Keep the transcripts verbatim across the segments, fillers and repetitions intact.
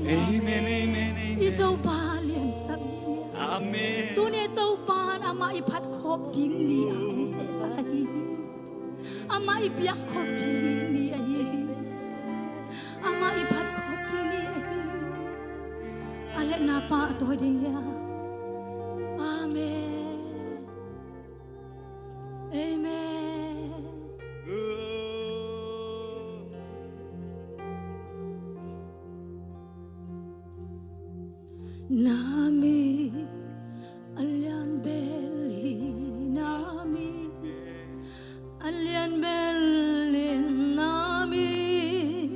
Amen, amen, amen. I Topa liansak ni. Amen. Tuni Topa in amah i phatkhawm ding ni a hong sehsak ahi hi. Amah i biakkhawm ding ni ahi hi. Amah i phatkhawm ding ni ahi hi. A liatna pa a tawi ding hi a. Amen. Amen. Na min a lian bel hi, na min a lian bel hi, na min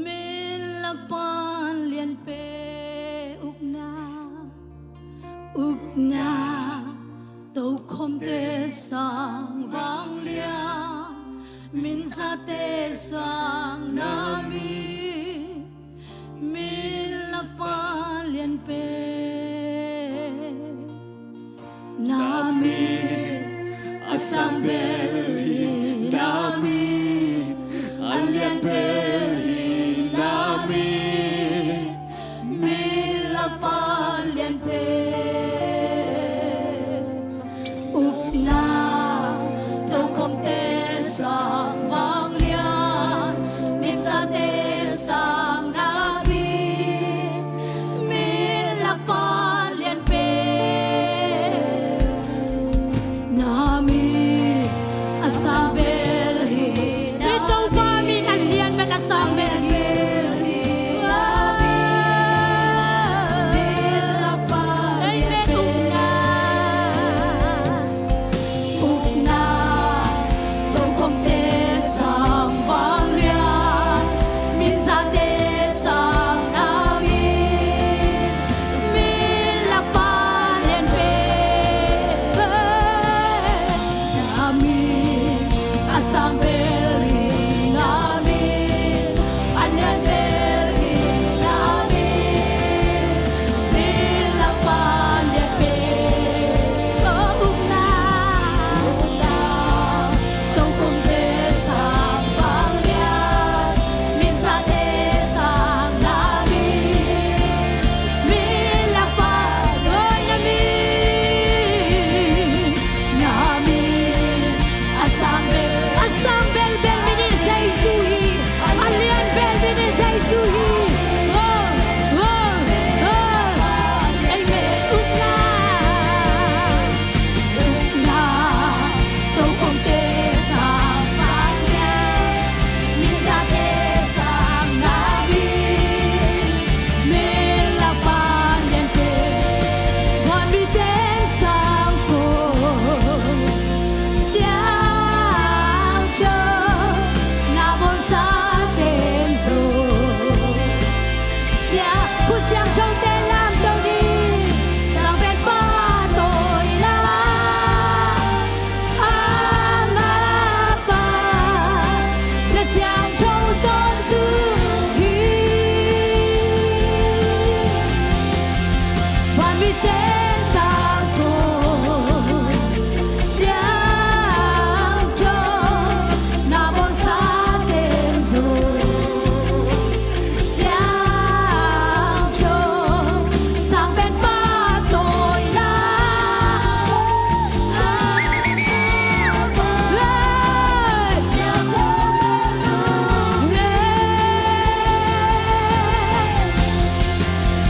min lakpan lianpen ukna, ukna, tokhomte sang vanglian, minzate sang na min min lakpan lianpen. Na min a sang bel hi, na min a lian bel hi, na min min lakpan lianpen. Ukna, tokhomte sang vanglian, minzate sang na min min lakpan lianpen. Na min a sang bel hi, na Topa min a lian bel a sang bel hi. Amen. Ukna, ukna, tokhomte sang vanglian, minzate sang na min min lakpan lianpen. Na min a sang bel hi, na min a lian bel hi, na min min lakpan lianpen. Ukna, ukna, tokhomte sang vanglian, minzate sang na min min lakpan, oi, na min, na min a sang bel, a sang bel bel min in Jesu hi, a lian bel min in Jesu hi. Oh, oh, oh. Amen. Ukna, ukna, tokhomte sang vanglian, minzate sang na min min lakpan lianpen. Vanmite in tangko, siangtho, na bawlsa ten zong. Sia, khut siangthote lamto ni, sangpen pahtawi na. A ngapa na siangtho tawntung hi. Vanmite in tangko, siangtho, na bawlsa ten zong. Siangtho, sangpen pahtawi na.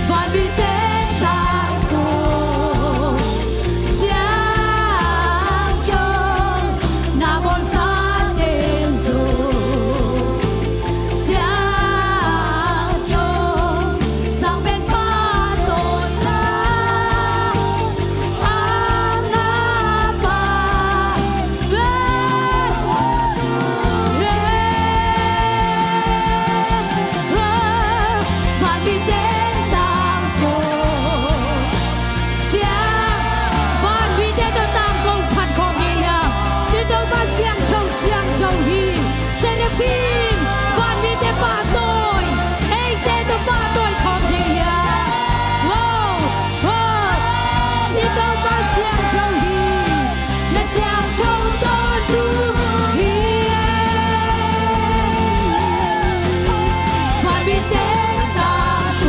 Vanmite in tangko, siangtho, na bawlsa ten zong. Siangtho, sangpen pahtawi na. A ngapa, eh, eh, eh, vanmite in tangko. Siang, vanmite tawh tangko phat khawm hi a. I Topa siangtho, siangtho hi. Seraphim, vanmite pahtawi, eite tawh pahtawi khawm hi a. Wow, wow. I Topa siangtho hi. Na siangtho tawntung hi. Vanmite in tangko.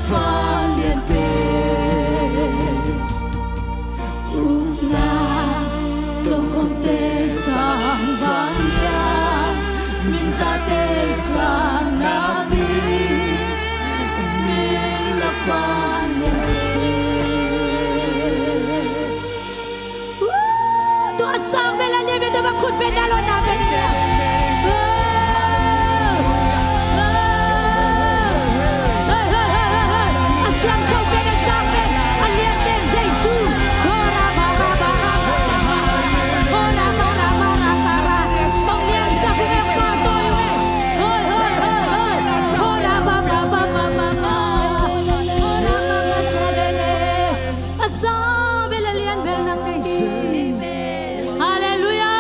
Vanglianpen ukna, tongkhawmte sang vanglian, minzate sang na min, min lak vanglianpen. Tua a sang bel a lian bel, tua bang khut beng na lo na bel. Hei, hei, hei, hei, hei. A siangtho pen, a sang pen, a lian pen Jesu. Hora, ba, ra, ba, ra, ba, ra. Hora, ba, ra, ba, ra, ba, ra. Song lian sa ku neng pa toi ve. Hoi, hoi, hoi, hoi. Hora, ba, ba, ba, ba, ba, ba. Hora, ba, ba, ba, ba, ba. A sang bel a lian bel nang nei si. Halleluia.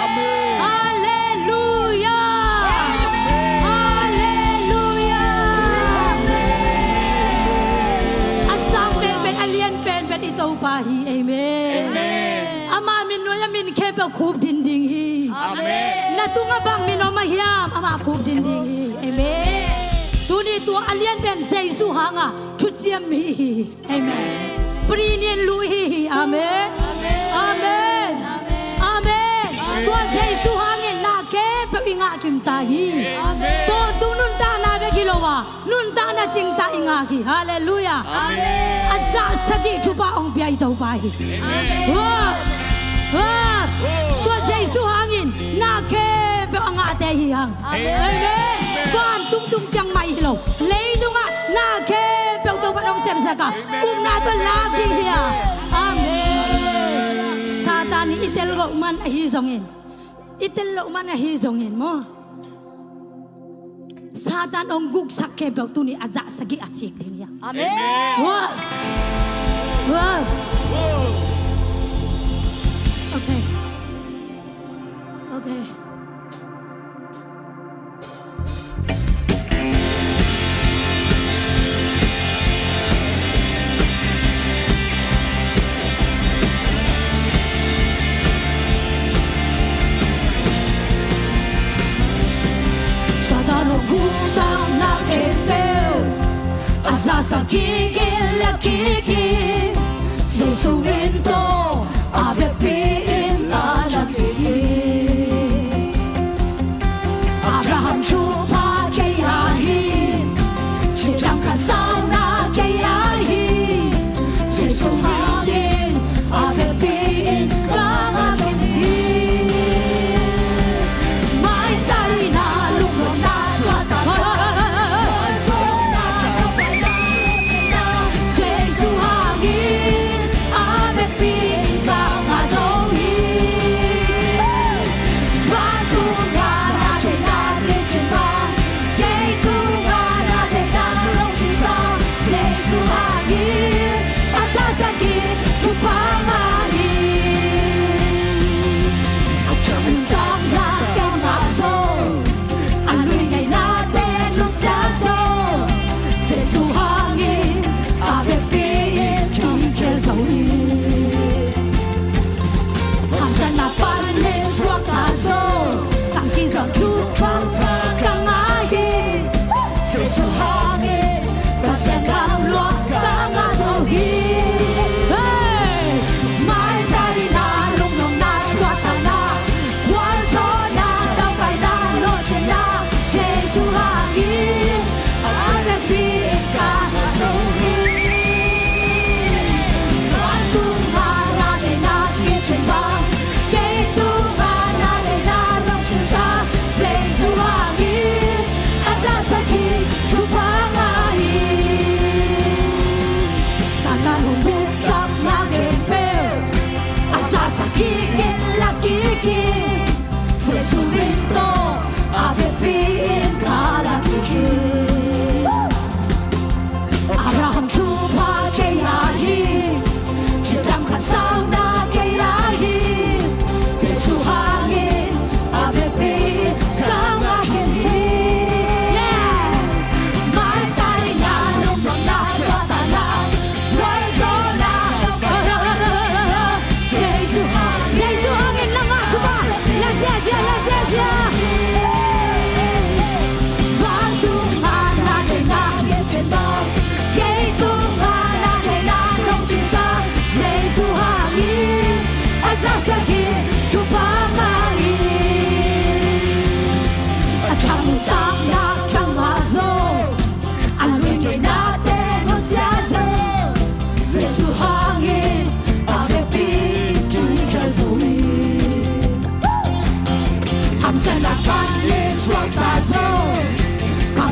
Amen. Halleluia. Halleluia. A sang penpen, a lian penpen i Topa hi. Amen. Amen. Ama min nuai-ah min khempeuh khup din ding hi. Amen. Na tungah bang min om a hiam, amah khup din ding hi. Amen. Tuni tua a lian pen Jesu hanga thuciam mi hi. Amen. Pri nian lu hi hi. Amen. Amen. Amen. Tua Jesu hangin na khempeuh i ngah kim ta hi. Amen. Tawntung nuntakna bek hi lo a, nuntakna cingtak i ngah hi. Halleluia. Amen. A zah sagih thupha hong pia i Topa hi. Amen. Wow. Wow. Tua Jesu hangin na khempeuh a ngahte hi hang. Amen. Amen. Vantung tung ciang mah hi lo. Leitungah na khempeuh Topa hong sepsak a, upna tawh lak ding hi a. Amen. Satan in i tel loh man ahi zongin, i tel loh man ahi zongin maw, Satan hong guksak khempeuh tuni a zah sagih a sik ding hi a. Amen. Wow. Wow. Okay. Okay. Satan hong guksak na khempeuh a zah sagih in lak kik hi. Jesu min tawh a vekpi in a lak kik hi. Abraham thupha kei a hi, cidam khat sauna kei a hi. Jesu hangin a vekpi in ka ngah khin hi. Maitaina, lungnopna, suahtakna, Jesu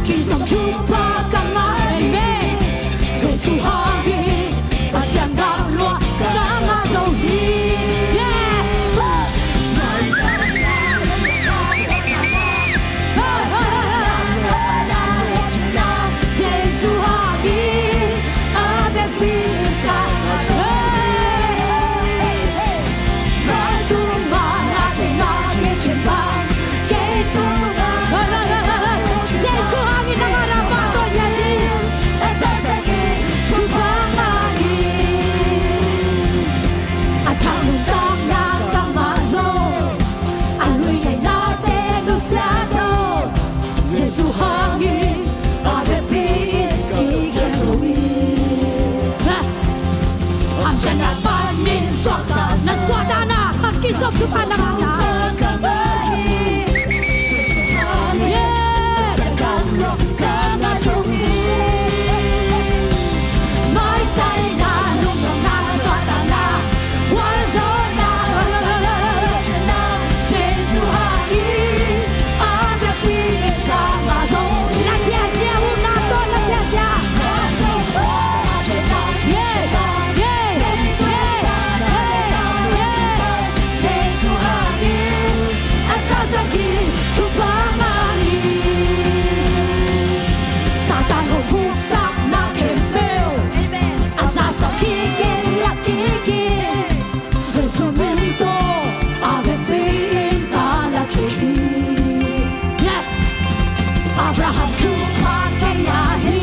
Kizom thupha ka ngah hi. Jesu hangin Pasian gam lua ka ngah zo hi. Yeah. Jesu hangin a vekpi ka ngah zo hi. Vantung mah na kei na kei cin bang. Jesu hangin na ngah na pahtawi hi. A thang nuntakna ka ngah zo. A lui ngeina te nusia zo. Jesu hangin a vekpi in kikhel zo hi. Hamsiatna panin suakta, na suakta na, a kizom thupha na ngah na. Yeah. Maitai na, lungdamna, suakta na, gualzawhna, Jesu hangin a vekpi in ka ngah zo. La ziazia, upna tawh la ziazia. Yeah, yeah, yeah, yeah. Jesu hangin a zasak in thupha ngah hi. Satan hong huksakna khempeuh a zasak kik in, la kik in. Jesu min tawh a vekpi in ka la kik hi. Yeah. Abraham thupha kei a hi.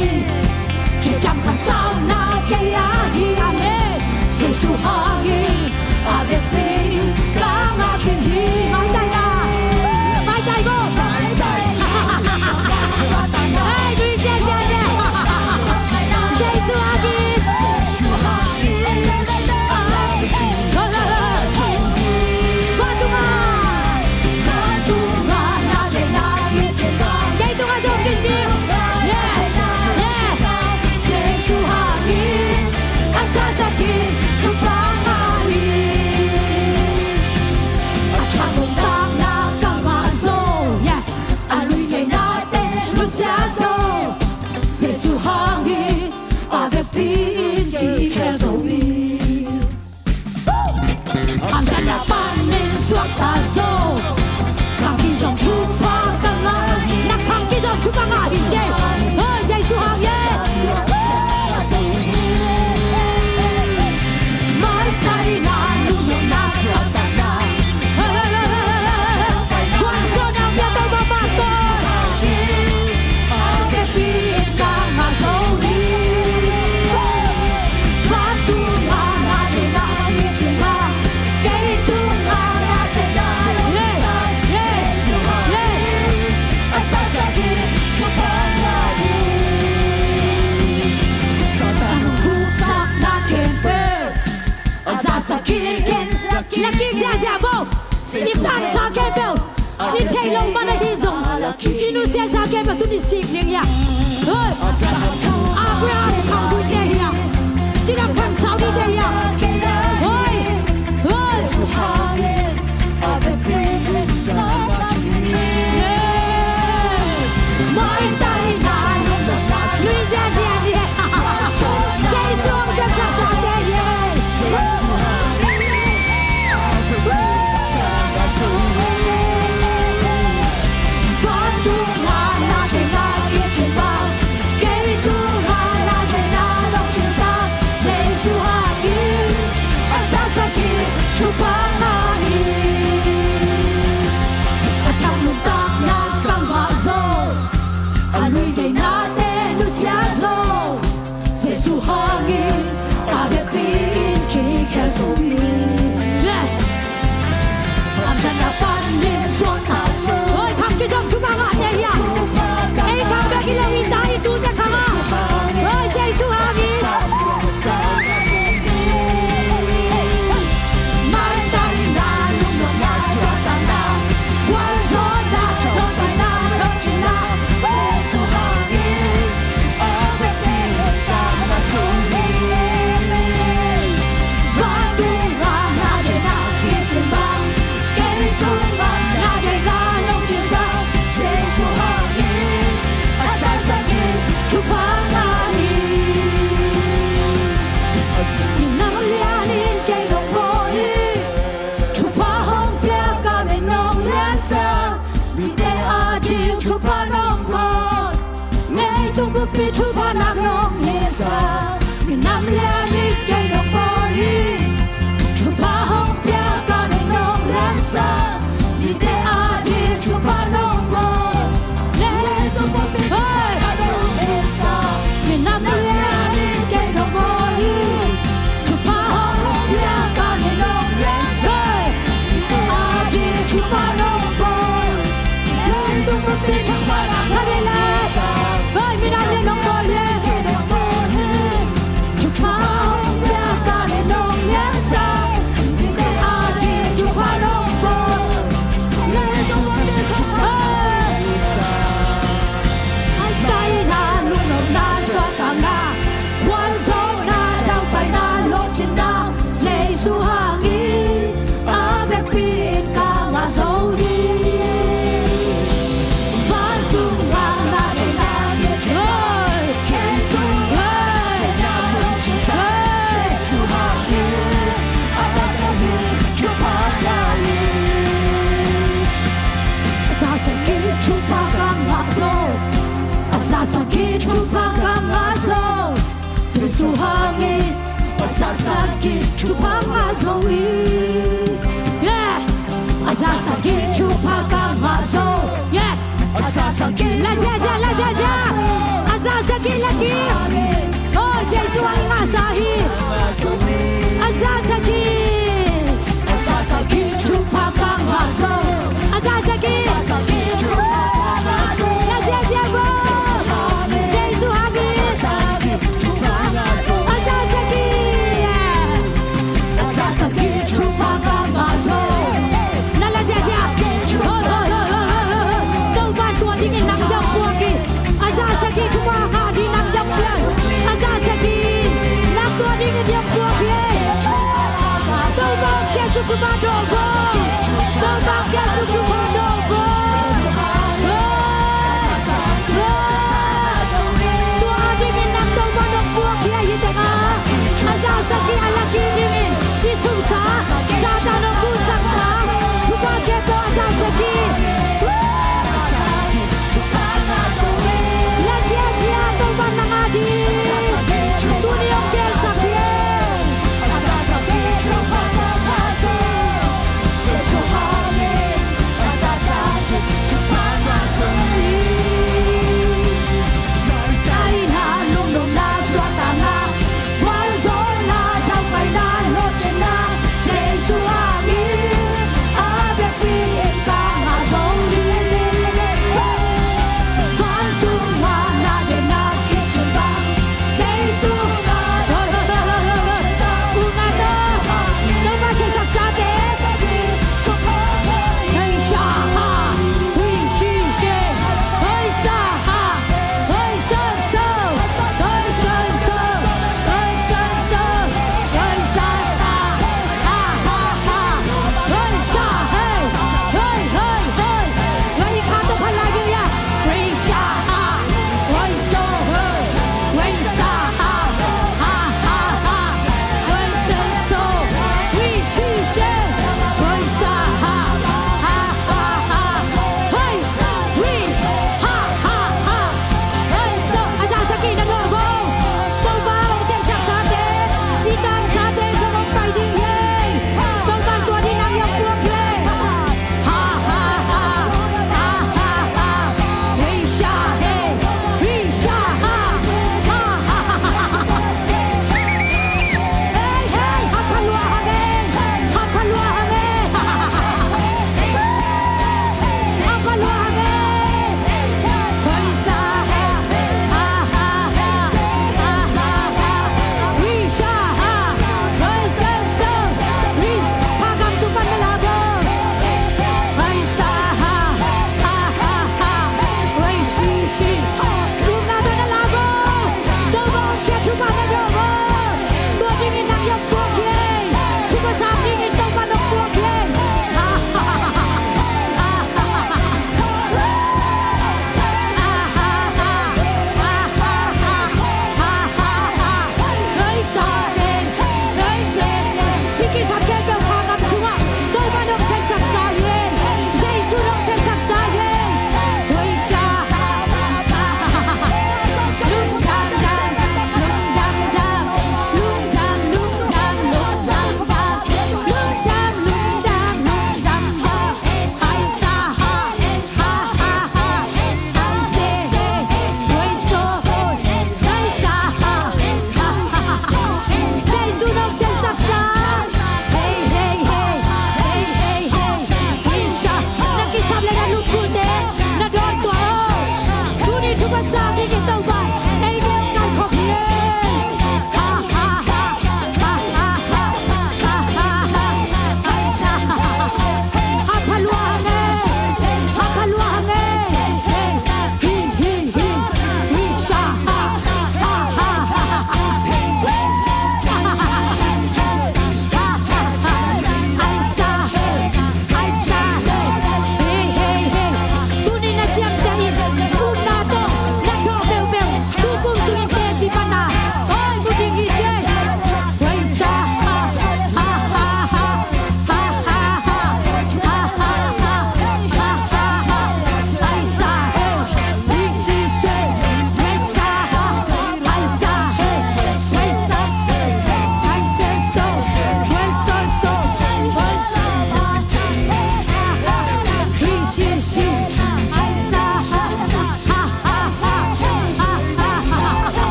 Ci ciang khansauna kei a hi. Amen. Jesu hangin a vekpi in ka ngah khin hi. Maitai na. Maitai go. Hey, lui ziazia. Jesu hangin. Vantunga. Kei tungah zong kici. Yeah, yeah. Jesu hangin a zasak in thupha ngah hi. A thang nuntakna ka ngah zo. Yeah. A lui ngeina te nusia zo. Jesu hangin a vekpi in kikhel zo hi. Hamsiatna panin suakta zo. Khang kizom thupha ka ngah hi. Na khang kizom thupha ngah hi, Jesu. Oh, Jesu hangin. Maitai na, lungdamna, suakta na. Gualzawhna, pia Topa pahtawi. A vekpi in ka ngah zo hi. Vantung a na kei na kei cin bang. Kei tungah na kei na. Yeah, yeah, yeah. A zasak in thupha ngah hi. Satan huksakna khempeuh a zasak kik in, la kik ziazia vo. I phamsa khempeuh, i theih loh man ahi zong, i nusiasa khempeuh tuni sik ding hi a. Hoi. Abraham khang duite hi a. Cidam khang sau dite hi a. Hoi. Hoi. Leitung pumpi thupha nak nong hisa, minam lianin kei nong bawl hi. Thupha hong pia ka min nong liansa, mite ading thupha nong bawl. Leitung pumpi thupha nak nong hisa, minam lianin kei nong bawl hi. Thupha hong pia ka min nong liansa, mite ading thupha nong bawl. Leitung pumpi thupha nak nong hisa, hoi, minam lianin nong bawl hi. Thupha hong pia ka min nong liansa, mite ading thupha nong bawl. Leitung pumpi thupha nak nong hisa. Haitaina, lungnopna, suahtakna, gualzawhna, daupaina, lawhcinna, Jesu hangin a vekpi in ka ngah zo hi. Vantung ngakna deihna hi. Hoi. Khempeuh ngakna lawhcinsa Jesu hangin a vekpi in thupha ngah hi. A zaksak in thupha ka ngah zo. A zaksak in thupha ka ngah zo. Jesu hangin a zaksak in thupha ngah zo hi. Yeah. A zaksak in thupha ka ngah zo. Yeah. A zaksak in la ziazia, la ziazia. A zaksak in la ki. Oh, Jesu hangin ngah sa hi. A zaksak in. A zaksak in thupha ka ngah zo. A zaksak in. A zaksak in thupha ka ngah zo. La ziazia bo. Jesu hangin. A zaksak in. A zaksak in thupha ka ngah zo. Na la ziazia. Hoi, hoi, hoi, hoi, hoi, hoi. Topa tua dingin nang zong puak hi. A zaksak in thupha ngah ding nang zong puak. A zaksak in nang tua dingin zong puak hi. Topa hong kiat suk thupha dawh bo. Topa hong kiat suk thupha dawh bo.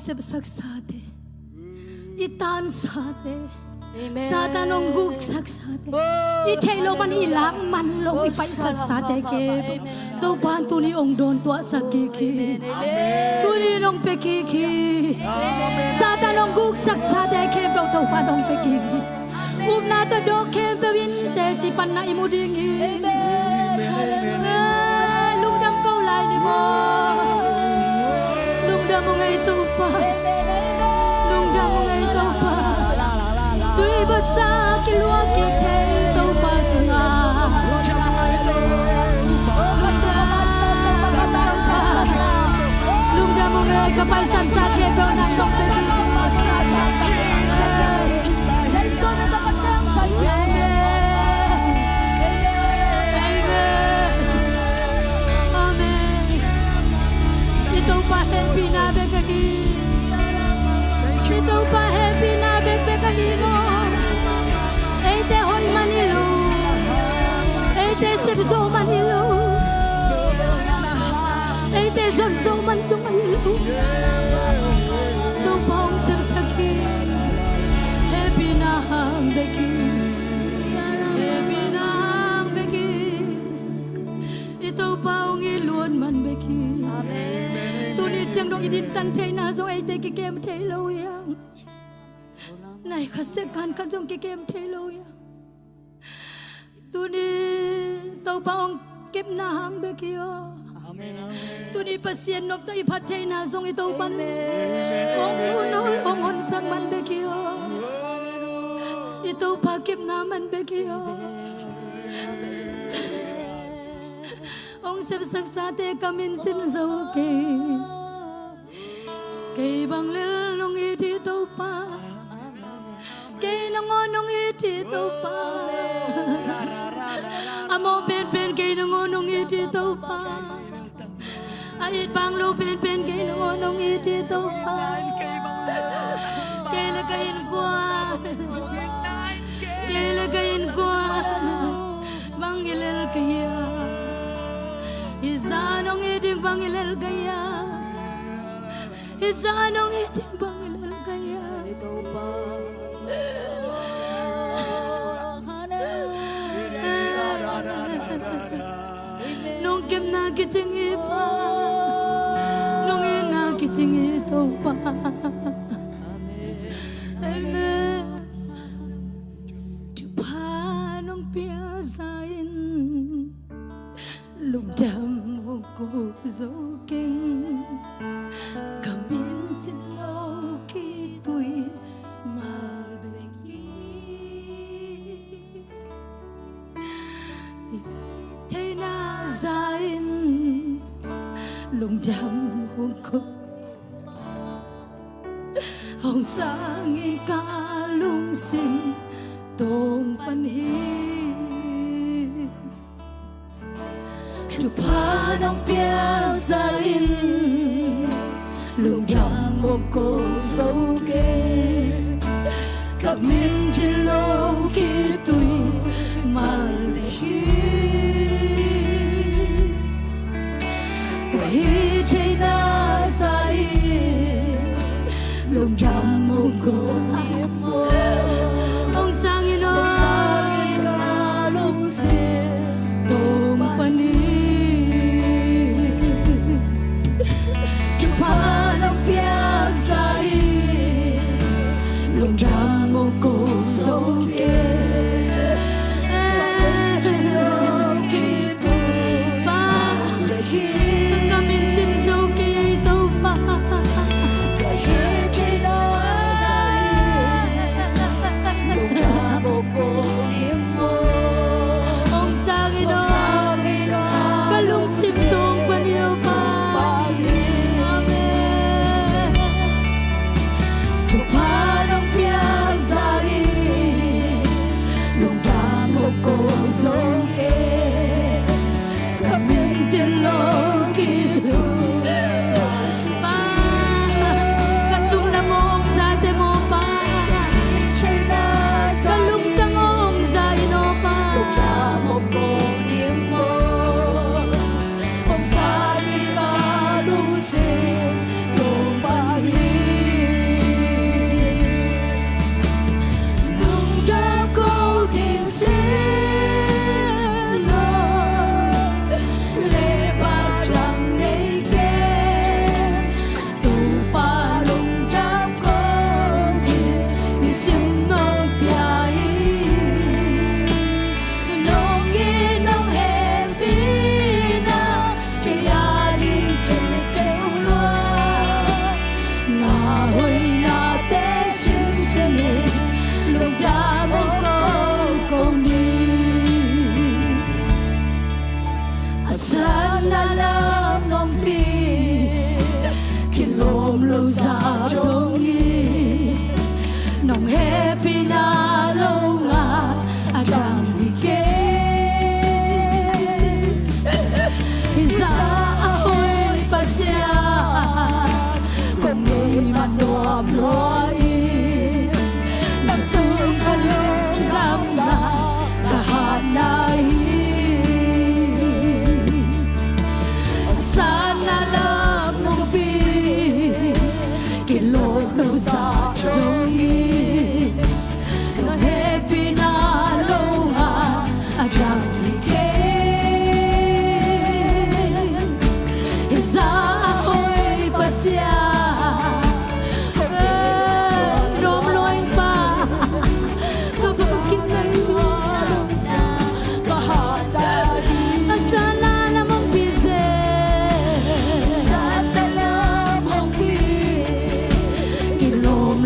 Sepsak sate, i tansate, Satan hong guksak sate, i theih loh man i lak man lo i paisat sate khempeuh Topa in tuni hong dawntuahsak kik hi. Tuni in hong pia kik hi. Satan hong guksak sate khempeuh Topa in hong pia kik hi. Upna tawh dawh khempeuh in teci panna i mu ding hi. Lungdam ko lai ni maw? Lungdam ung ei Topa. Lungdam ung ei Topa. Tui basa kiluah kik thei Topa sungah. Lungdam ung ei ka paisan sa khempeuh nang tawh pia ding. Amen. Amen. I Topa hehpihna bek ahi. I Topa hehpihna bekbek ahi maw? Eite hoih man hi lo. Eite sep zo man hi lo. Eite zon zo man zong ahi lo. Topa hong sepsak hi. Hehpihna hang bek hi. Hehpihna hang bek hi. I Topa hong it luat man bek hi. Amen. Tuni ciang dong i dintan theihna zong eite kikem thei lo hi hang. Nai khat sek kan khat zong kikem thei lo hi hang. Tuni Topa hong kepna hang bek hi aw. Amen. Tuni Pasian nopna i phat theihna zong i Topa in hong hun hong honsak man bek hi aw. I Topa kepna man bek hi aw. Hong sepsak sate ka min cin zo kei. Kei bang lel nong it hi Topa. Kei nangawn nong it hi Topa. A mawh penpen kei nangawn nong it hi Topa. A it bang lo penpen kei nangawn nong it hi Topa. Kei le ka innkuan, kei le ka innkuan bang i lel ka hia? Hih zah nong it ding bang i lel ka hia? Hih zah nong it ding bang i lel ka hia? Nong kepna kicing hi Pa, nong itna kicing hi Topa. Amen. Thupha nong pia zah in lungdam hong ko zo keng. Ka min cin lo kitui mal bek hi. Theihna zah in lungdam hong ko. Hong sangin ka lungsim tong pan hi. Thupha nong pia zah in lungdam hong ko zo keng. Ka min cin lo kitui mal hi. Ka hih theihna zah in lungdam hong ko. Hong sangin aw, tong pan hi. Thupha nong piak zah in lungdam hong ko zo keng. Pa, ka min cin zo kei Topa. Ka hih theihna zah in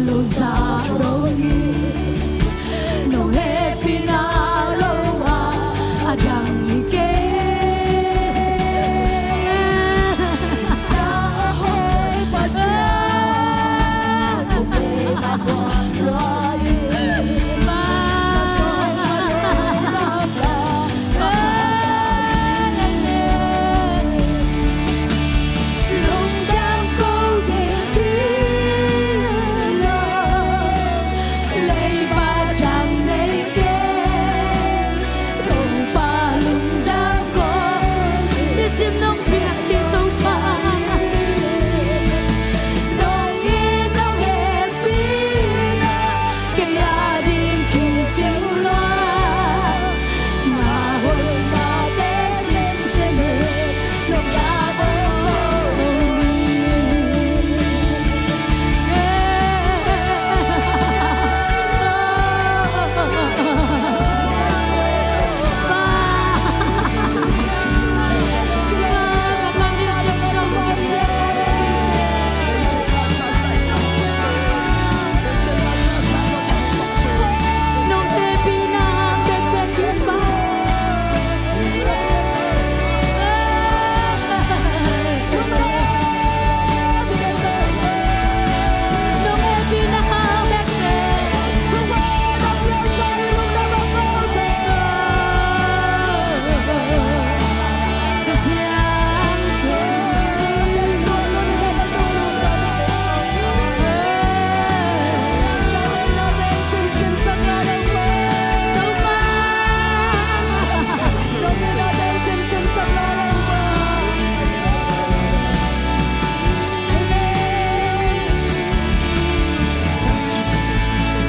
lo za dong hi. Nong hehpihna lo a, a dang hi kei. Sa a hoi Pasian, kong hehpihna lo a,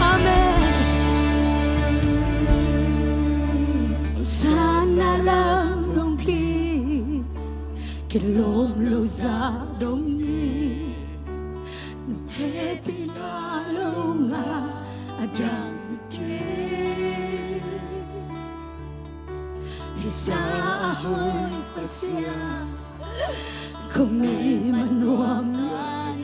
Amen. Hosanna lam hong pia, kilawm lo za dong hi. Nong hehpihna lo a, a dang hi kei. Hi sa a hoi Pasian, kong nei man nuam lai.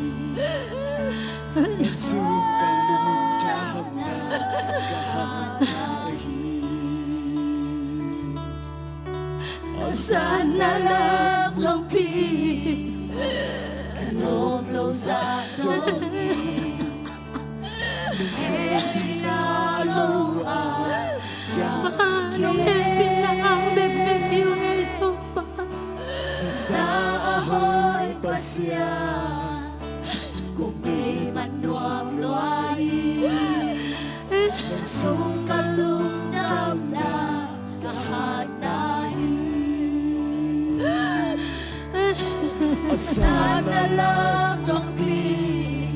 Suk ka lungdamna ka hatna hi. Hosanna lam hong pia, kilawm lo za dong hi. Hehpihna lo a, nong hehpihna a bekbek hi ung ei Topa. Sa a hoi Pasian, kong nei man nuam lai. Nong sung ka lungdamna ka hatna hi. Hosanna lam hong pia,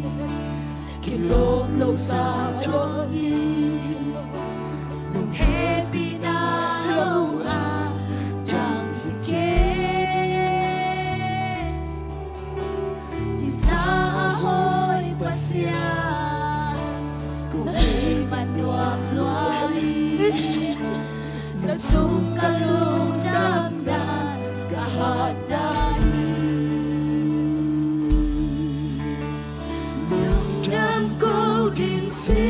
kilawm lo za dong hi. Nong hehpihna lo a, dang hi kei. Hi sa a hoi Pasian, kong nei man nuam lai. Nong sung ka lungdamna ka hatna hi. Lungdam ko ding si.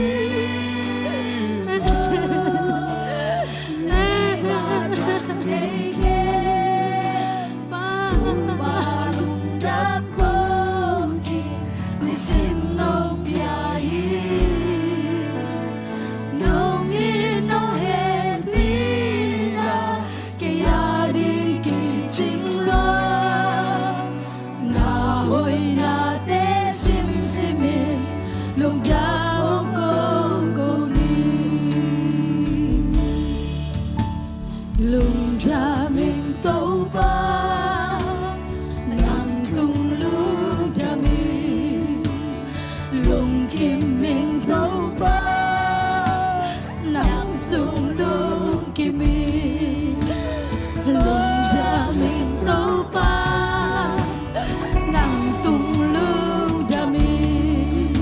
Nei na dang nei kei. Pa lungdam ko ding, nisim nong pia hi. Nong it nong hehpihna, kei a ding kicing lua. Na hoihnate simsim in, lungdam ko ko ni. Lungdam ing Topa, nang tung lungdam ing. Lungkim ing Topa, nang sung lungkim ing. Lungdam ing Topa, nang tung lungdam ing.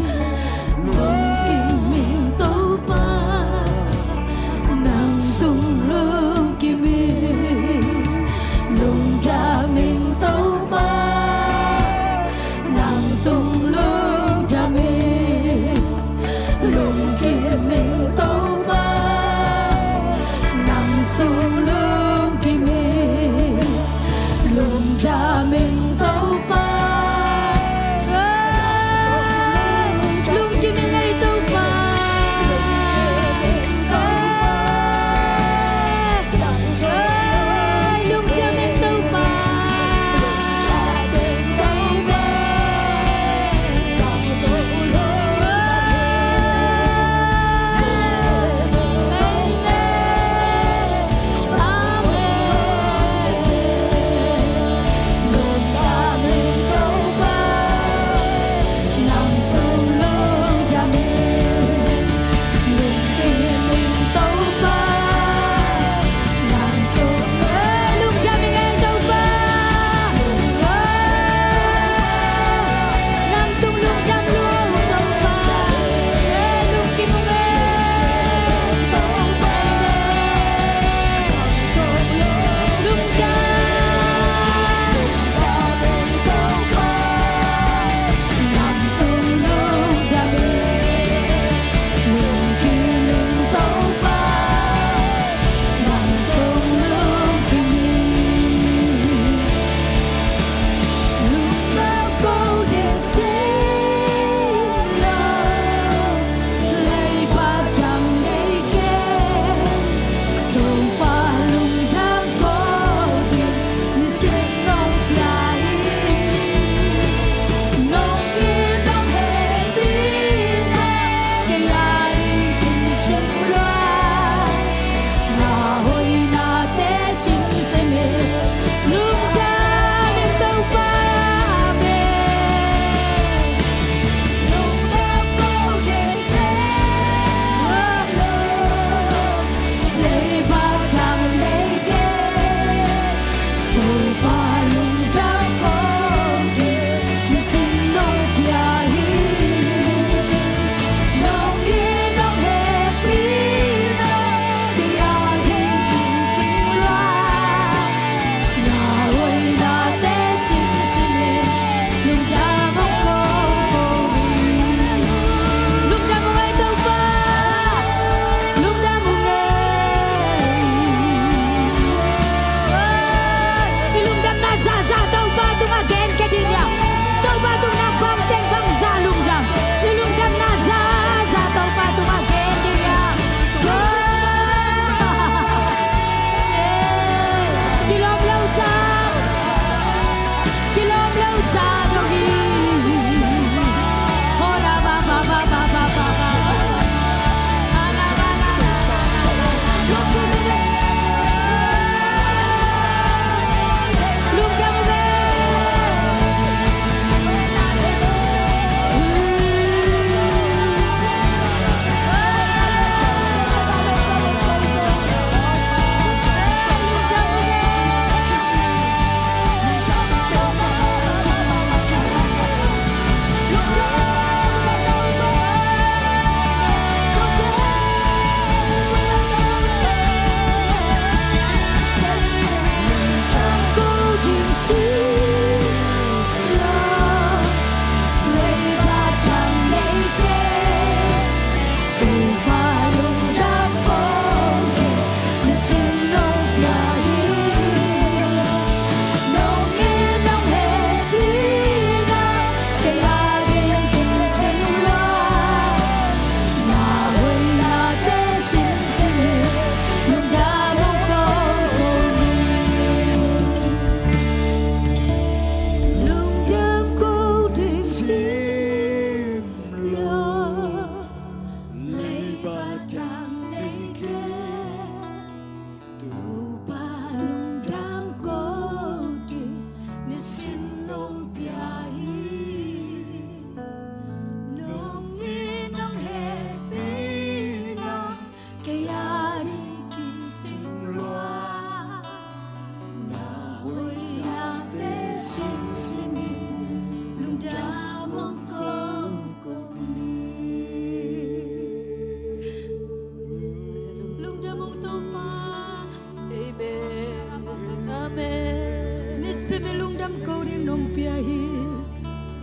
pia hi.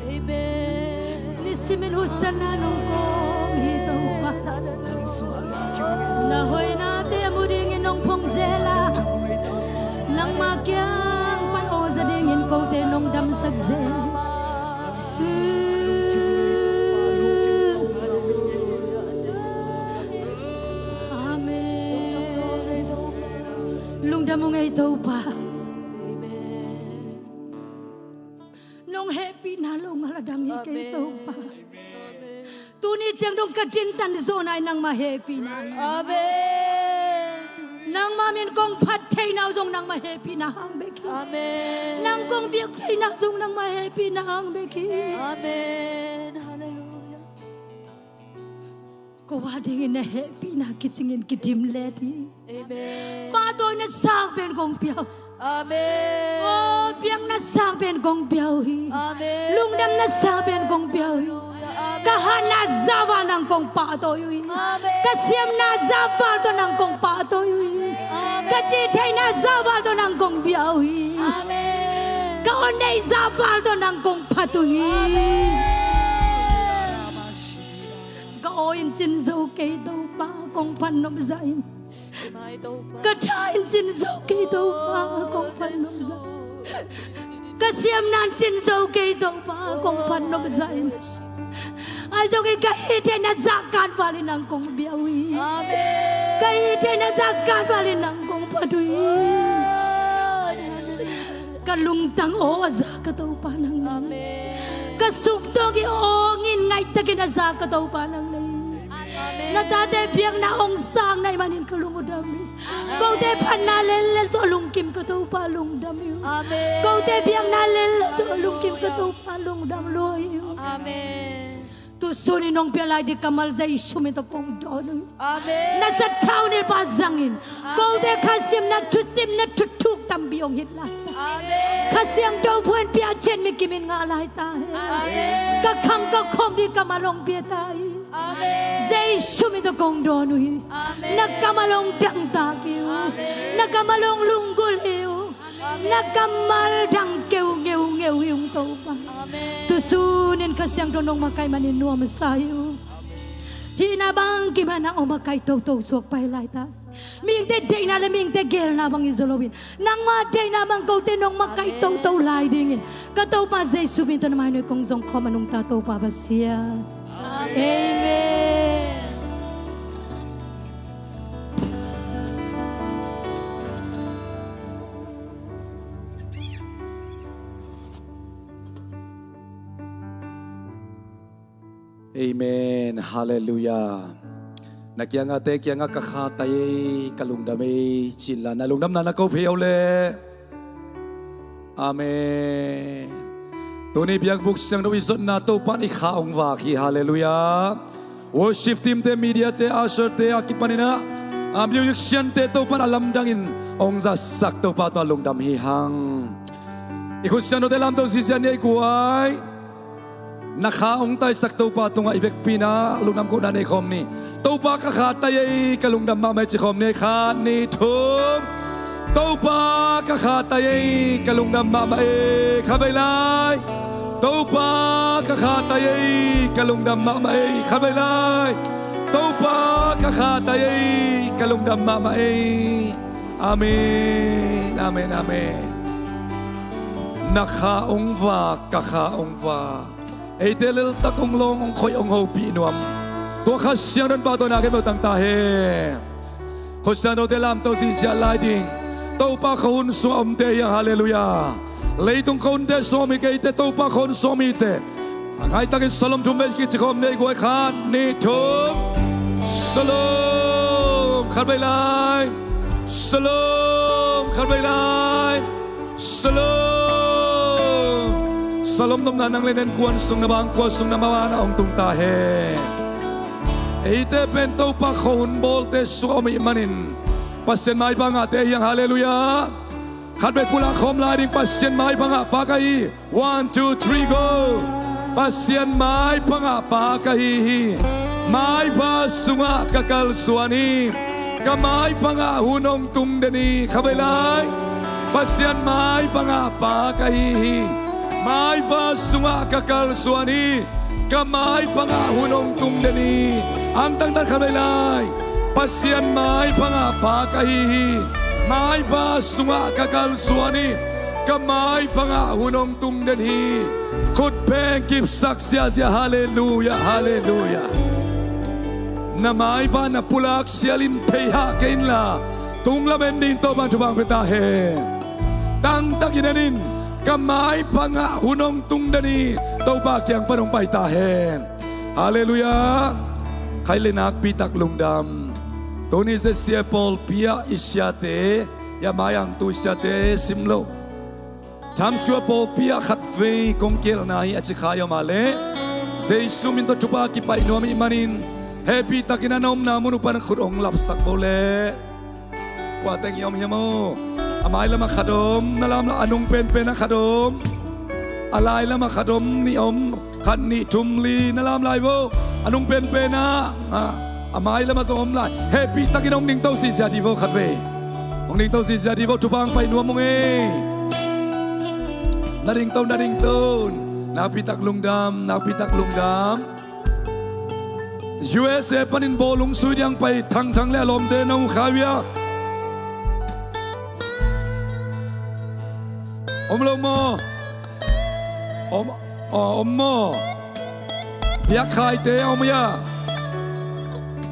Amen. Nisimin Hosanna nong kong hi Topa. Na hoihnate mu dingin nong phong zel a, nangma kiang pan aw za dingin kote nong damsak zel. Amen. Lungdam ung ei Topa. Nong hehpihna lo ngal a dang hi kei Topa. Tuni ciang dong ka dintan zawhna in nangma hehpihna hi. Amen. Nangma min kong phat theihna uh zong nangma hehpihna hang bek hi. Amen. Nang kong biak theihna zong nangma hehpihna hang bek hi. Amen. Halleluia. Ko a dingin na hehpihna kicingin kidim let hi. Amen. Pahtawi na sang pen kong pia uh. Amen. Aw, biakna sang pen kong pia uh hi. Amen. Lungdamna sang pen kong pia uh hi. Amen. Ka hatna zahval nang kong pahtawi uh hi. Amen. Ka siamna zahval tawh nang kong pahtawi uh hi. Amen. Ka cihtheihna zahval tawh nang kong bia uh hi. Amen. Ka aw neih zahval tawh nang kong phat uh hi. Amen. Ka aw in cin zo kei Topa kong phat nop zah in. Ka tha in cin zo kei Topa kong phat nop zah in. Ka siamna in cin zo kei Topa kong phat nop zah in. Ahi zongin ka hihtheihna zahkan val in nang kong bia uh hi. Amen. Ka hihtheihna zahkan val in nang kong phat uh hi. Ka lungtang aw a za ka Topa nang nei. Amen. Ka sungtawng i awngin ngaihtakin a za ka Topa nang nei. Amen. Na tate biakna hong sang na hih manin ka lungdam hi. Amen. Kote phatna lellel tawh lungkim ka Topa lungdam hi uh. Amen. Kote biakna lellel tawh lungkim ka Topa lungdam lua hi uh. Amen. Tusun in hong pia lai ding kammal Jesu min tawh kong dawn uh hi. Amen. Na sathau nilpa zangin. Amen. Kote khasimna thusimna thuthuk tampi hong hih lai ta. Amen. Kha Siangtho phuan pia ciat mi kimin ngah lai ta hen. Amen. Ka khang ka khawm ding kammal hong pia ta hi. Amen. Jesu min tawh kong dawn uh hi. Amen. Na kammal hong dangtak hi uh. Amen. Na kammal hong lunggulh hi uh. Na kammal dang keu ngeungeu hi ung Topa. Amen. Tusun in Kha Siangtho nong makaih manin nuamsa hi uh. Hihna bang kimanah hong makaih toto suak pai lai ta. Mihingte deihna le mihingte geelna bang i zaw loin nangma deihna bang kote nong makaih toto lai dingin ka Topa Jesu min tawh na mai nuai kong zong khawm a nungta Topa Pasian. Amen. Amen. Halleluiah. Na kiangahte kiangah ka kha ta ei, ka lungdam ei ci inla na lungdamna na ko phei o le. Amen. Tuni biakbuk siangtho i zotna Topa in i kha hong vak hi. Halleluiah. Worship team te, media te, usher te a kipaninah a music siante Topa in a lamdangin hong zasak Topa tawh a lungdam hi hang. I khut siangthote lamto zizia ni ei guai. Na kha hong taisak Topa tungah i vekpi-in lungdam kohna nei khawm ni. Topa ka kha ta ei, ka lungdam mahmah ei ci khawm ni. Khat, nih, thum. Topa ka kha ta ei, ka lungdam mahmah ei. Khatvei lai. Topa ka kha ta ei, ka lungdam mahmah ei. Khatvei lai. Topa ka kha ta ei, ka lungdam mahmah ei. Amen, amen, amen. Na kha hong vak, ka kha hong vak. Eite leltak hong lawng, hong khoih, hong hopih nuam tua Kha Siangtho in pahtawi na gen bawh tang ta hen. Kha Siangthote lamto zizia lai ding. Topa khuahun sungah omte hi hang. Halleluiah. Leitung khuahunte sungah om hi kei, eite Topa khuahun sungah om hi teh. A ngaihtakin shalom thum vei kici khawm ni ei guai. Khat, nih, thum. Shalom. Khatvei lai. Shalom. Khatvei lai. Shalom. Shalom nopna nang le na innkuan sung, na bangkua sung, na maban ah hong tung ta hen. Eite pen Topa khuahun bawlte sungah om ih manin Pasian maipha ngahte hi hang. Halleluiah. Khatvei pulak khawm lai ding. Pasian maipha ngah pa ka hi. One, two, three, go. Pasian maipha ngah pa ka hi hi. Maipha sungah ka kalsuan hi. Ka maipha ngah hun hong tung den hi. Khatvei lai. Pasian maipha ngah pa ka hi hi. Maipa sungah ka kalsuan hi. Ka maipangah hun hong tung den hi. Angtang tan khat vei lai. Pasian maipangah pa ka hi hi. Maipa sungah ka kalsuan hi. Ka maipangah hun hong tung den hi. Khut pheng kipsak ziahziah. Halleluiah, halleluiah. Na maipa na pulak sialin pheihah kei inla, tung lamen ding Topa thupha hong pia ta hen. Tangtakin en in. Ka maipangah hun hong tung den hi. Topa kiang pan hong pai ta hen. Halleluiah. Khai le nakpitak lungdam. Tuni zesia pawlpi ah i siate, i a mai-ang tu i siate sim lo. Times Square pawlpi ah khatvei kong kielna hi a ci kha i om a leh, Jesu min tawh thupha kipaih nuam ih manin, hehpihtakin a na omna mun uh pan khut hong lapsak bo leh. Kua teng i om hiam aw? A mai lamah khat om, na lam a nung penpen ah khat om. A lai lamah khat om, nih om, khat nih thum li, na lam lai vo. A nung penpen ah, a, a mai lamah zong om lai. Hehpihtakin hong dingto ziahziah dih vo khatvei. Hong dingto ziahziah dih vo, thupha hong pai nuam ung ei. Na dingto, na dingto. Nakpitak lungdam, nakpitak lungdam. U S A panin bawlung sui ding pai Thangthang le a lawmte na om kha uh hia? Om lo maw? Om, aw, om maw? Biak Khaite a om hia?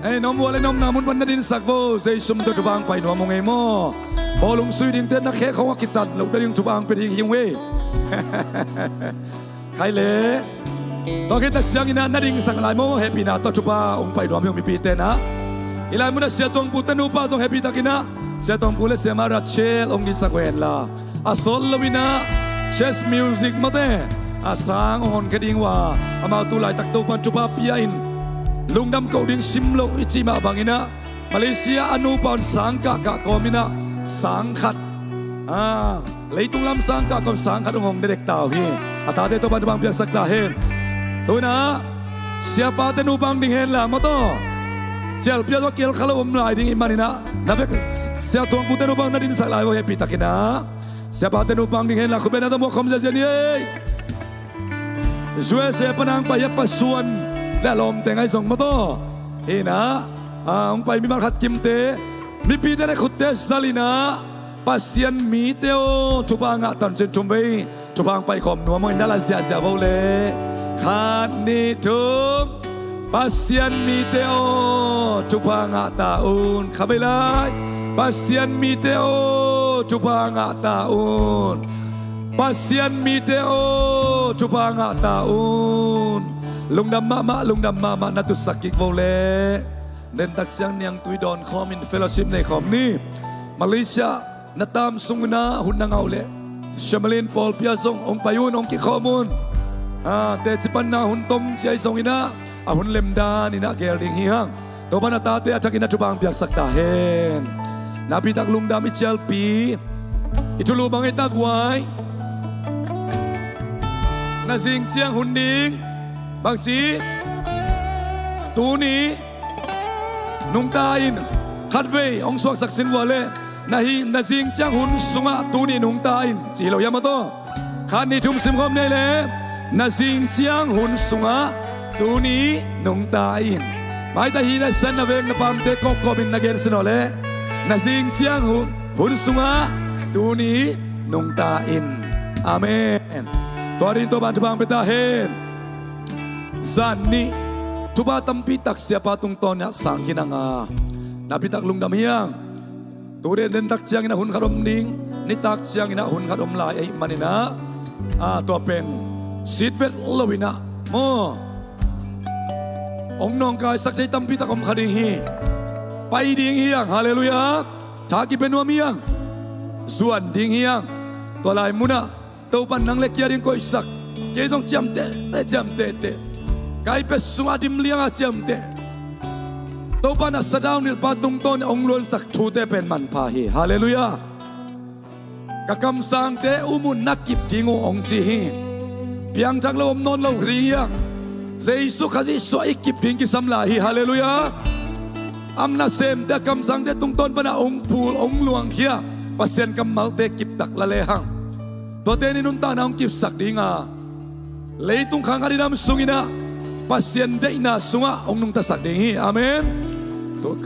Ei, na om uh a leh na omna mun pan na dinsak vo. Jesu min tawh thupha hong pai nuam ung ei maw? Bawlung sui dingte na khe khawng a kitat loh nading thupha hong pia ding hi ung ei. Khai le. Tua khit tak ciangin ah na dingsak lai maw, hehpihna tawh thupha hong pai nuam hi ung mipite na. Hih lai munah Sia Tuang Pu te nupa zong hehpihtakin ah, Sia Tuang Pu le Sia Ma Rachel hong dingsak uh henla, a sawt loin ah chest music mawte a sang hong honkhia ding uh a, amau tu laitak Topan thupha pia in lungdam koh ding sim loh i cih mah bangin ah, Malaysia a nupa un sang kahkah kawmin ah sang khat, a, leitung lam sang kah kawm sang khat hong hong dekdek ta uh hi. A tate Topan thupha hong piaksak ta hen. Tu-in ah siapate nupa hong ding henla maw taw. Cialpi ah tawh kiel kha lo om lai ding ih manin ah, na bek Sia Tuang Pute nupa hong na dinsak lai uh hehpihtakin ah, siapate nupa hong ding henla khut beng na tawh muak khawm ziahziah ni ei. U S A pan hong pai a Pa Suan le a lawmte ngaih zong maw taw. Hi-in ah, a, hong pai mimal khat kimte, mipite le khutte zalin ah, Pasian mite aw, thupha ngah ta un cin thum vei thupha hong paikhawm nuam ung ei, na la ziahziah vo leh. Khat, nih, thum. Pasian mite aw, thupha ngah ta un. Kha vei lai. Pasian mite aw, thupha ngah ta un. Pasian mite aw, thupha ngah ta un. Lungdam mahmah, lungdam mahmah, na tutsak kik vo leh. Dentak ciang niangtui dawn khawmin fellowship nei khawm ni. Malaysia na tam sungin ah hun na ngah uh leh, Shamolin pawlpi ah zong hong pai un, hong kikhawm un. A, teci panna hun tom ciai zongin ah, a hun lemdan in ah geel ding hi hang. Topan a tate a thakin ah thupha hong piaksak ta hen. Nakpitak lungdam i cialpi. I thulu bang ei tak uai. Na zing ciang hun ding. Bangci? Tuni nungta in. Khatvei hong suaksak sin uh a leh, na hi, na zing ciang hun sungah tuni nungta in, ci hi lo hiam maw taw? Khat, nih, thum sim khawm ni ei leh. Na zing ciang hun sungah tuni nungta in. Maita hi le san na veng na pamte kawkkawmin na gen sin aw leh. Na zing ciang hun, hun sungah tuni nungta in. Amen. Tua dingin Topan thupha hong pia ta hen. Zan nih thupha tampi tak siapa tungtawn in ah sang khin hang a, nakpitak lungdam hi hang. Tu den, dentak ciangin ah hun khat om ding, nitak ciangin ah hun khat om lai ahih manin ah, a, tua pen sit vet loin ah maw, hong nawngkaisak thei tampi tak om kha ding hi. Pai ding hi hang. Halleluiah. Tha kipia nuam hi hang. Zuan ding hi hang. Tua lai munah Topan nang le kei a ding koihsak, kei zong ciamtehte, ciamtehte, ka ipia sungah dim lianga ciamteh. Topan a Sadaung nilhpa tungtawn in hong luansak thute pen manpha hi. Halleluiah. Ka kamsangte um un, na kip ding uh, hong ci hi. Piangthak lo om nawn lo hi hang. Jesu Khazih suah i kip ding kisam lai hi. Halleluiah. Am nasemte a kamsangte tungtawn panah hong phul, hong luangkhia Pasian kammalte kiptak la lehang. Tuate in i nuntakna hong kipsak ding a, leitung khang khat i dam sungin ah Pasian deihna sungah hong nungtasak ding hi. Amen. Tua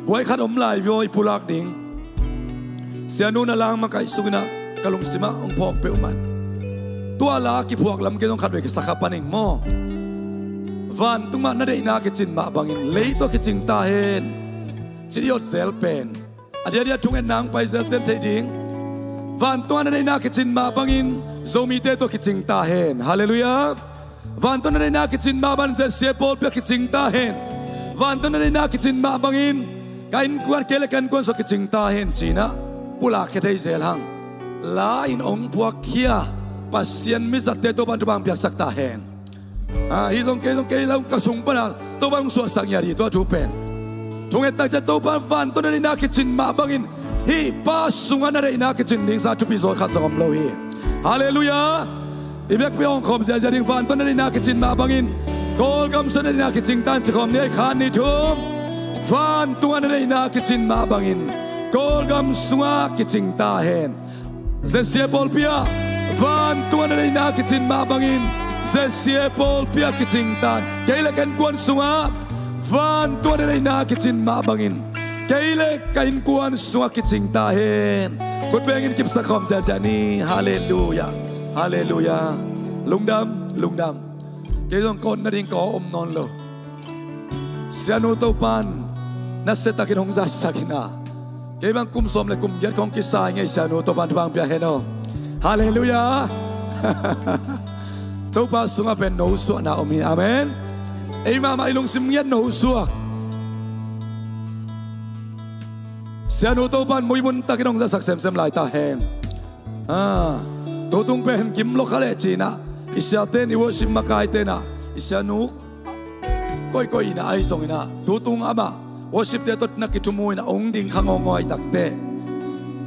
guai khat om lai vua, i pulak ding. Sianu na lang makaih sungin ah ka lungsimah hong phawk peuhmah. Tua la kiphuak lam kei zong khatvei ka sa kha pan ing maw. Vantung mah na deihna kicin mah bangin lei tawh kicing ta hen, ci i awt zel pen, a diadia thungetna hong pai zel ten theih ding. Vantung ah na deihna kicin mah bangin Zomite tawh kicing ta hen. Halleluiah. Vantung ah na deihna kicin mah bangin Z C A pawlpi ah kicing ta hen. Vantung ah na deihna kicin mah bangin ka innkuan, kei le ka innkuan sungah kicing ta hen, ci-in ah pulakkhia thei zel hang. La in hong phuakkhia Pasian mizatte Topa'n thupha hong piaksak ta hen. Ah, hi zong kei zong kei lo ka sung pana Topa'n hong suahsak ngiat hi tua thu pen. Thunget tak ciang Topa vantung ah na deihna kicin mah bangin hih pa sungah na deihna kicin ding sa thupi zaw khat zong om lo hi. Halleluiah. I biakpi hong khawm ziazia ding. Vantung ah na deihna kicin mah bangin Kawlgam sungah na deihna kicing ta hen ci khawm ni ei. Khat, nih, thum. Vantung ah na deihna kicin mah bangin Kawlgam sungah kicing ta hen. Z C A pawlpi ah vantung ah na deihna kicin mah bangin Z C A pawlpi ah kicing ta hen. Kei le ka innkuan sungah vantung ah na deihna kicin mah bangin kei le ka innkuan sungah kicing ta hen. Khut bengin kipsak khawm ziazia ni. Halleluiah. Halleluiah. Lungdam, lungdam. Kei zong ka awt nading ka aw om nawn lo. Sianu Topa'n nasiatakin hong zatsak hi na. Kei bang kum sawm le kum giat kong kisa ing ei, Sianu Topa'n thupha hong pia hen aw. Halleluiah. Topa sungah pen nosuahna om hi. Amen. Ei mahmah i lungsim ngiat nosuak. Sianu Topa'n muimun takin hong zatsak semsem lai ta hen. Ah, tutung pen gim lo kha leh ci-in ah i siate in, i worship makaite in ah, i sianu koikoi in ah, ahi zongin ah tutung amah worshipte tawh na kithumu in ah hong ding kha ngawngaw ahih takteh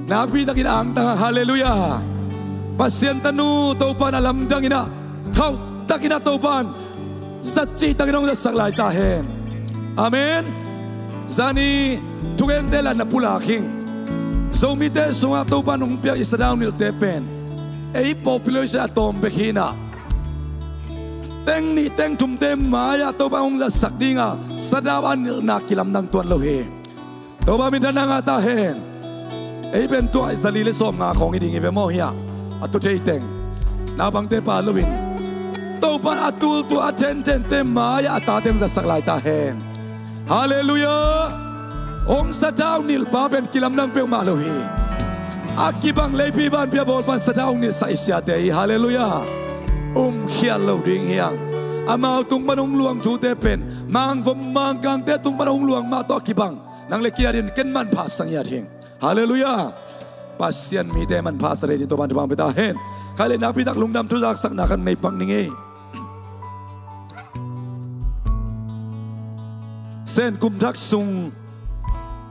nakpi takin angtang a. Halleluiah. Pasian tanu Topa'n a lamdang in ah, khauh takin ah Topa'n zat cih takin hong zatsak lai ta hen. Amen. Zani thugente lah na pulak hing. Zomite sungah Topa'n hong piak i Sadau nilhte pen ei population a tawm bek hi in ah, teng nih teng thumte mai-ah Topa'n hong zatsak ding a, Sadau a nilhna kilamdang tuan lo hi. Topa minthanna ngah ta hen. Ei pen tua zali le sawmnga khawng hi ding hi ve maw, hiah a tu thei teng. Naupangte pha loin Topa'n a tul tua a thenthente mai-ah a tate hong zatsak lai ta hen. Halleluiah. Hong Sadau nilhpa pen kilamdang peuhmah lo hi. A kibang leipi vanpi a bawlpa'n Sadau hong nilhsak i siate hi. Halleluiah. Umkhial lo ding hi hang. Amau tung pan hong luang thute pen mangvom mangkangte tung pan hong luang mah tawh a kibang nang le kei a dingin ken manpha sa ngiat hing. Halleluiah. Pasian mite manpha sa ding Topa'n thupha hong pia ta hen. Khai le nakpi tak lungdam thu zaksakna khat nei pak ning ei. Sen kum thak sung,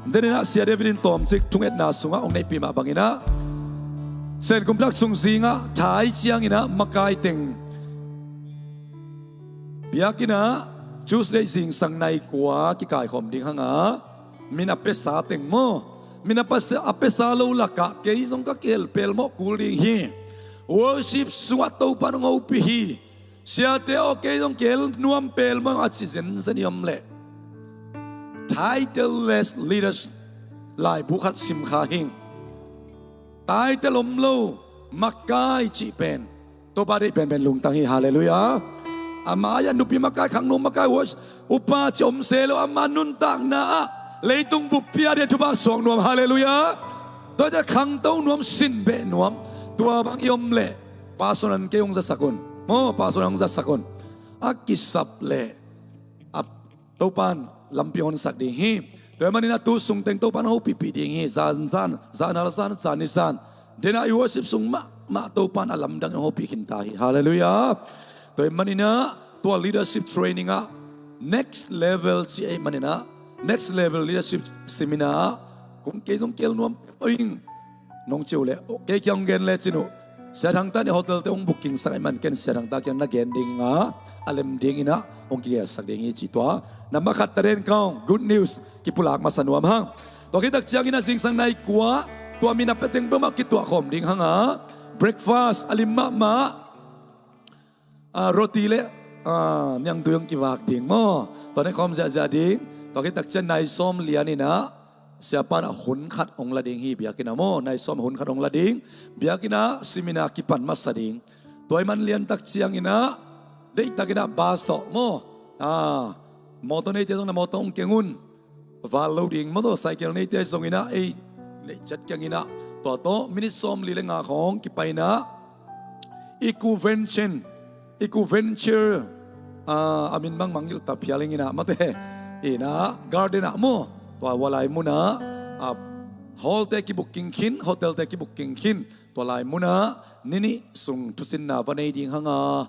den in ah Sia David in tawmcik thungetna sungah hong neihpih mah bangin ah, Sen kum thak sung zingah thai ciangin ah makai teng biakinn ah Tuesday zingsang nai kua kikaikhawm ding hang a, min a piasa teng maw, min a piasa, a piasa lo lakah kei zong ka kihel pelmawh kul ding hi. Worship sungah Topa'n hong hopih hi. Siate aw, kei zong kihel nuam pelmawh a ci zenzen i om leh, titleless leaders laibu khat sim kha hing. Title om lo makai cih pen Topa deih penpen lungtang hi. Halleluiah. A mai-ah nupi makai, khangno makai, worship upa cih om se lo, ama nuntakna ah leitung buppi a dingin thupha suak nuam. Halleluiah. Tuate khangto nuam, sin beh nuam. Tua bang i om leh pastor in kei hong zatsak un maw, pastor in hong zatsak un. A kisap leh a Topa'n lampi hong honsak ding hi. Tua ahih manin a tu sung teng Topa'n hong hopihpih ding hi. Zan zan, zan hal zan, zan ni zan, den a i worship sung mahmah Topa'n a lamdang in hong hopih khin ta hi. Halleluiah. Tua ahih manin ah tua leadership training ah next level cih ahih manin ah next level leadership seminar ah kong kei zong kihel nuam ing nong ci uh leh, kei kiang hong gen le cin uh. Sia Thang Tan in hotel te hong booking sak ahih man ken Sia Thang Tan kiang na gen ding a, a lem dingin ah hong kigelsak ding hi ci tua. Nambat khat ta den kong, good news kipulak masa nuam hang. Tua khit tak ciangin ah zingsang nai kua tua min a pia teng peuhmah kituah khawm ding hang a, Breakfast a lim mahmah, ah, roti le, ah, niangtui hong kivak ding maw? Tua ne khawm ziahziah ding. Tua khit takciang nai sawm lian inah siapa inah hun khat hong la ding hi biakinn ah maw? Nai sawm hun khat hong la ding. Biakinn ah seminar kipan masa ding. Tua i man lian takciang inah deihtak inah bus tawh maw? Ah, mawtaw neite zong na mawtaw hong keng un. Val lo ding maw tawh, cycle neite zong inah ei neih ciat kiang inah tua tawh minit sawm li le nga khawng kipai inah Eco Venture, Eco Venture, ah, a min bang mangngilh ta phial ing inah mate inah garden ah maw? Tua hualai munah, ah, hallte kibuk kingkhin, hotelte kibuk kingkhin. Tua lai munah ni nih sung thusinna va nei ding hanga,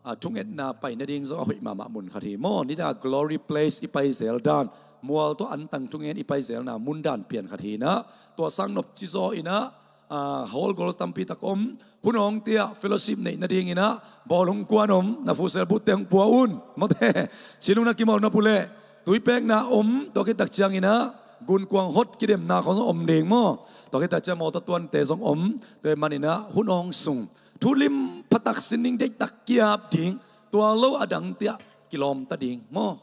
ah, thungetna pai nading zong a hoih mahmah mun khat hi maw? Nidang Glory Place i pai zel dan, mual tawh antang thungen i pai zelna mun dan pian khat hi inah. Tua sang nop cizaw inah, ah, hall gol tampi tak om. Hun hong tiah fellowship neih nading inah ball hong kuan om, na futsal butte hong pua un mawte. Sinung na kimawl nop uh leh tuipekna om. Tua khit takciang inah gunkuang hot kidemna khawng zong om ding maw? Tua khit takciang mawtaw tuante zong om. Tua i man inah hun hong sung thu lim phatak sin ding, deihtak kiap ding. Tua lo a dang tiah kilawmta ding maw?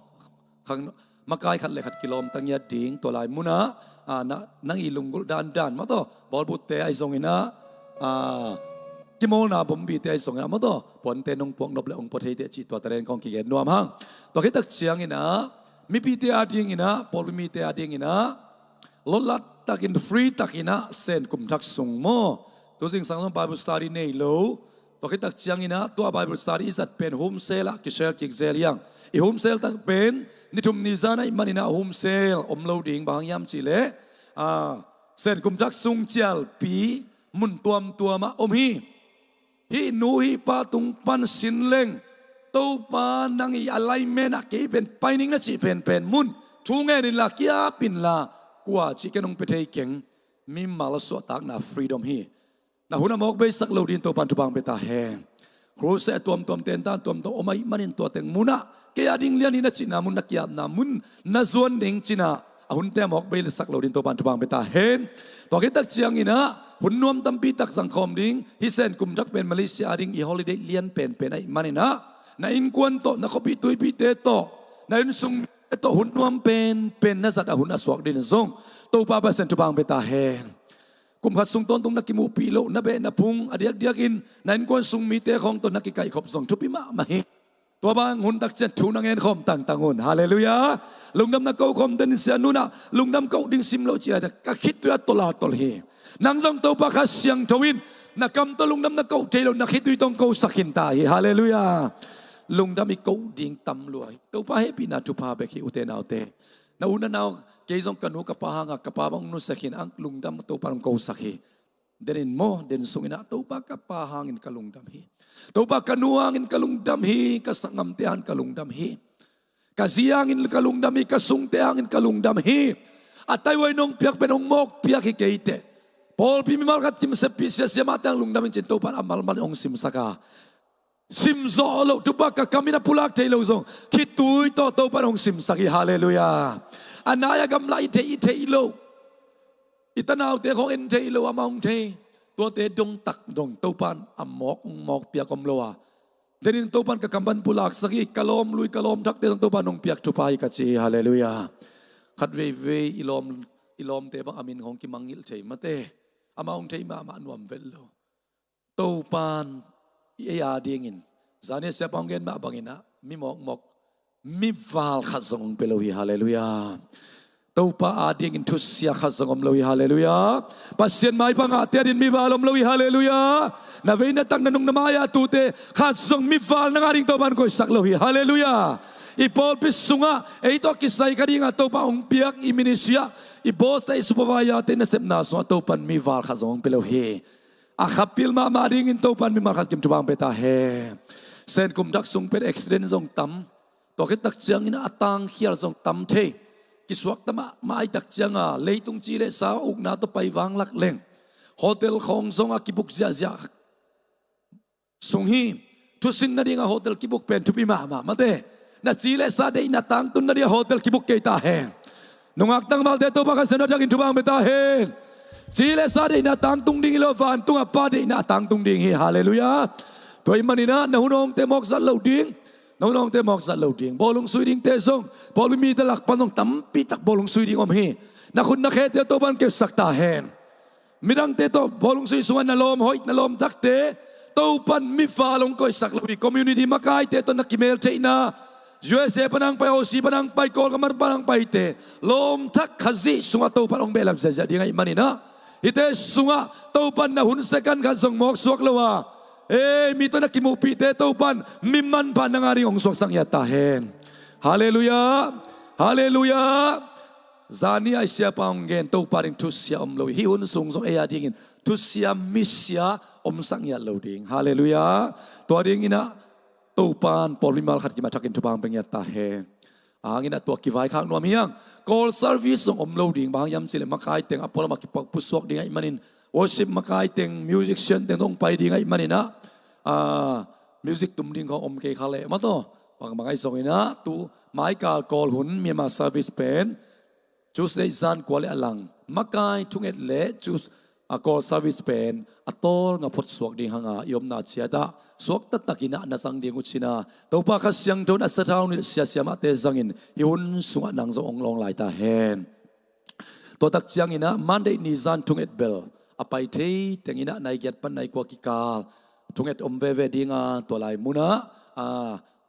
Khang makai khat le khat kilawmta ngiat ding. Tua lai munah, ah, na, nang i lunggulh dandan maw tawh, bawlbutte ahi zong inah, ah, kimawlna bombite ahi zong inah maw tawh, puante nong puak nop le hong pua thei teh cih tua talen kong kigen nuam hang. Tua khit takciang inah mipite a ding inah, pawlpi mite a ding inah lotlat takin, free takin ah Sen kum Thak sung maw? Tu zingsang zong Bible study nei lo. Tua khit takciang inah tua Bible study i zat pen home cell ah kishare kik zel hi hang. I home cell tak pen ni thum ni zan ahih man inah home cell om lo ding, bang hang hiam cih leh, ah, Sen Kum Thak sung cialpi mun tuamtuam ah om hi. Hih nu hih pa tung pan sin leng, Topa nang i alignment ah kei pen pai ning na cih penpen mun thu ngen inla, kiap inla, kua cih ken hong pia thei keng. Mimal a suahtakna freedom hi. Na hun a mawk beisak lo ding Topan thupha hong pia ta hen. Crusade a tuamtuam, tentan tuamtuam om ahih manin tua teng munah kei a ding lian hi na cihna mun, na kiapna mun na zuan ding cinah a hunte a mawk beisak lo ding Topan thupha hong pia ta hen. Tua khit takciang inah hun nuam tampi tak zangkhawm ding. Hih Sen Kum Thak pen Malaysia a ding i holiday lian penpen ahih man inah na innkuan tawh, na khuapih tuipihte tawh, na innsungte tawh hun nuam penpen na zat a hun a suak ding zong Topa Pasian thupha hong pia ta hen. Kum khat sung tawntung na kimuhpih loh, na beh na phung a diakdiakin na innkuan sung mite khawng tawh na kikaihkhop zong thupi mahmah hi. Tua bang hun takciang thu na ngen khawm tangtang un. Halleluiah. Lungdam na ko khawm den in sia nunah lungdam koh ding sim loh cih lai ka khitui a tolh a tolh hi. Nang zong Topa Kha Siangtho in na kam tawh lungdam na koh thei lo, na khitui tawh hong kosak khin ta hi. Halleluiah. Lungdam i koh ding tam lua hi. Topa hehpihna thupha bek hi ute naute. Na u na nau, kei zong ka nu ka pa hanga ka pa bang nusia khin ang, lungdam, Topa hong kosak hi. Den in maw, den sung inah Topa ka pa hangin ka lungdam hi. Topa ka nu hangin ka lungdam hi, ka sanggamte hangin ka lungdam hi. Ka zi hangin ka lungdam hi, ka sungte hangin ka lungdam hi. A taihuai nong piak pen hong mawk piak hi kei teh. Pawlpi mimal khat kim seppih siasia mah teng lungdam in cin Topa in a malmal in hong simsak a. Simzawh loh, thupha ka kam in a pulak thei lo zong khitui tawh Topa in hong simsak hi. Halleluiah. A nai a gamla i theih, i theih loh, i tanaute khawng en thei lo, amah hong thei. Tuate dongtak dong Topa in a mawk, hong mawk piak om lo a. Den in Topa in ka kam pan pulaksak hi, ka lawm lui, ka lawm thakte zong Topa in hong piak thupha hi ka ci hi. Halleluiah. Khat veivei i lawm, i lawmte bang a min khawng kimangngilh thei mate. Amah hong thei mahmah nuam vet lo. Topa in ei a dingin, zani a siapa hong gen mah bangin ah, mi mawkmawk, mi val khat zong hong pia lo hi. Halleluiah. Topa a dingin thusia khat zong om lo hi. Halleluiah. Pasian maipha ngahte a dingin mi val om lo hi. Halleluiah. Na vei na tak na nung na mai-a tute khat zong mi val na ngah ding Topa in koihsak lo hi. Halleluiah. I pawlpi sungah ei tawh kisai kha dingah Topa hong piak i ministry ah, i boss te, i supervisor te, i nasepna sungah Topa in mi val khat zong hong pia lo hi. A khapil mahmah dingin Topa in mimal khat kim thupha hong pia ta hen. Sen kum thak sung pen accident zong tam. Tua khit tak ciangin a tangkhial zong tam thei. Kisuakta mahmah ahih tak cianga leitung ci le sa ukna tawh pai vanglak leng, hotel khawng zong a kibuk ziahziah sung hi. Thusin nadinga hotel kibuk pen thupi mahmah mate. Na ci le sa deihna tangtun nadinga hotel kibuk kei ta hen. Nungak tangvalte Topa Kha Siangtho a takin thupha hong pia ta hen. Ci le sa deihna tangtung ding hi lo, vantung a Pa deihna tangtung ding hi. Halleluiah. Tua ahih manin ah na hun hawngte mawk zat lo ding. Na hun hawngte mawk zat lo ding. Bawlung sui dingte zong, pawlpi mite lak pan zong tampi tak bawlung sui ding om hi. Na khut na khete Topan kepsak ta hen. Midangte tawh bawlung sui sungah na lawm hoih, na lawm thakte Topan mi val hong koihsak lo hi. Community makaite tawh na kimel theihna, U S A pan hong pai, Aussie pan hong pai, Kawlgam pan hong paite lawm thak Khazih sungah Topan hong behlap ziahziah ding ahih manin ah, hihte sungah Topan na hun second khat zong mawk suak lo a, ei, mi tawh na kimuhpihte Topan mi manpha nang a ding hong suaksak ngiat ta hen. Halleluiah. Halleluiah. Zani a i siapa hong gen, Topa ding thusia om lo hi. Hih hun sung zong ei a dingin thusia misia omsak ngiat lo ding. Halleluiah. Tua dingin ah Topan pawlpi mimal khat kim a thakin thupha hong pia ngiat ta hen. Ahang in ah tua kivaikhak nuam hi hang. Call service zong om lo ding. Bang hang hiam cih leh makai teng a pualam a kipusuak ding ahih manin, worship makai teng, musician teng zong pai ding ahih manin ah, ah, music tum ding khawng om kei kha leh maw taw. Bang bang ahi zongin ah tu maikal Kawl hun Myanmar service pen Tuesday zan kua le a lang makai thunget le Tues-, a, Kawl service pen a tawlnga phot suak ding hang a, i omna ciat ah suak taktak in ah na zang ding uh cin a, Topa Kha Siangtho in a sathau nilh sia siamahte zangin hih hun sungah nang zong hong lawng lai ta hen. Tua tak ciangin ah Monday ni zan thunget bel a pai thei teng in ah nai giat pan nai kua kikal thunget om veve ding a, tua lai mun ah, a,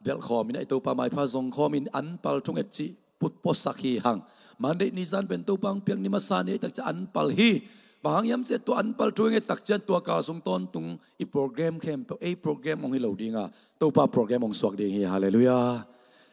delh khawm in ah i Topa maipha zong khawm in anpal thunget cih put puaksak hi hang. Monday ni zan pen Topa hong piak ni masa ni ahih tak ciang anpal hi. Bang hang hiam cih leh tua anpal thunget tak ciang tua kal sung tawntung i program khempeuh, ei program hong hi lo ding a, Topa program hong suak ding hi. Halleluiah.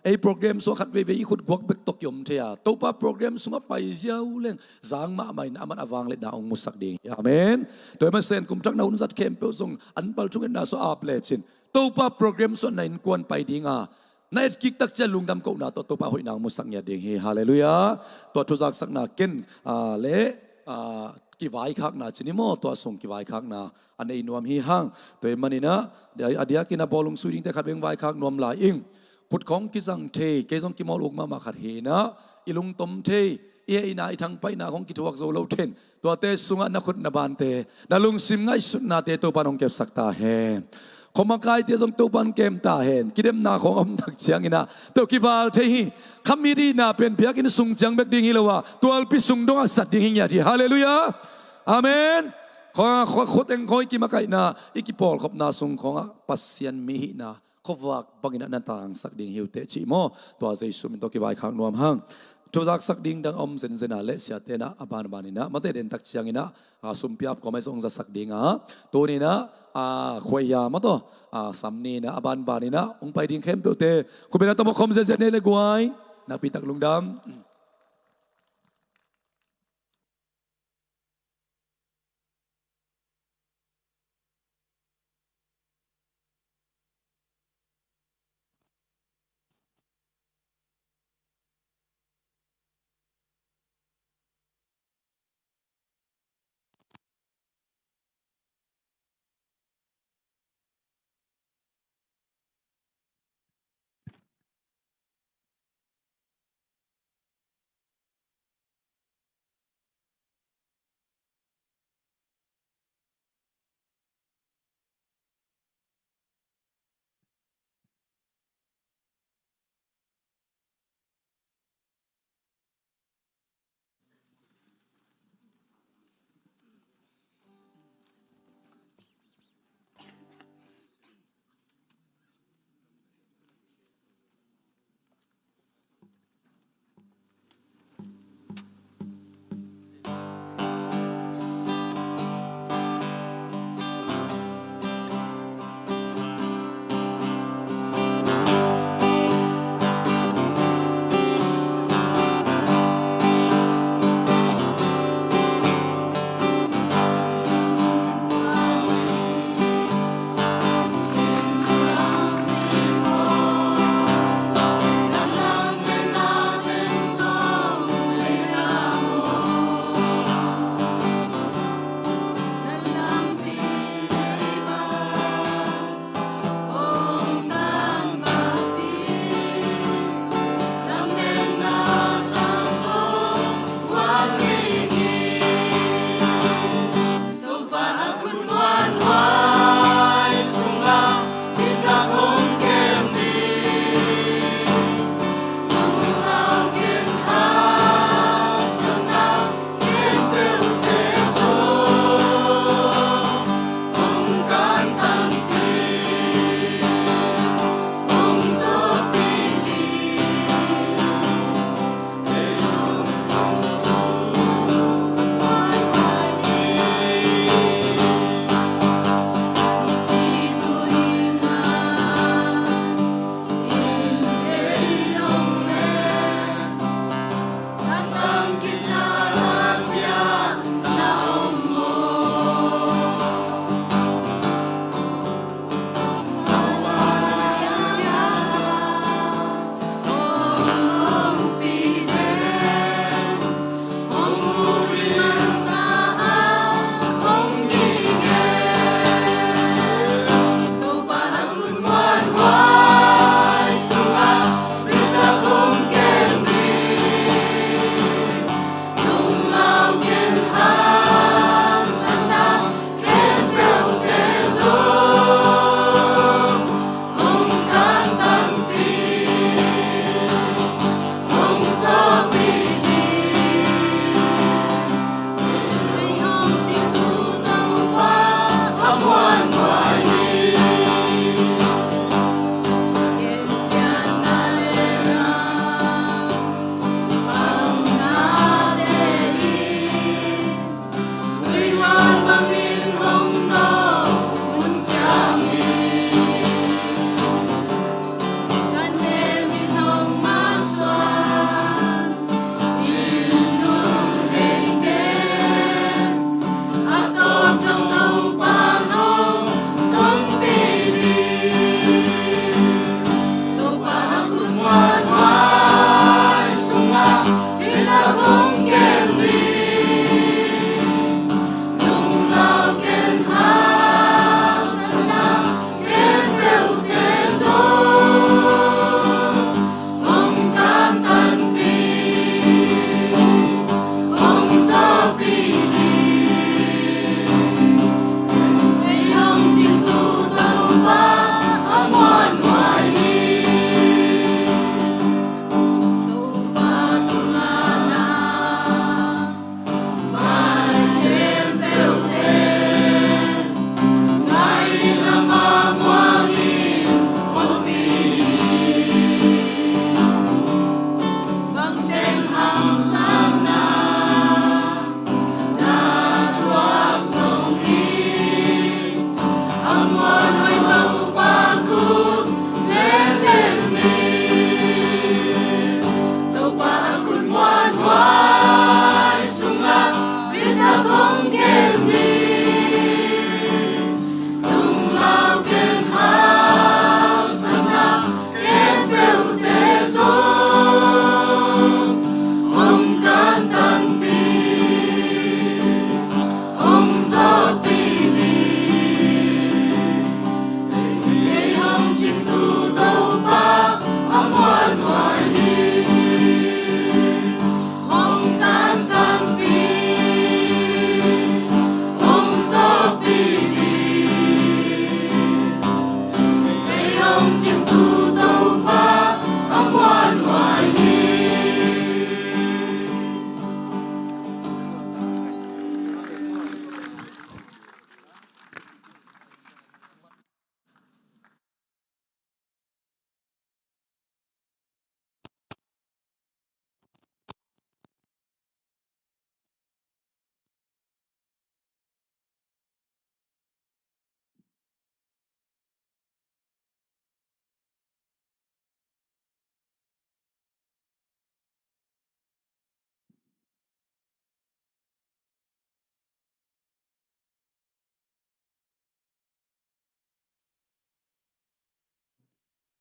Ei program suak khat veivei i khut guak bek tawh kiom thei a, Topa program sungah pai ziau leng zang mahmah in aman a vangliatna hong musak ding hi. Amen. Tua ahih manin Senkum thak na hun zat khempeuh zong anpal thungetna sung ap lecin Topa program sungah na innkuan pai ding a, na etkik tak ciang lungdam kohna tawh Topa hoihna hong musak ngiat ding hi. Halleluiah. Tua thuzaksakna ken, a, le, a, kivaikhakna cin hi maw, tua sung kivaikhakna a nei nuam hi hang. Tua ahih manin ah a diakin a bawlung sui dingte khat veng vaikhak nuam lai ing. Khut khawng kizang thei, kei zong kimawl uk mahmah khat hi in ah, i lungtom thei, i heihna, i thangpaihna khawng kithuak zo lo then, tuate sungah na khut na bante, na lungsim ngaihsutnate Topan hong kepsak ta hen. Khuamakaite zong Topan kem ta hen. Kidemna khawng a om tak ciangin ah peuh kival thei hi. Khamit itna pen biakinn sung ciang bek ding hi lo a, tualpi sung dong a zat ding hi ngiat hi. Halleluiah. Amen. Khua, khua, khua teng khawng i kimakaihna, i kipawlkhopna sung khawngah Pasian mi hihna khuavak bangin ah na tangsak ding hi uh teh cih maw. Tua Jesu min tawh kivaikhak nuam hang. Thuzaksak ding dang a om zenzen a leh siate in ah a banban in ah, mate den tak ciangin ah, a, sumpiap kawm ahi zong hong zasak ding a, tuni in ah, a, khuaiya maw taw, a, sam ni in ah a banban in ah hong pai ding khempeuhte khut beng a tawm a khawm ziahziah ni le guai. Nakpi tak lungdam.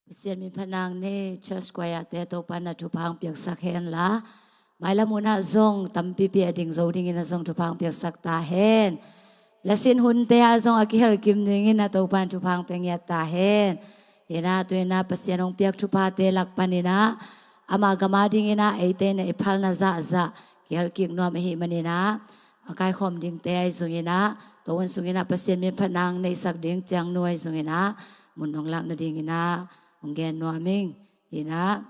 Pasian min phat nang nei, church choir te Topa na thupha hong piaksak hen la, mailam hun ah zong tampipi a ding zo dingin ah zong thupha hong piaksak ta hen. Lasin hunte ah zong a kihel kim dingin ah Topa na thupha hong pia ngiat ta hen. Hi na, tu-in ah Pasian hong piak thuphate lak panin ah ama gam a dingin ah eite in ah i phalna zahzah kihel kik nuam ahih manin ah, a kaikhawm dingte ahi zongin ah, tua hun sungin ah Pasian min phat nang neihsak ding Ciangnu ahi zongin ah, mun hong lak nadingin ah hong gen nuam ing. Hi na,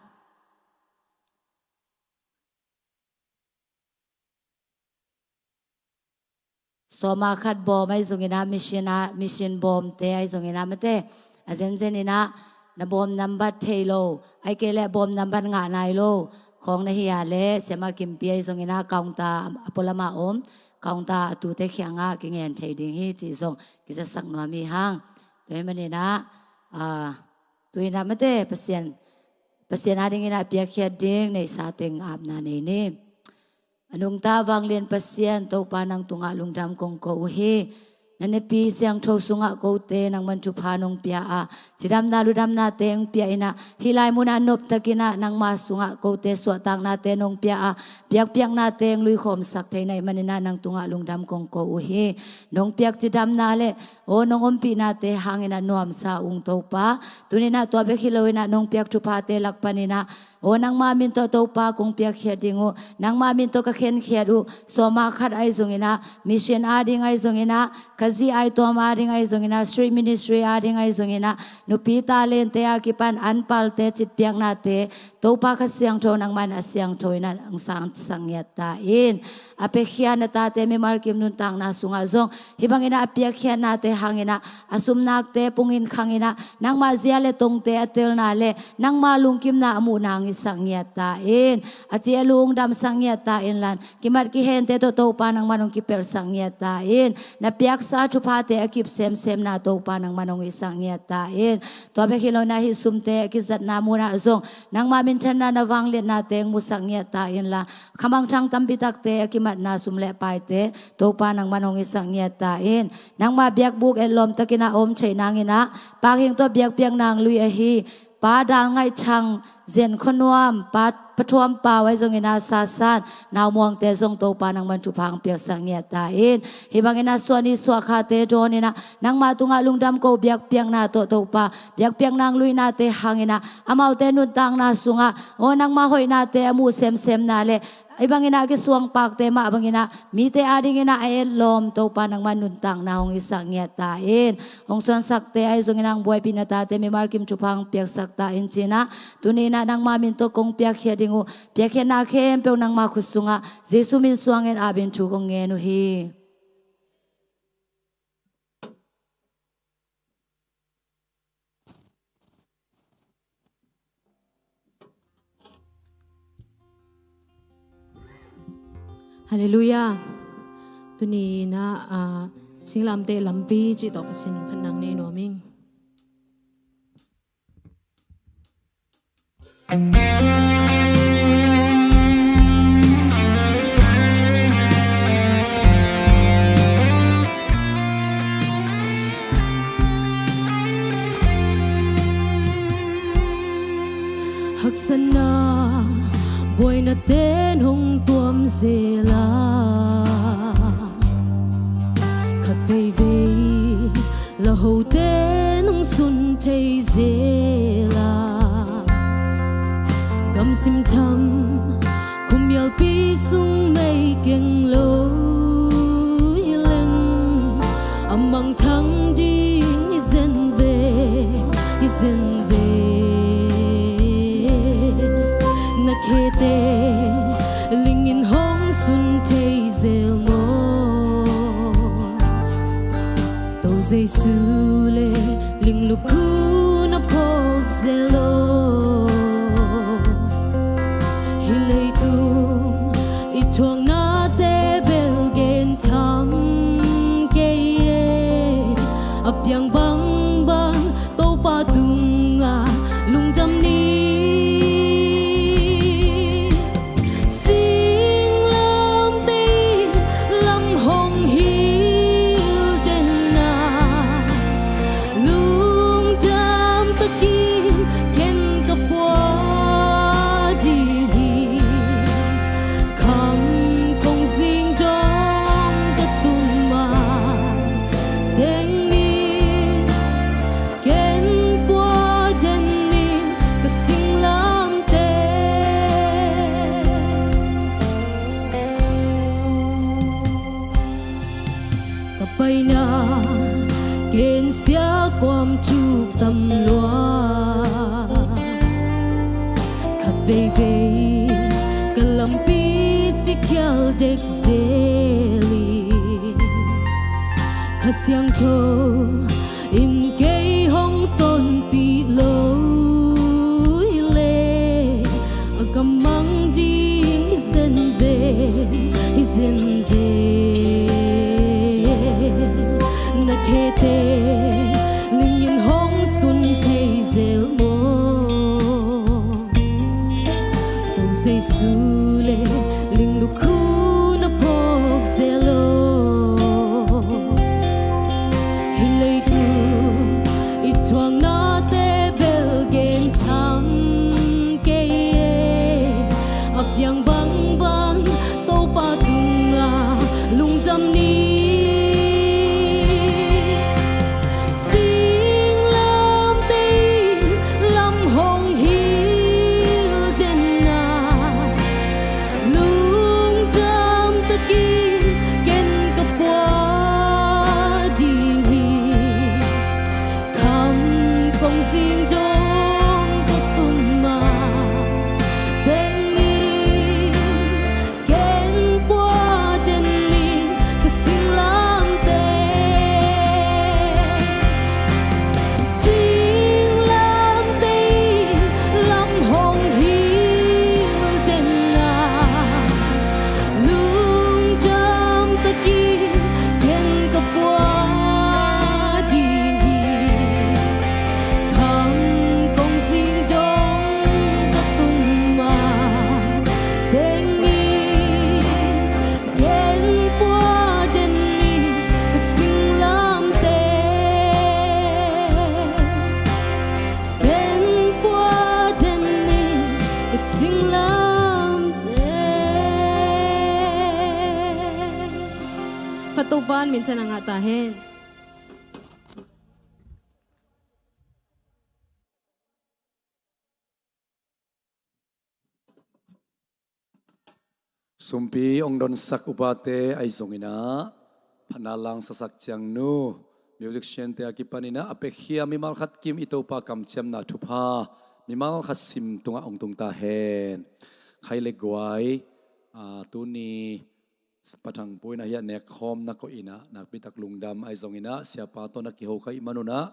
sawma khat bawm ahi zongin ah, mission ah, mission bawmte ahi zongin ah, mate, a zenzen in ah na bawm nambat thei lo, ahih kei leh bawm nambat ngah nai lo khawng na hi a leh, siamah Kimpi ahi zongin ah counter a pualam ah om, counter a tute kiangah kingen thei ding hi cih zong kizatsak nuam hi hang. Tua ahih manin ah, ah, tu-in ah, mate, Pasian, Pasian a dingin ah piakkhiat ding neihsa teng apna nei ni. A nungta vanglian Pasian Topa, nang tungah lungdam kong ko uh hi. Na nepi siangtho sungah kote nangman thupha nong pia a, cidamna ludamnate hong pia in ah, hih lai munah noptakin ah nangma sungah kote suahtaknate nong pia a, biakpiaknate hong luikhawmsak thei na hih manin ah nang tungah lungdam kong ko uh hi. Nong piak cidamna le aw nong ompihnate hangin ah nuamsa ung Topa. Tuni-in ah tua bek hi loin ah nong piak thuphate lak panin ah, aw nangma min tawh Topa kong piakkhiat ding uh, nangma min tawh ka khenkhiat uh, sawma khat ahi zongin ah, mission a ding ahi zongin ah, ka zi ai tuam a ding ahi zongin ah, street ministry a ding ahi zongin ah, nupi talente a kipan anpalte citpiaknate, Topa Kha Siangtho nangman a siangtho in ah hong sangsak ngiat ta in. A piakhia na tate mimal kim nuntakna sungah zong hih bangin ah a piakkhiatnate hangin ah a sumnakte pungin khangin ah nangmah zia le tongte a telna le nangma lungkimna a muhna hong hisak ngiat ta in. A ci a lu hong damsak ngiat ta in la, kimat kihente tawh Topa nangman hong kipelhsak ngiat ta in. Na piaksa thuphate a kip semsemna Topa nangman hong hisak ngiat ta in. Tua bek hi loin ah hih sumte a kizatna munah zong nangma minthanna na vangliatnate hong musak ngiat ta in la, khamangthang tampi takte a kimatna sum le paite Topa nangman hong hisak ngiat ta in. Nangma biakbuk etlawm takin ah a om theih nangin ah, Pak Hing tawh biakpiakna hong lui ahi Pa Dal Ngaih Thang, Zen Khua Nuam, Pa, Pa Thuam Pau ahi zongin ah, Sa San, Nau Muangte zong Topa nangman thupha hong piaksak ngiat ta in. Hih bangin ah suah ni suah khate dawnin ah nangma tungah lungdam ko biakpiakna tawh Topa, biakpiakna hong luinate hangin ah amaute nuntakna sungah aw nangma hoihnate a muh semsemna le hih bangin ah kisuangpakte mah bangin ah mite a dingin ah a etlawm Topa nangman nuntakna hong hisak ngiat ta in. Hong suansakte ahi zongin ah, hong buaipih na tate mimal kim thupha hong piaksak ta in ci-in ah, tuni-in ah nangma min tawh kong piakkhiat ding uh, piakkhiatna khempeuh nangma khut sungah Jesu min suangin apin thu kong ngen uh hi. Halleluiah. Tuni-in ah, ah, Singlamteh Lampi cih tawh Pasian phatna nei nuam ing. Haksatna buaina ten hong tuam zel a, khat veivei lahote nong sun thei zel a, gamsim tham khuamialpi sung mei keng lo hi leng, a mangthang ding hi zen ve, hi zen ve. Na khete lingin hong sun thei zel maw? To Jesu le linglukhu na phawk zel lo. Hih leitung i thuaknate bel gen tham kei e. A piang bangbang Topa tungah lungdam ni. Singlamteh in lam hong hilh den a, lungdam takin Siakuam thuk tam lua, khat veivei ka lampi si khial dek zel in, Kha Siangtho in kei hong tonpih lo hi leh, a ka mang ding hi zen ve, hi zen ve. Na khete ling in hong sun thei zel maw? To Jesu le ling lukhu na phawk zel lo. Hih leitung i thuaknate bel gentham kei e. A piang bangbang Topa tungah lungdam ni. Singlamteh in lam hong hilh den a, lungdam takin ken ka pua ding hi. Kham kong zing dong ka tun ma teng in, ken pua den in ka singlamteh. Singlamteh in lam hong hilh den a, lungdam takin ken ka pua ding hi. Kham kong zing dong ka tun ma teng in, ken pua den in ka singlamteh. Ken pua den in ka singlamteh. Kha Topa in minthanna ngah ta hen. Sumpi hong donsak upate ahi zongin ah, phatna langsasak ciangnu, musician-te a kipanin ah a pekkhia mimal khat kim i Topa kamciamna thupha mimal khat sim tungah hong tung ta hen. Khai le guai, ah, tuni Pa Thang Pu in ah hiah nekkhawmna koih in ah, nakpitak lungdam ahi zongin ah, Siapa tawh na kiho kha ahih manun ah,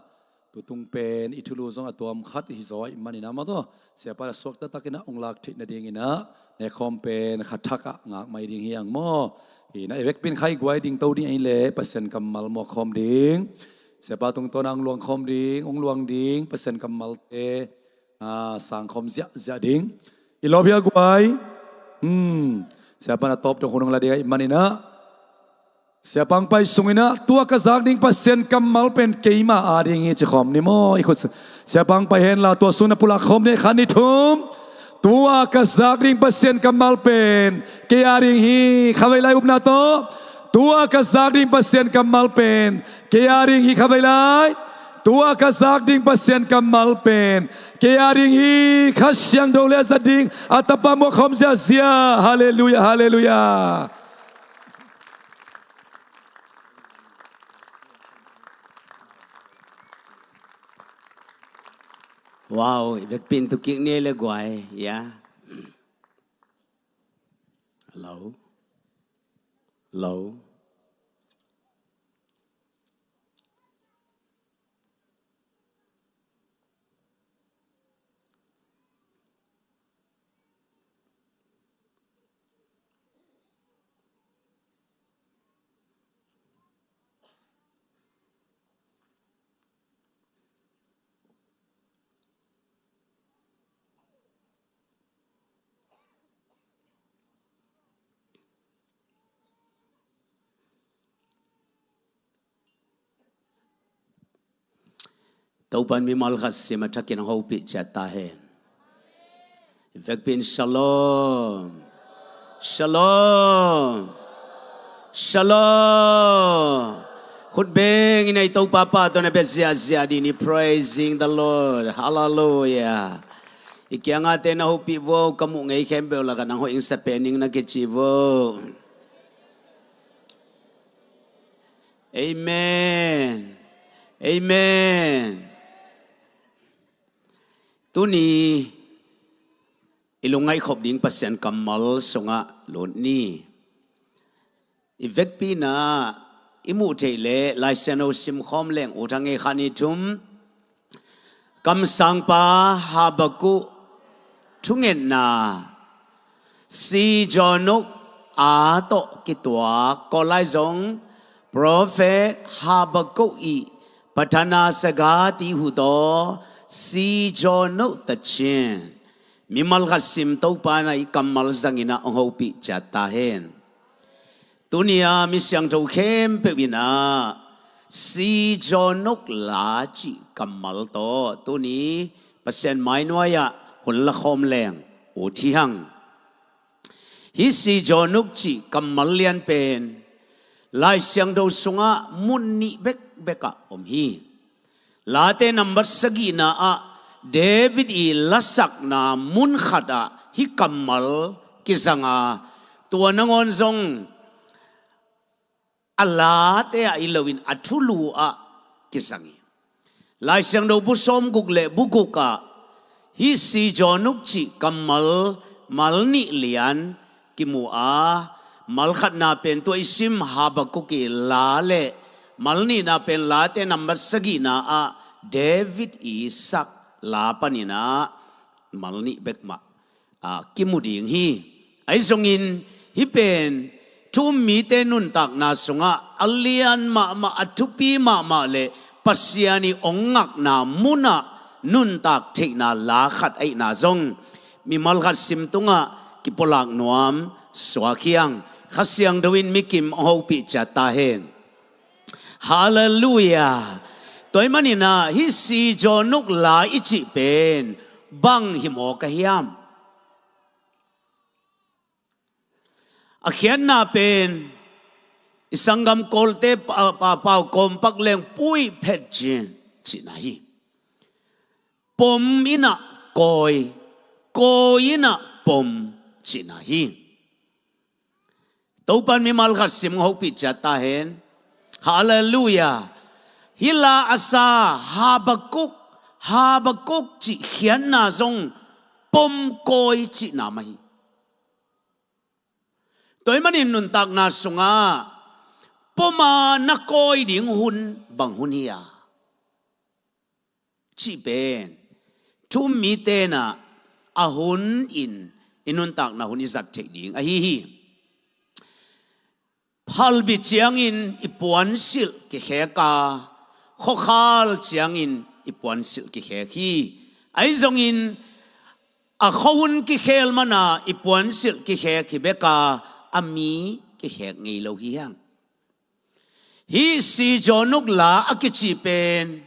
tutung pen i thulu zong a tuam khat hi zaw ahih manin ah, amah tawh Siapa in a suakta takin ah hong lak theih nadingin ah, nekkhawm pen kha thak ah ngak mai ding hi hang maw. Hi in ah, i vekpi in khai guai ding to ding ahih leh Pasian kammal muak khawm ding. Siapa tungtawn ah hong luang khawm ding, hong luang ding, Pasian kammalte, ah, sang khawm ziahziah ding. I lawp hia guai? Hmm. Siapa in a tawp dong hun hong la ding ahih manin ah, Siapa hong pai sungin ah, tua ka zak ding Pasian kammal pen keima a ding hi ci khawm ni maw. I khut, Siapa hong pai hen la, tua sungin ah pulak khawm ni, khat, nih, thum. Tua ka zak ding Pasian kammal pen kei a ding hi, khavei lai upna tawh. Tua ka zak ding Pasian kammal pen kei a ding hi, khavei lai. Tua ka zak ding Pasian kammal pen kei a ding hi, Kha Siangtho le a zat ding a tapa muak khawm ziahziah. Halleluiah, halleluiah. Wow, i vekpi in tu kik ni le guai, ya. Hello. Hello. Topa'n mimal khat sim a thakin hong hopih ciat ta hen. I vekpi in shalom. Shalom. Shalom. Khut beng in ei Topa pa tawh na bia ziahziah dih ni, praising the Lord. Hallelujah. I kiangahte na hopih vo, ka muh ngei khempeuh lakah nang hoih ing sa pen ing na kici vo. Amen. Amen. Tuni i lungngaihkhop ding Pasian kammal sungah lut ni. I vekpi-in ah i muh theih leh Lai Siangtho simkhawm leng ut hang e. Khat, nih, thum. Kamsangpa Habakkuk thungetna, Sihzawhnu a tawh kituak, Kawl lai zong Prophet Habakkuk ii pratana saga ti uh tawh, Sihzawhnu ta cin. Mimal khat sim Topa in ah i kammal zangin ah hong hopih ciat ta hen. Tuni-a mi siangtho khempeuh in ah Sihzawhnu la cih kammal tawh tuni Pasian mai nuai-ah hun lakhawm leng ut hi hang. Hih Sihzawhnu cih kammal lian pen Lai Siangtho sungah mun nih bekbek ah om hi. Late nambat sagihna ah David ii lasakna mun khatah hih kammal kizang a, tua nangawn zong a late ah hi loin a thulu ah kizang hi. Lai Siangtho bu sawmguk le bu guk ah hih Sihzawhnu cih kammal mal nih lian kimu a, mal khatna pen tua i sim Habakkuk ii la le mal nihna pen Late nambat sagihna ah David ii sak la panin ah mal nih bek mah, ah, kimu ding hi. Ahi zongin hih pen thu um mite nuntakna sungah a lian mahmah, a thupi mahmah le Pasian ii hong ngakna munah nuntak theihna la khat ahihna zong mimal khat sim tungah kipulak nuam suak hi hang. Kha Siangtho in mi kim hong hopih ciat ta hen. Halleluiah. Tua ahih manin ah hih Sihzawhnu la i cih pen bang hi mawk a hiam? A khiatna pen i sanggam Kawlte pa, pa, pau kawmpak leng puih phet cin cihna hi. Pom in ah kawi, kawi in ah pom cihna hi. Topa'n mimal khat sim hong hopih ciat ta hen. Halleluiah. Hih la a sa Habakkuk, Habakkuk cih khiatna zong pom kawi cihna mah hi. Tua ahih manin nuntakna sungah pom a na kawi ding hun bang hun hi a cih pen thu um mite in ah a hun in i nuntakna hun i zat theih ding ahi hi. Phalbi ciangin i puansilh kikhek a, khuakhal ciangin i puansilh kikhek hi. Ahi zongin a khuahun kikhel man a i puansilh kikhek hi bek a, a mi kikhek ngei lo hi hang. Hih Sihzawhnu la a kici pen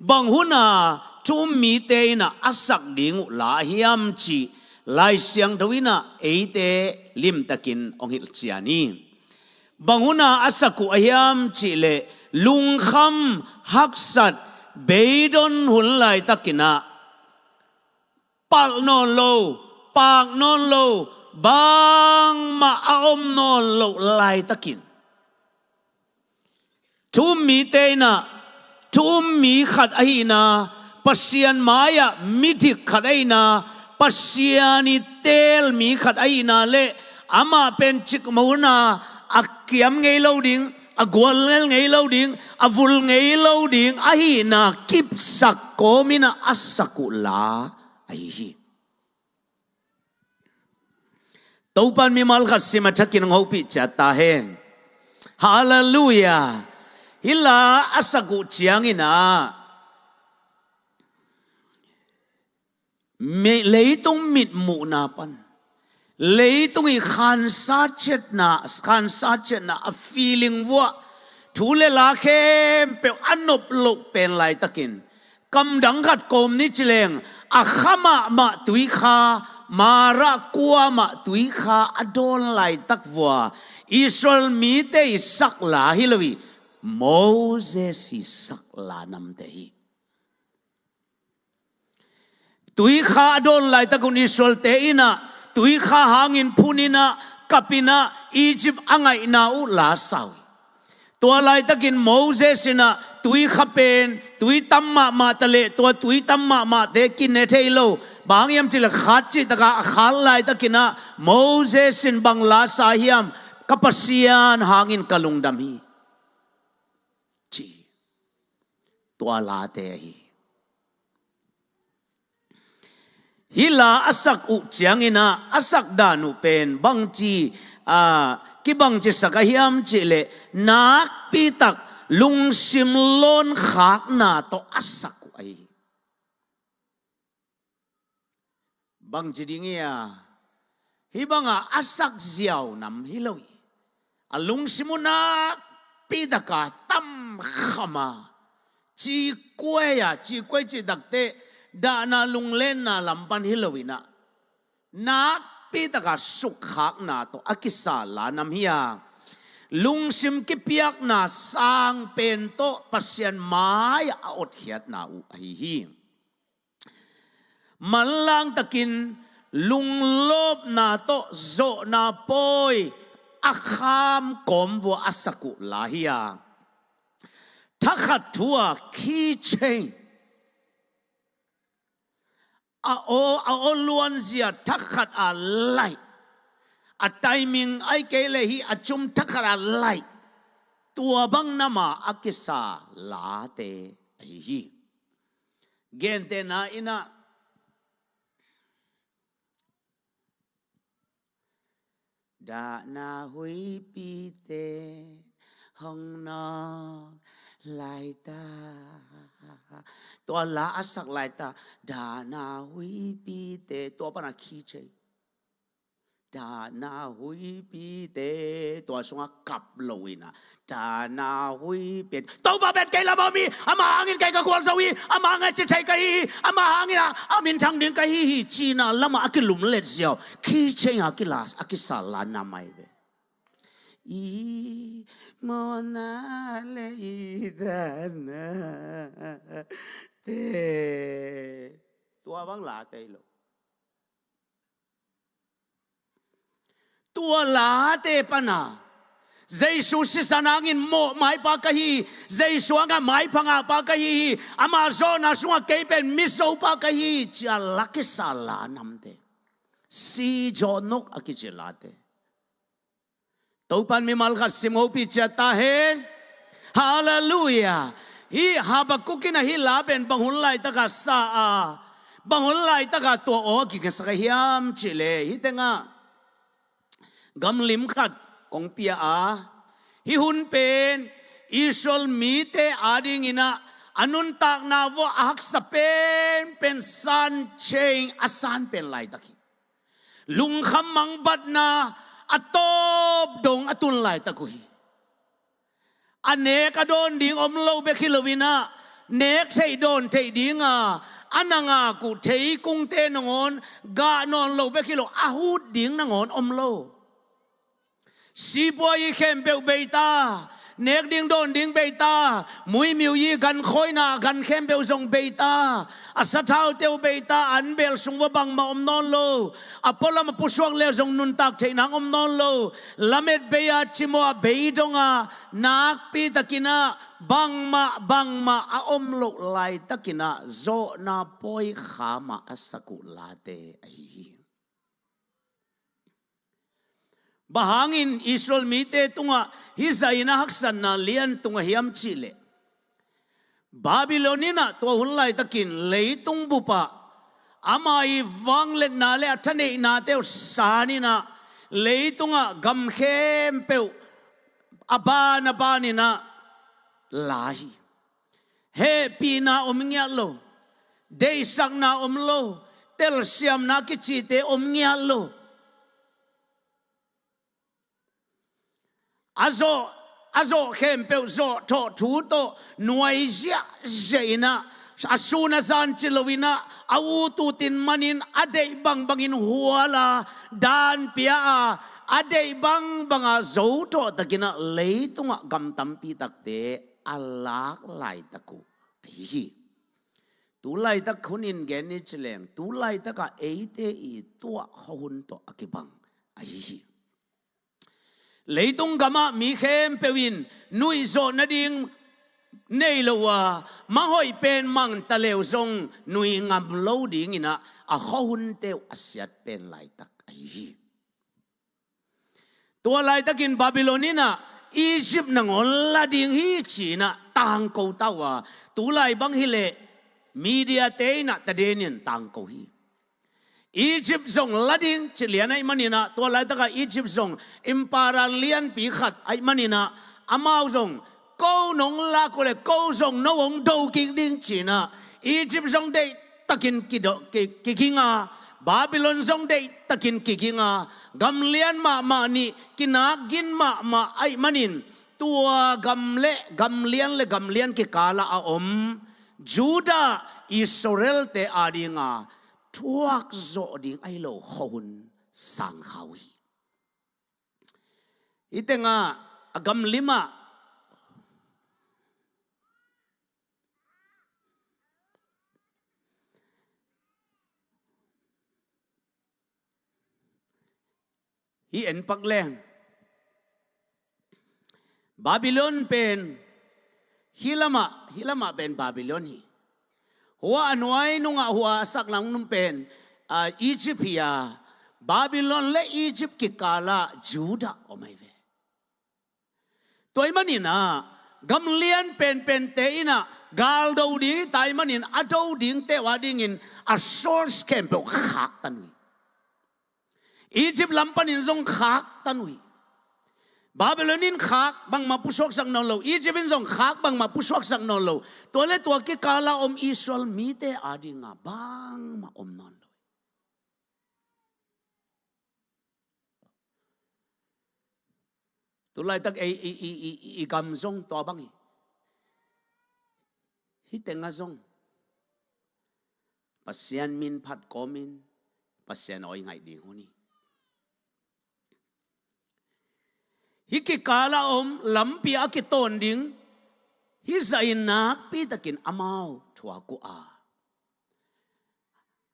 bang hun a thu um mite in ah a sak ding uh la ahi hiam cih Lai Siangtho in ah eite limtakin hong hilhcian hi. Bang hun a a sak uh ahi hiam cih leh lungkham haksat beidong hun laitakin ah palh nawn lo, paak nawn lo, bangmah a om nawn loh laitakin thu um mite in ah thu um mi khat ahihna, Pasian mai-ah midik khat ahihna, Pasian ii teel mi khat ahihna le amah pen cikmah hun a a kiam ngei lo ding, a guallel ngei lo ding, a vul ngei lo ding ahihna kipsak kawmin ah a sak uh la ahi hi. Topa'n mimal khat sim a thakin hong hopih ciat ta hen. Halleluiah. Hih la a sak uh ciangin ah leitung mitmuhna pan, leitung ii khansa ciatna, khansa ciatna, a feeling vuah, thu le la khempeuh a nop loh pen laitakin, kam dang khat kawm ni ci leng, a kha mahmah tuikha, Marah kua mah tuikha a dawn laitak vua Israel mite ii sak la hi lo hi, Moses ii sak la namte hi. Tuikha a dawn laitak un Israelte in ah tuikha hangin phun in ah, kap in ah, Egypt a ngaihna uh la sa uh hi. Tua laitakin Moses in ah Tui kha pen tui tam mahmah ta leh tua tui tam mahmahte kine thei lo. Bang hang hiam cih leh khat cih takah a khat laitakin ah Moses in bang la sa hiam? Ka Pasian hangin ka lungdam hi, ci hi. Tua late ahi hi. Hih la a sak uh ciangin ah a sak dan uh pen bangci, aa, kibangci sak a hiam cih leh nakpi tak lungsim lawnkhakna tawh a sak uh ahi hi. Bangci ding hia? Hih bangah a sak ziau nam hi lo hi. A lungsim uh nakpi taka tamkham a, cikuai a, cikuai cih takteh dahna lunglenna lam pan hi lo in ah, nakpi taka sukkhakna tawh a kisa la nam hi a, lungsim kipiakna sang pen tawh Pasian mai-ah a otkhiatna uh ahi hi. Manlang takin lunglawpna tawh zawhna pawi a kham kawm vua a sak uh la hi a, thakhat thu a key change, a aw, a aw luanzia thakhat a laih, a timing ahih kei leh hih a cum thakhat a laih, tua bang nama a kisa late ahi hi. Gentehna in ah, dahna huipite hong nawk laita, tua la a sak laita, dahna huipite, tua pana key change. Dahna huipite, tua sungah kap lo in ah, dahna huipite, Topa pen kei lamah om hi, ama hangin kei ka gualzo hi, ama hangin a ci thei ka hi hi, ama hangin ah a minthang ding ka hi hi, cihna lamah a kilumlet ziau, key change a kila, a kisa la nam ahi ve. I mawhna le i dahna te, tua bang late hi lo. Tua late pana Jesu sisan hangin mawhmaipa ka hi hi, Jesu hangah maipha ngahpa ka hi hi, ama zawhna sungah kei pen mizopa ka hi hi, ci-a la kisa la namte, si zawh nok a kici late. Topan mimal khat sim hopih ciat ta hen. Halleluiah. Hih Habakkuk in a hih la pen bang hun laitakah sa a, bang hun laitakah tua aw a kingasak a hiam cih leh, hih tengah gamlim khat kong pia a, hih hun pen Israel mite adingin ah a nuntakna vuah a haksa penpen san change a san pen laitak hi. Lungkham mangbatna a tawp dong a tun laitak uh hi. A nek a dawn ding om lo bek hi loin ah, nek theih dawn theih dinga a na ngak uh theikungte nangawn gah nawn lo bek hi lo, a hut ding nangawn om lo. Sipuai khempeuh bei ta, nek ding dawn ding bei ta, muimiui gankhawina gan khempeuh zong bei ta, a sathaute uh bei ta, an bel sung vua bangmah om nawn lo, a pualam a pusuak le zong nuntak theih nang om nawn lo, lamet bei-a cimawh a bei donga nakpi takin ah bangmah bangmah a om loh laitakin ah zawhna pawi kham a a sak uh late ahi hi. Bang hangin Israel mite tungah hih zahin a haksatna lian tung a hiam cih leh, Babylon in ah tua hun laitakin leitung bupah ama ii vangliatna le a thaneihnate uh sanin ah, leitungah gam khempeuh a ban a banin ah la hi. Hehpihna om ngiat lo, deihsakna om lo, telsiamna kicite om ngiat lo. A zawh, a zawh khempeuh zawhthawh thu tawh nuai ziahziah in ah, a sun a zan ci loin ah, a ut utin manin a deih bangbangin hual a, dan pia a, a deih bangbanga zothawh takin ah leitungah gam tampi takte a lak laitak uh ahi hi. Tu laitak hunin gen ni ci leng, tu laitakah eite ii tuah khuahun tawh a kibang ahi hi. Leitung gamah mi khempeuh in nuihzawh nading nei lo a, manghoih pen mang ta leu zong nui ngam lo dinginah a khuahunte uh a siat pen laitak ahi hi. Tua laitakin Babylon innah Egypt nangawn la ding hi ci-inah tangko ta uh a, tulai bang hileh Media-te innah tadenin tangko hi. Egypt zong la ding ci lian ahih maninah, tua laitaka Egypt zong empire lianpi khat ahih maninah, amau zong ko nong lak uh le ko zong no hong do kik ding ci-inah, Egypt zong deihtakin kido, ki, kiging a, Babylon zong deihtakin kiging a, gam lian mahmah nih, kinak gin mahmah ahih manin, tua gam le gam lian le gam lian kikala a om Judah Israel-te adinga thuak zawh ding ahi lo khuahun sang kha uh hi. Hih tengah a gam limah hih en pak leng, Babylon pen hih lamah, hih lamah pen Babylon hi. Hua a nuai nungah hua a saklang nung pen, ah, Egypt hi a, Babylon le Egypt kikalah Judah om ahi ve. Tua ahih maninah gam lian penpente innah gal do ding hi ta ahih manin a do dingte uh adingin a source khempeuh khaktan uh hi. Egypt lam panin zong khaktan uh hi. Babylon in khak bangmah pusuaksak nawn lo, Egypt in zong khak bangmah pusuaksak nawn lo. Tua le tua kikala om Israel mite adinga bangmah om nawn lo. Tulaitak ei i, i, i, i gam zong tua bang hi. Hih tengah zong Pasian min phat kawmin Pasian awi ngaih ding hun hi. Hih kikala om lampi a kitawn ding hih zahin nakpitakin amau thuak uh a,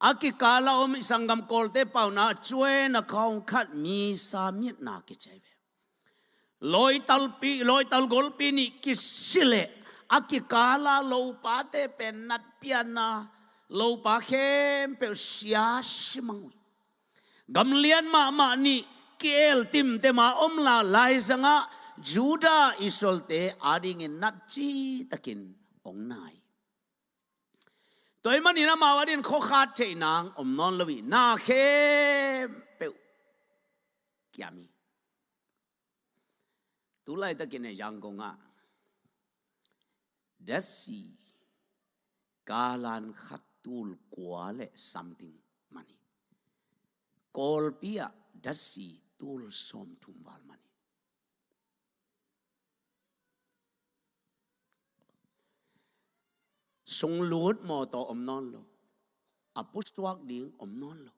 a kikala om i sanggam Kawlte pauna cuena kaung khat misa mitna kici ahi ve. Lawitalpi, lawital golpi nih kisi leh a kikala lopate pen natpianna, lopa khempeuh sia simang uh hi. Gam lian mahmah nih ki-el timtema om la laizangah Judah Israel-te adingin nat citakin hong nai. Tua ahih manin amau adin khuakhat theih nang om nawn lo hi, na khempeuh kiam hi. Tulaitakin a Yangon ah dasi galan khat tul kua le something man hi. Kawlpi ah dasi tul sawmthum val man hi. Sunglut mawtaw om nawn lo. A pusuak ding om nawn lo.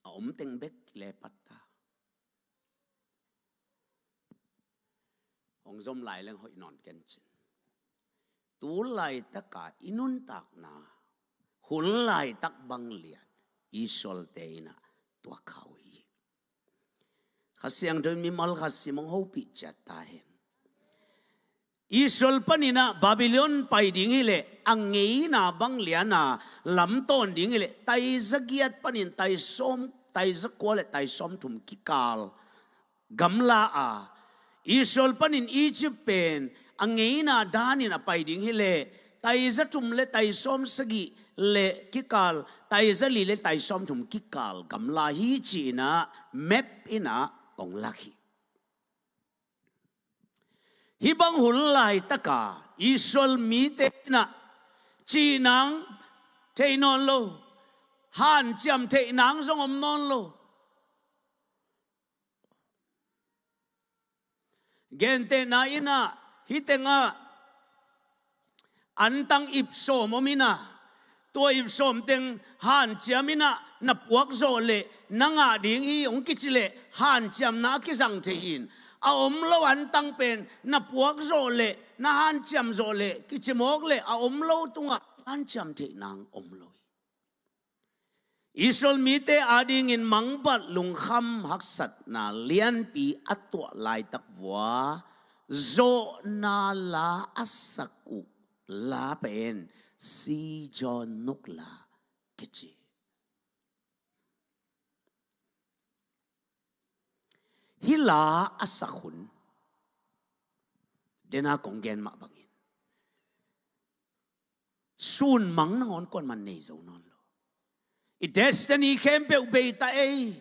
A om teng bek le patta. Hong zom lai leng hoih nawn kencin. Tu laitaka i nuntakna hun laitak bang lian Israel-te in ah tuak kha uh hi. Kha Siangtho in mimal khat sim hong hopih ciat ta hen. Israel panin ah Babylon pai ding hileh a ngeina bang lian a lamtawn ding hileh taiza giat panin taisawm, taiza kua le taisawm thum kikal gamla a, Israel panin Egypt pen a ngeina danin a pai ding hileh taiza thum le taisawm sagih le kikal, taiza li le taisawm thum kikal gamla hi ci-in ah map in ah hong lak hi. Hih bang hun laitaka Israel mite in ah cihnang theih nawn lo, hanciam theih nang zong om nawn lo. Gentehna in ah hih tengah antang ip sawm om in ah, tua ip sawm teng hanciam in ah na puak zawh leh na ngah ding hi hong kici leh hanciamna a kizang thei hi. A om lo antang pen na puak zawh leh na hanciam zawh leh kici mawk leh a om lo tungah hanciam theih nang om lo hi. Israel mite adingin mangbat lungkham haksatna lianpi a tuah laitak vua zawhna la a sak uh la pen Sijaw Nukla kici. Hih la a sak hun, dena kong gen mah bangin, sunmang nangawn kuaman nei zo nawn lo. I destiny khempeuh bei ta ei,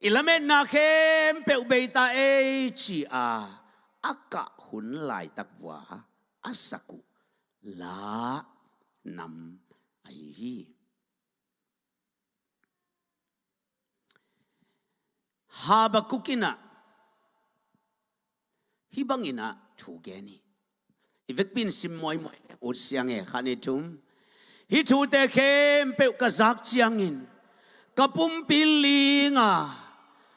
i lametna khempeuh bei ta ei, ci-a a kah hun laitak vua a sak uh la nam ahi hi. Habakuk in ah hih bangin ah thu gen hi. I vekpi in sim muaimuai ut siang e, khat, nih, thum. Hih thute khempeuh ka zak ciangin ka pumpi ling a,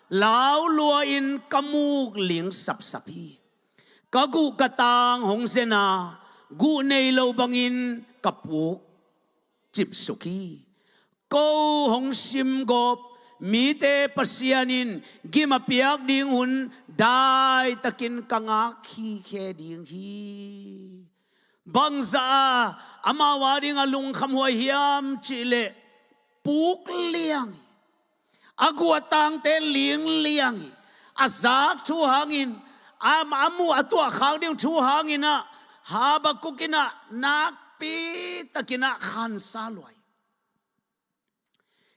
laulua in ka muk ling sapsap hi. Ka guh ka tang hong zen a, guh nei lo bangin ka puk cipsuk hi. Ko hong simgawp mite Pasian in gim a piak ding hun daitakin ka ngak khikhe ding hi. Bangzah a amau ading a lungkhamhuai hiam cihleh, puk liang hi. A guh a tangte ling liang hi. A zak thu hangin, a, a muh a tuahkhak ding thu hangin ah, Habakuk in ah nakpitakin ah khansa lua hi.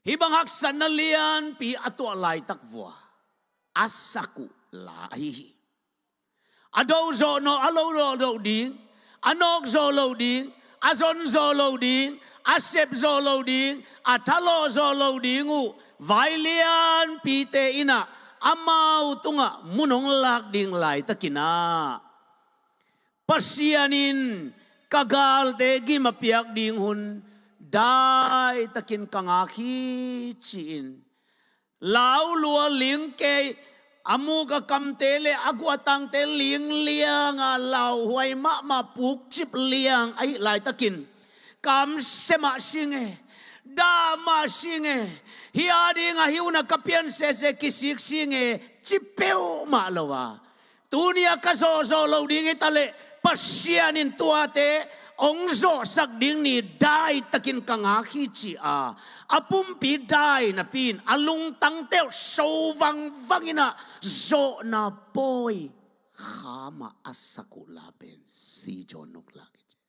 Hih bang haksatna lianpi a tuah laitak vua a sak uh la ahi hi. A do zawh nawh, a lo zawh loh ding, a nawk zawh loh ding, a zon zawh loh ding, a sep zawh loh ding, a thalawh zawh loh ding uh vai lianpite in ah amau tungah mun hong lak ding laitakin ah, Pasian in ka galte gim a piak ding hun daitakin ka ngak hi, ci-in laulua ling kei, a muk a kamte le a guh a tangte ling liang a, lauhuai mahmah, pukcip liang ahih laitakin, kamsia mah sing e, dah mah sing e, hih ading a hih hun a ka pian sese kisik sing e, ci peuhmah lo a, tuni a ka zawhzawh loh ding hi taleh, Pasian in tuate hong zawhsak ding ni daitakin ka ngak hi, ci-a a pumpi dai napi in a lungtangte uh so vangvang in ah zawhna pawi kham a a sak uh la pen Sijaw Nukla kici.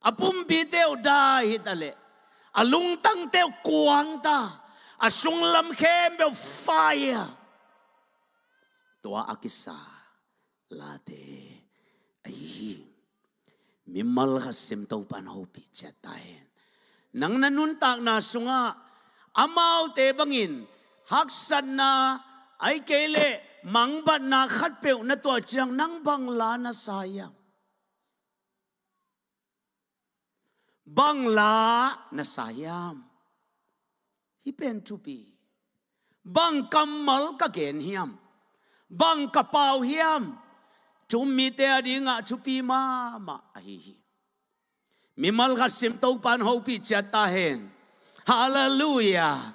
A pumpite uh dai hi taleh, a lungtangte uh kuangta, a sunglam khempeuh fire, tua a kisa late ahi hi. Mimal khat sim Topa'n hopih ciat ta hen. Nang na nuntakna sungah amaute bangin haksatna, ahih kei leh mangbatna khatpeuh na tuah ciang nang bang la na sa hiam? Bang la na sa hiam? Hih pen thupi. Bang kammal ka gen hiam? Bang ka pau hiam? Thu um mite adingah thupi mahmah ahi hi. Mimal khat sim Topa'n hopih ciat ta hen. Halleluiah.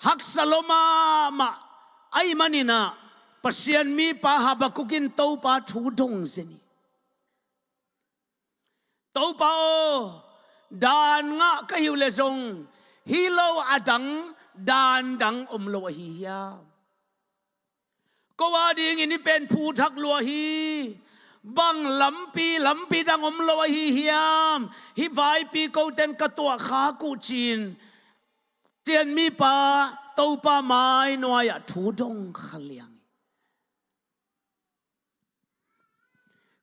Haksa lua mahmah ahih manin ah Pasian mipa Habakuk in Topa thu dong zen hi. Topa aw, daan ngah ka hi uh leh zong hih lo a dang daan dang om lo ahi hiam? Ko adingin hih pen phu thak lua hi. Bang lampi, lampi dang om lo ahi hiam? Hih vaipi kote'n ka tuahkhak uh, ci-in Pasian mipa Topa mai nuai-ah thu dong kha liang hi.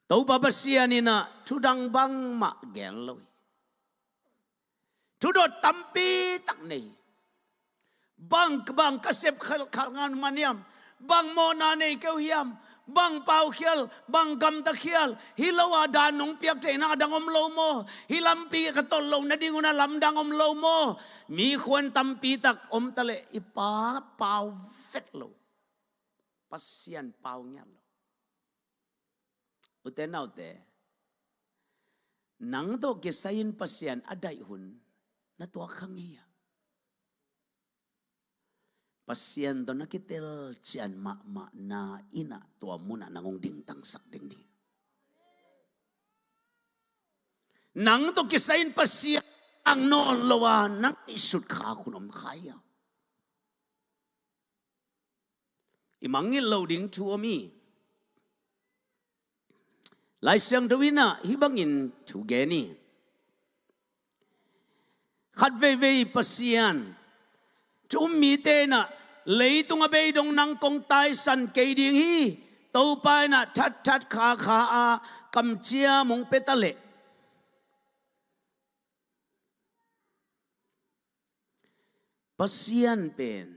Topa Pasian in ah thu dang bangmah gen lo hi. Thudot tampi tak nei. Bang, bang ka sep kha, kha ngan man hiam? Bang mawhna nei kei uh hiam? Bang paukhial, bang gamtakhial, hih lo a daan nong piak theihna a dang om lo maw? Hih lampi ka tolh loh nading un a lamdang om lo maw? Mi khuan tampi tak om taleh i Pa pau vet lo. Pasian pau ngiat lo. Ute naute, nang tawh kisai-in Pasian a daih hun na tuak kha ngei hiam? Pasian tawh na kitel cian mahmahna in ah tua munah nang hong dingtangsak ding ding. Nang tawh kisai in Pasian ang nawn lo a nang i sut khak hun om kha hi a. I mangngilh loh ding thu om hi. Lai Siangtho in ah hih bangin thu gen hi. Khat veivei Pasian thu um mite in ah leitung a beidong nang kong taisan kei ding hi. Topa in ah thatthat khakha a kamciam hong pia ta leh Pasian pen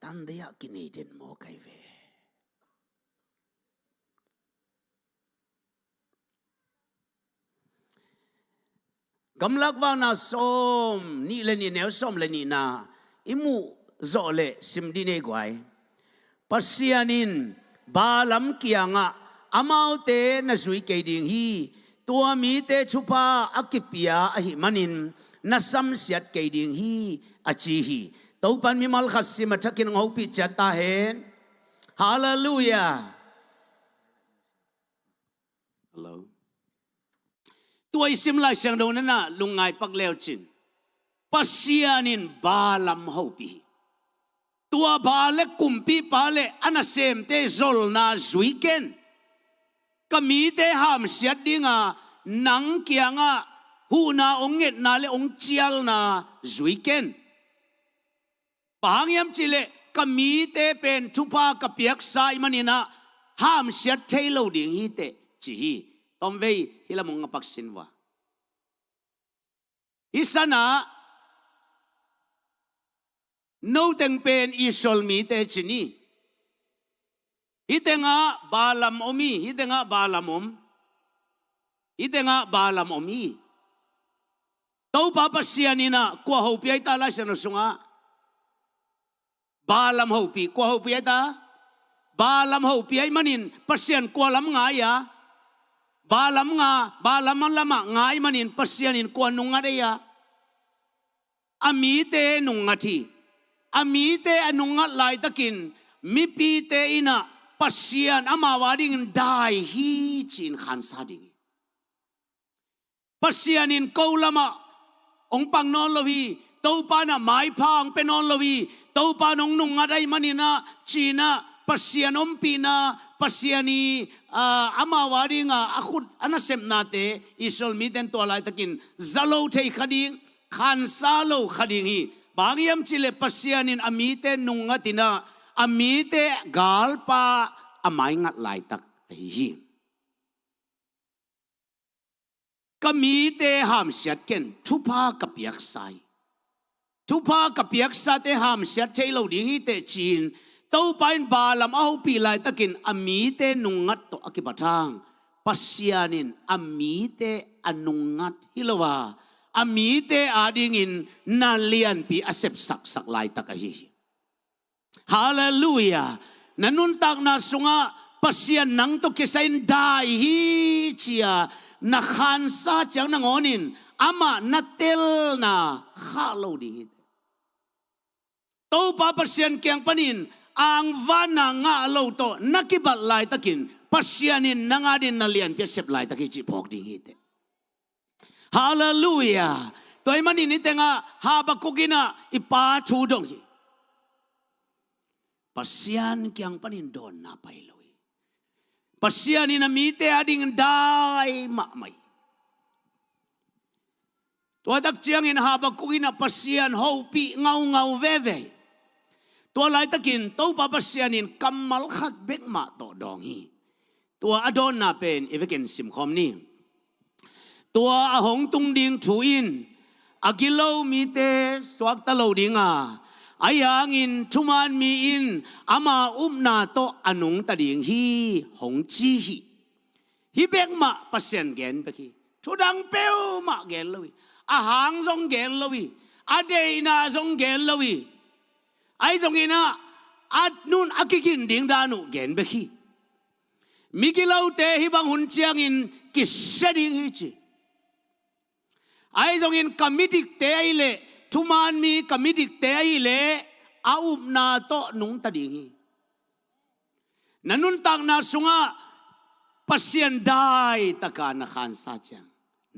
tandei ah kinei den maw kai ve. Gamlak Vakna sawm nih le nih, neu sawm le nihna i muh zawh leh sim dih nei guai. Pasian in Balaam kiangah amaute na zui kei ding hi. Tua mite thupha a kipia ahih manin na samsiat kei ding hi, a ci hi. Topan mimal khat sim a thakin hong hopih ciat ta hen. Halleluiah. Hello. Tua i sim Lai Siangtho nana lungngai pak leucin Pasian in Balaam hopih hi. Tua Baal le kumpipa le a nasemte zolna zui ken. Ka mite hamsiat dinga nang kiangah huhna hong ngetna le hong cialna zui ken. Bang hang hiam cihleh ka mite pen thupha ka piaksa ahih manin ah hamsiat thei lo ding hi teh, ci hi. Tawmvei hih lam hong ngapak sin vua. Hih sanah noteng pen Israel mite ci ni. Hih tengah Balaam om hi, hih tengah Balaam om. Hih tengah Balaam om hi. Topa Pasian in ah kua hopih ahi ta Lai Siangtho sungah? Balaam hopih. Kua hopih ahi ta? Balaam hopih ahih manin Pasian kua lam ngai a? Balaam nga, Balaam lamah ngai ahih manin Pasian in kua nungngat ahi a? A mite nungngat hi. A mite a nungngat laitakin mipite in ah Pasian amau adingin dai hi ci-in khansa ding hi. Pasian in ko lamah hong pang nawn lo hi. Topa in ah maipha hong pia nawn lo hi. Topa in hong nungngat ahih manin ah ci-in ah Pasian ompihna, Pasian i, aa, amau adinga a khut a nasepnate Israel mite in tua laitakin za lo thei kha ding, khansa lo kha ding hi. Bang hang hiam cihleh Pasian in a mite nungngat in ah a mite galpa a maingat laitak ahi hi. Ka mite hamsiat ken, thupha ka piaksa hi. Thupha ka piaksate hamsiat thei lo ding hi teh ci-in Topa in Balaam a hopih laitakin a mite nungngat tawh a kipat hang Pasian in a mite a nungngat hi lo a, a mite adingin na lianpi a sepsaksak laitak ahi hi. Halleluiah. Na nuntakna sungah Pasian nang tawh kisai in dai hi ci-a na khansa ciang nangawnin amah na telna khah lo ding hi. Topa Pasian kiang panin angvanna ngah lo tawh na kibat laitakin Pasian in nang adingin na lianpi a sep laitak hi cih phawk ding hi teh. Halleluiah. Tua ahih manin hih tengah Habakkuk in ah i pa thu dong hi. Pasian kiang panin dawnna pai lo hi. Pasian in a mite adingin dai mahmah hi. Tua tak ciangin Habakkuk in ah Pasian hopih ngaungau veve hi. Tua laitakin Topa Pasian in kammal khat bek mah tawh dawng hi. Tua a dawnna pen i vekin simkhawm ni. Tua a hong tung ding thu in a gilo mite suakta lo ding a, ahi hangin thuman mi in ama upna tawh a nungta ding hi, hong ci hi. Hih bek mah Pasian gen bek hi. Thu dang peuhmah gen lo hi. A hang zong gen lo hi. A deihna zong gen lo hi. Ahi zongin ah a nun a kigin ding dan uh gen bek hi. Migilote hih bang hun ciangin kisia ding hi ci. Ahi zongin ka midikte ahih leh, thuman mi ka midikte ahih leh, a upna tawh nungta ding hi. Na nuntakna sungah Pasian daitaka na khansa ciang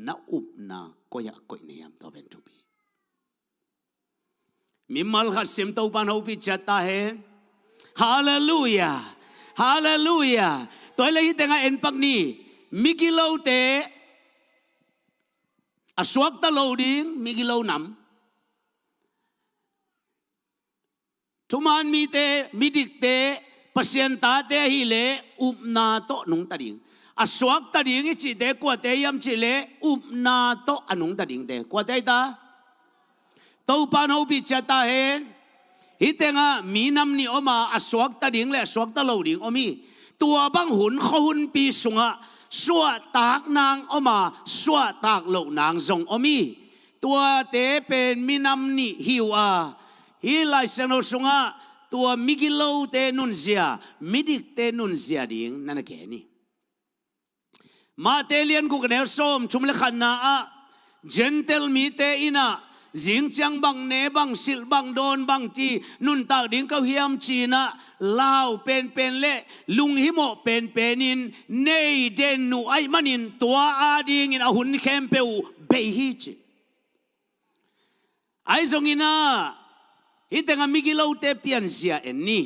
na upna koi-ah koih na hiam, tua pen thupi. Mimal khat sim, Topa'n hopih ciat ta hen. Halleluiah. Halleluiah. Tua hi leh hih tengah en pak ni. Migilote, a suakta lo ding migilo nam. Thuman mite, midikte, Pasian tate ahih leh upna tawh nungta ding. A suakta ding i cihte kuate hiam cih leh upna tawh a nungta dingte. Kuate ahi ta? Topa'n hopih ciat ta hen. Hih tengah minam nih om a, a suakta ding leh a suakta lo ding om hi. Tua bang hun khuahunpi sungah suahtak nang om a, suahtak loh nang zong om hi. Tuate pen minam nih hi uh a, hih Lai Siangtho sungah tua migilote nunzia, midikte nunzia ding na na gen hi. Mate lian guk, a neu sawmthum leh khatna ah, Gentile mite in ah zing ciang bang ne, bang silh, bang dawn, bang ci, nuntak ding ka uh hiam ci-in ah lau penpen leh lunghimawh penpen in nei den uh ahih manin tua adingin a hun khempeuh uh bei hi ci. Ahi zongin ah, hih tengah migilote pianzia en ni.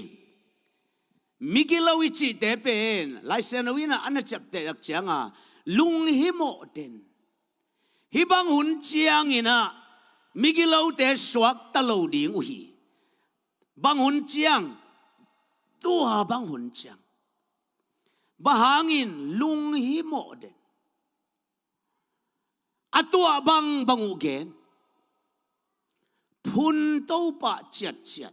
Migilo i cihte pen Lai Siangtho in ah a na ciapteh tak ciangin lunghimawh den. Hih bang hun ciangin ah migilote suakta lo ding uh hi. Bang hun ciang? Tua bang hun ciang. Bang hangin? Lunghimawh den. A tuah bangbang uh gen. Phun topah ciatciat.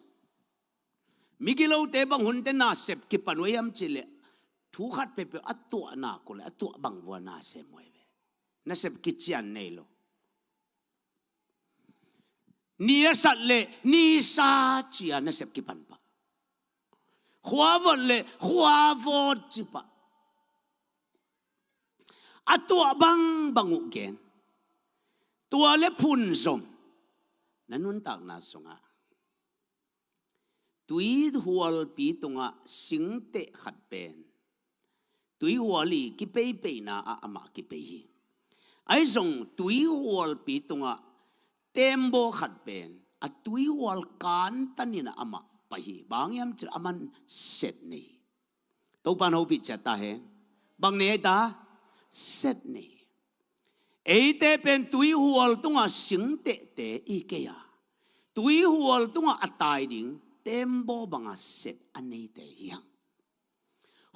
Migilote bang hunte nasep kipan uh hiam cih leh, thu khat peuhpeuh a tuah nak uh leh a tuah bang vua nasem uh hi ve. Nasep kician nei lo. Ni a sat leh ni sa ci-a nasep kipan pah. Khua vot leh khua vot ci pah. A tuah bangbang uh gen. Tua leh phun zom. Na nuntakna sungah tuihualpi tungah singteh khat pen tuihual i kipeipeina ah amah kipei hi. Ahi zong tuihualpi tungah tembaw khat pen a tuihual kantanin ah amah pai hi. Bang hang hiam cih leh aman set nei hi. Topa'n hopih ciat ta hen. Bang nei ahi ta? Set nei hi. Eite pen tuihual tungah singtehte i hi kei a, tuihual tungah a tai ding tembaw banga set a neite hi hang.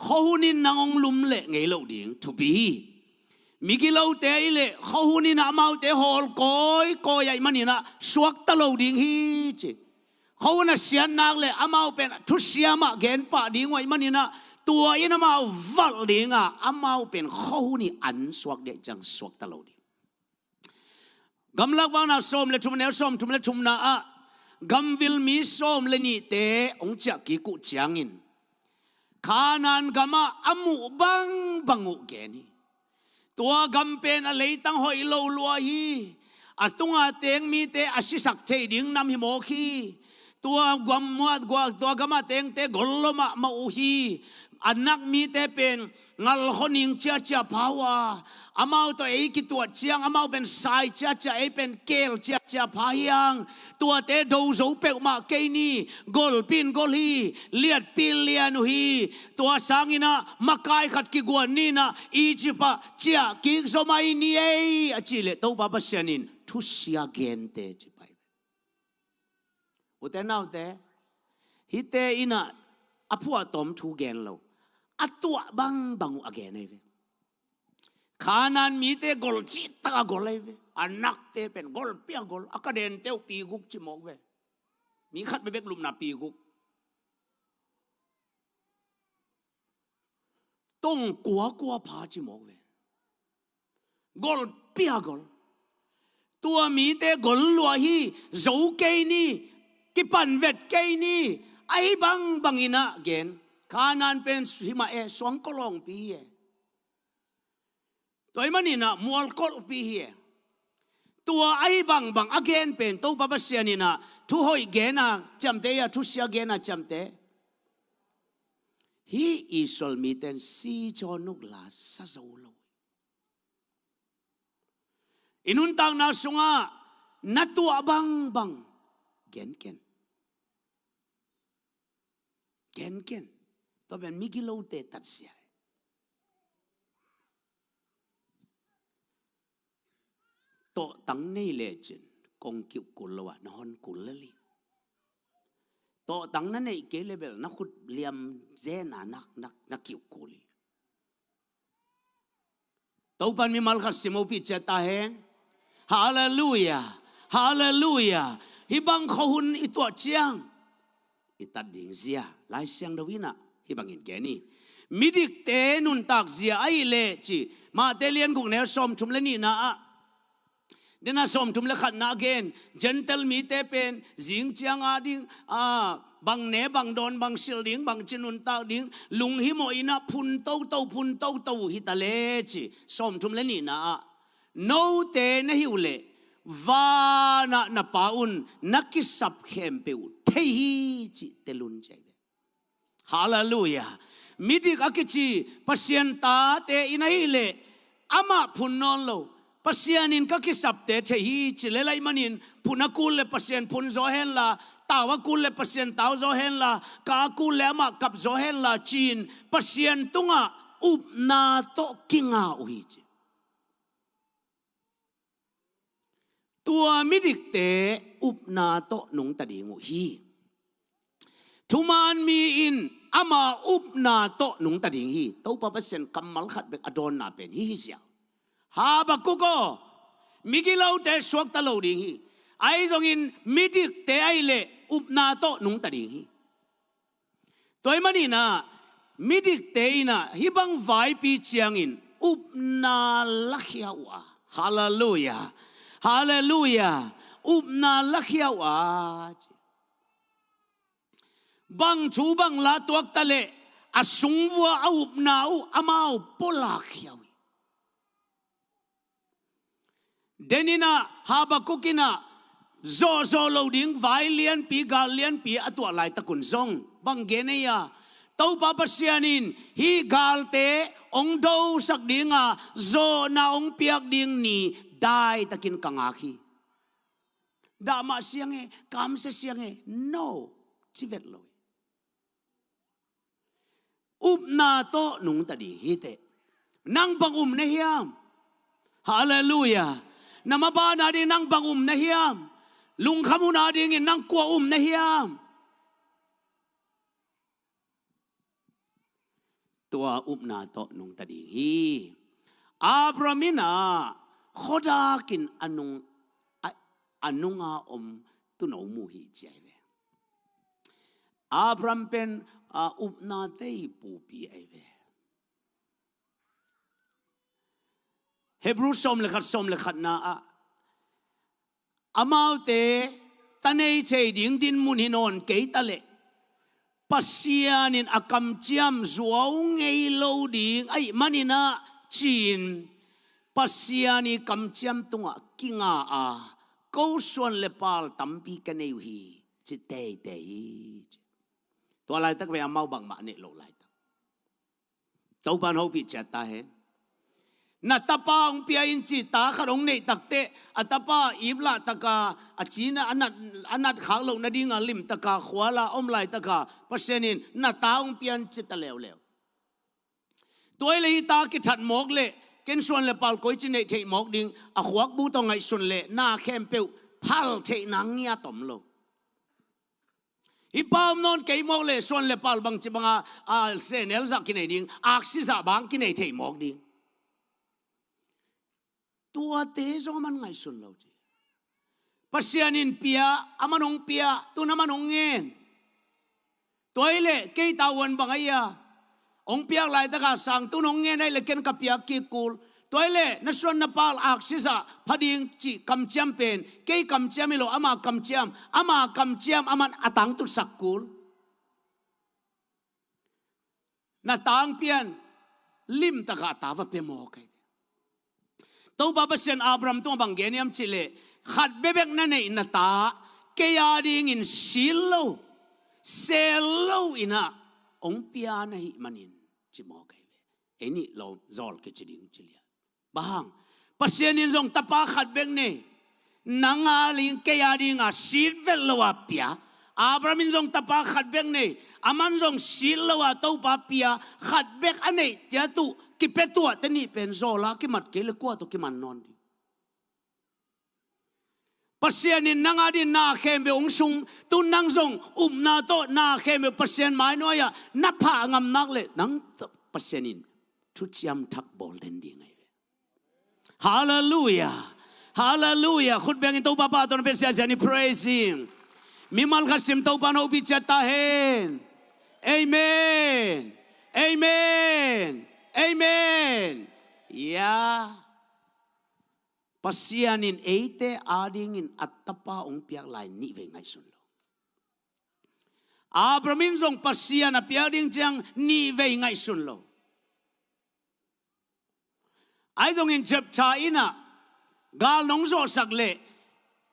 Khuahun in nang hong lumleh ngei loh ding thupi hi. Migilote i hi leh khuahun in amaute hawl kawikawi ahih manin ah suakta lo ding hi ci. Khuahun a siat nak leh amau pen thusia mah gen pah ding uh ahih manin ah, tua in amau valh ding a, amau pen khuahun i an suak ding ahih ciang suakta lo ding. Gamlak Vakna sawm leh thum, a neu sawmthum leh thumna ah gamvil mi sawm leh nihte hong ciah kik uh ciangin Kanaan gamah a muh bangbang uh gen hi. Tua gam pen a leitang hoih lo lua hi. A tunga teng mite a sisak theih ding nam hi mawk hi. Tua gam, tua gamah tengte gol lo mahmah uh hi. A nak mite pen ngalkhaw ning ciacia pha uh a, amau tawh ei kituat ciang amau pen sai ciacia, ei pen keel ciacia pha hi hang. Tuate do zo peuhmah kei ni. Golpi in gol hi, liatpi in lian uh hi. Tua sangin ah makai khat kiguan ni in ah Egypt ah ciah kik zaw mai ni ei, a cih leh Topa Pasian in thusia gente ci pai. Ute naute, hihte in ah a phuahtawm thu gen lo, a tuah bangbang uh a gen ahi ve. Kanaan mite gol cihtak a gol ahi ve. A nakte pen golpi a gol, a kadente uh pi guk ci mawk ve. Mi khat bekbek lupna pi guk. Tong kuakua pha ci mawk ve. Golpi a gol. Tua mite gol lua hi, zo kei ni, kipan vet kei ni, ahi bangbang in ah gen. Kanaan pen himah e, suang kawlawngpi hi e. Tua ahih manin ah mual kolhpi hi e. Tua ahi bangbang a gen pen Topa Pasian in ah thu hoih gen a ciamteh, a thusia gen a ciamteh. Hih Israel mite in si zaw nukla sa zo lo. I nuntakna sungah na tuah bangbang gen ken. Gen ken. Tua pen migilote tatsia. Tawhtang nei lecin kong kiuhkul lo ah na hon kul lel hi. Tawhtang na neih kei le bel na khut liam zena na, na, na kiuhkul hi. Topan mimal khat simopih ciat ta hen. Halleluia. Halleluia. Hih bang khuahun i tuah ciang i tat ding zia Lai Siangtho in ah hih bangin gen hi. Midikte nuntak zia ahih leh ci, Mate lian guk neu sawmthum le nihna ah. Dena sawmthum le khatna gen, Gentile mite pen zing ciang a ding, a, bang ne, bang dawn, bang silh ding, bang ci nuntak ding, lunghimawh in ah phun toto, phun toto uh hi ta le ci, sawmthum le nihna ah. Note na hi uh leh, vanah na Pa un na kisap khempeuh thei hi cih tel un ci ahi ve. Halleluia. Midik a kici Pasian tate in ahih leh amah phun nawn lo. Pasian in ka kisapte thei hi ci lel ahih manin, phun a kul le Pasian phun zaw henla, tau a kul le Pasian tau zaw henla, kap a kul le amah kap zaw henla ci-in Pasian tungah upna tawh kinga uh hi ci. Tua midikte upna tawh nungta ding uh hi. Thuman mi in ama upna tawh nungta ding hi. Topa Pasian kammal khat bek a dawnna pen hih hi ziau. Habakuk aw, migilote suakta lo ding hi. Ahi zongin midikte ahih leh upna tawh nungta ding hi. Tua ahih manin ah midikte in ah hih bang vaipi ciangin upna lakhia uh a. Halleluia. Halleluia. Upna lakhia uh a. Bang thu bang la tuakta leh a sungvua a upna uh amau pualakkhia uh hi. Denin ah Habakuk in ah zawhzawh lo ding vai lianpi, gal lianpi a tuah laitakun zong bang gen ei a, Topa Pasian in hih galte hong dosak dinga zawhna hong piak ding ni daitakin ka ngak hi. Dah mah siang e, kamsia siang e, no, ci vet lo hi. Upna tawh nungta ding hi teh. Nang bang um na hiam? Halleluia. Na maban a ding nang bang um na hiam? Lungkham hun a dingin nang kua um na hiam? Tua upna tawh nungta ding hi. Abraham in ah khuadakin a nung, a, a nunga om tuuno mu hi ci ahi ve. Abraham pen, a, upnate i pupi ahi ve. Hebrew sawm le khat, sawm le khatna ah, amaute ta nei thei ding dinmun hi nawn kei ta leh Pasian in a kamciam zuau ngei lo ding ahih manin ah ci-in Pasian i kamciam tungah kinga a, ko suan le pal tampi ka nei uh hi, ci teitei hi. Tua laitak ve amau bangmah neih loh laitak. Topan hopih ciat ta hen. Na tapa hong pia in ci, ta khat hong neih takteh a tapa ip lahtaka a cina a nat, a nat khak loh nadinga limtaka khuala om laitaka Pasian in na ta hong pia in ci ta leuleu. Tua ahih leh hih ta kithat mawk leh ken suan le pal koici neih theih mawk ding, a khuakbu tawh ngaihsun leh na khempeuh phal theihna ngiat om lo. Hih pa om nawn kei mawk leh suan le pal bangci banga, a, sehnel zah kinei ding, aksi zah bang kinei thei mawk ding. Tuate zong a man ngaihsun lo ci. Pasian in pia, a man hong pia, tun a man hong ngen. Tua ahih leh kei tavuan bang ahi a, hong piak laitaka sang tun hong ngen ahih leh ken ka piak kik kul. Tua ahih leh na suan na pal aksi zah pha ding cih kamciam pen kei kamciam hi lo, ama kamciam, ama kamciam a man a tangtutsak kul. Na ta hong pia in limtaka ta va pia mawk hi. Topa Pasian Abraham tungah bang gen hiam cih leh, khat bekbek na neih na ta kei a dingin sit lo, sel lo in ah hong pia na hih manin, ci mawk ahi ve. Ei nih lo zawl kici ding ci lian. Bang hang? Pasian in zong tapa khat bek nei, nang a ding, kei a dinga sit vet lo a pia. Abraham in zong tapa khat bek nei, aman zong sit lo a Topa pia, khat bek a neih ciat uh kipia tuah te nih pen zawl a kimat kei leh kua tawh kiman nawn ding? Pasian in nang a dingin na khempeuh hong sung, tu nang zong upna tawh na khempeuh Pasian mai nuai-ah na phah ngam nak leh nang tawh Pasian in thuciam thak bawl den ding ahi ve. Halleluiah. Halleluiah. Khut bengin Topa pahtawi na pia siasia ni, praise Him. Mimal khat sim, Topa in hopih ciat ta hen. Amen. Amen. Amen. Ya. Pasian in eite a dingin a tapa hong piak lai nihvei ngaihsun lo. Abraham in zong Pasian a piak ding ciang nihvei ngaihsun lo. Ahi zongin Jephthah in ah gal nong zawhsak leh,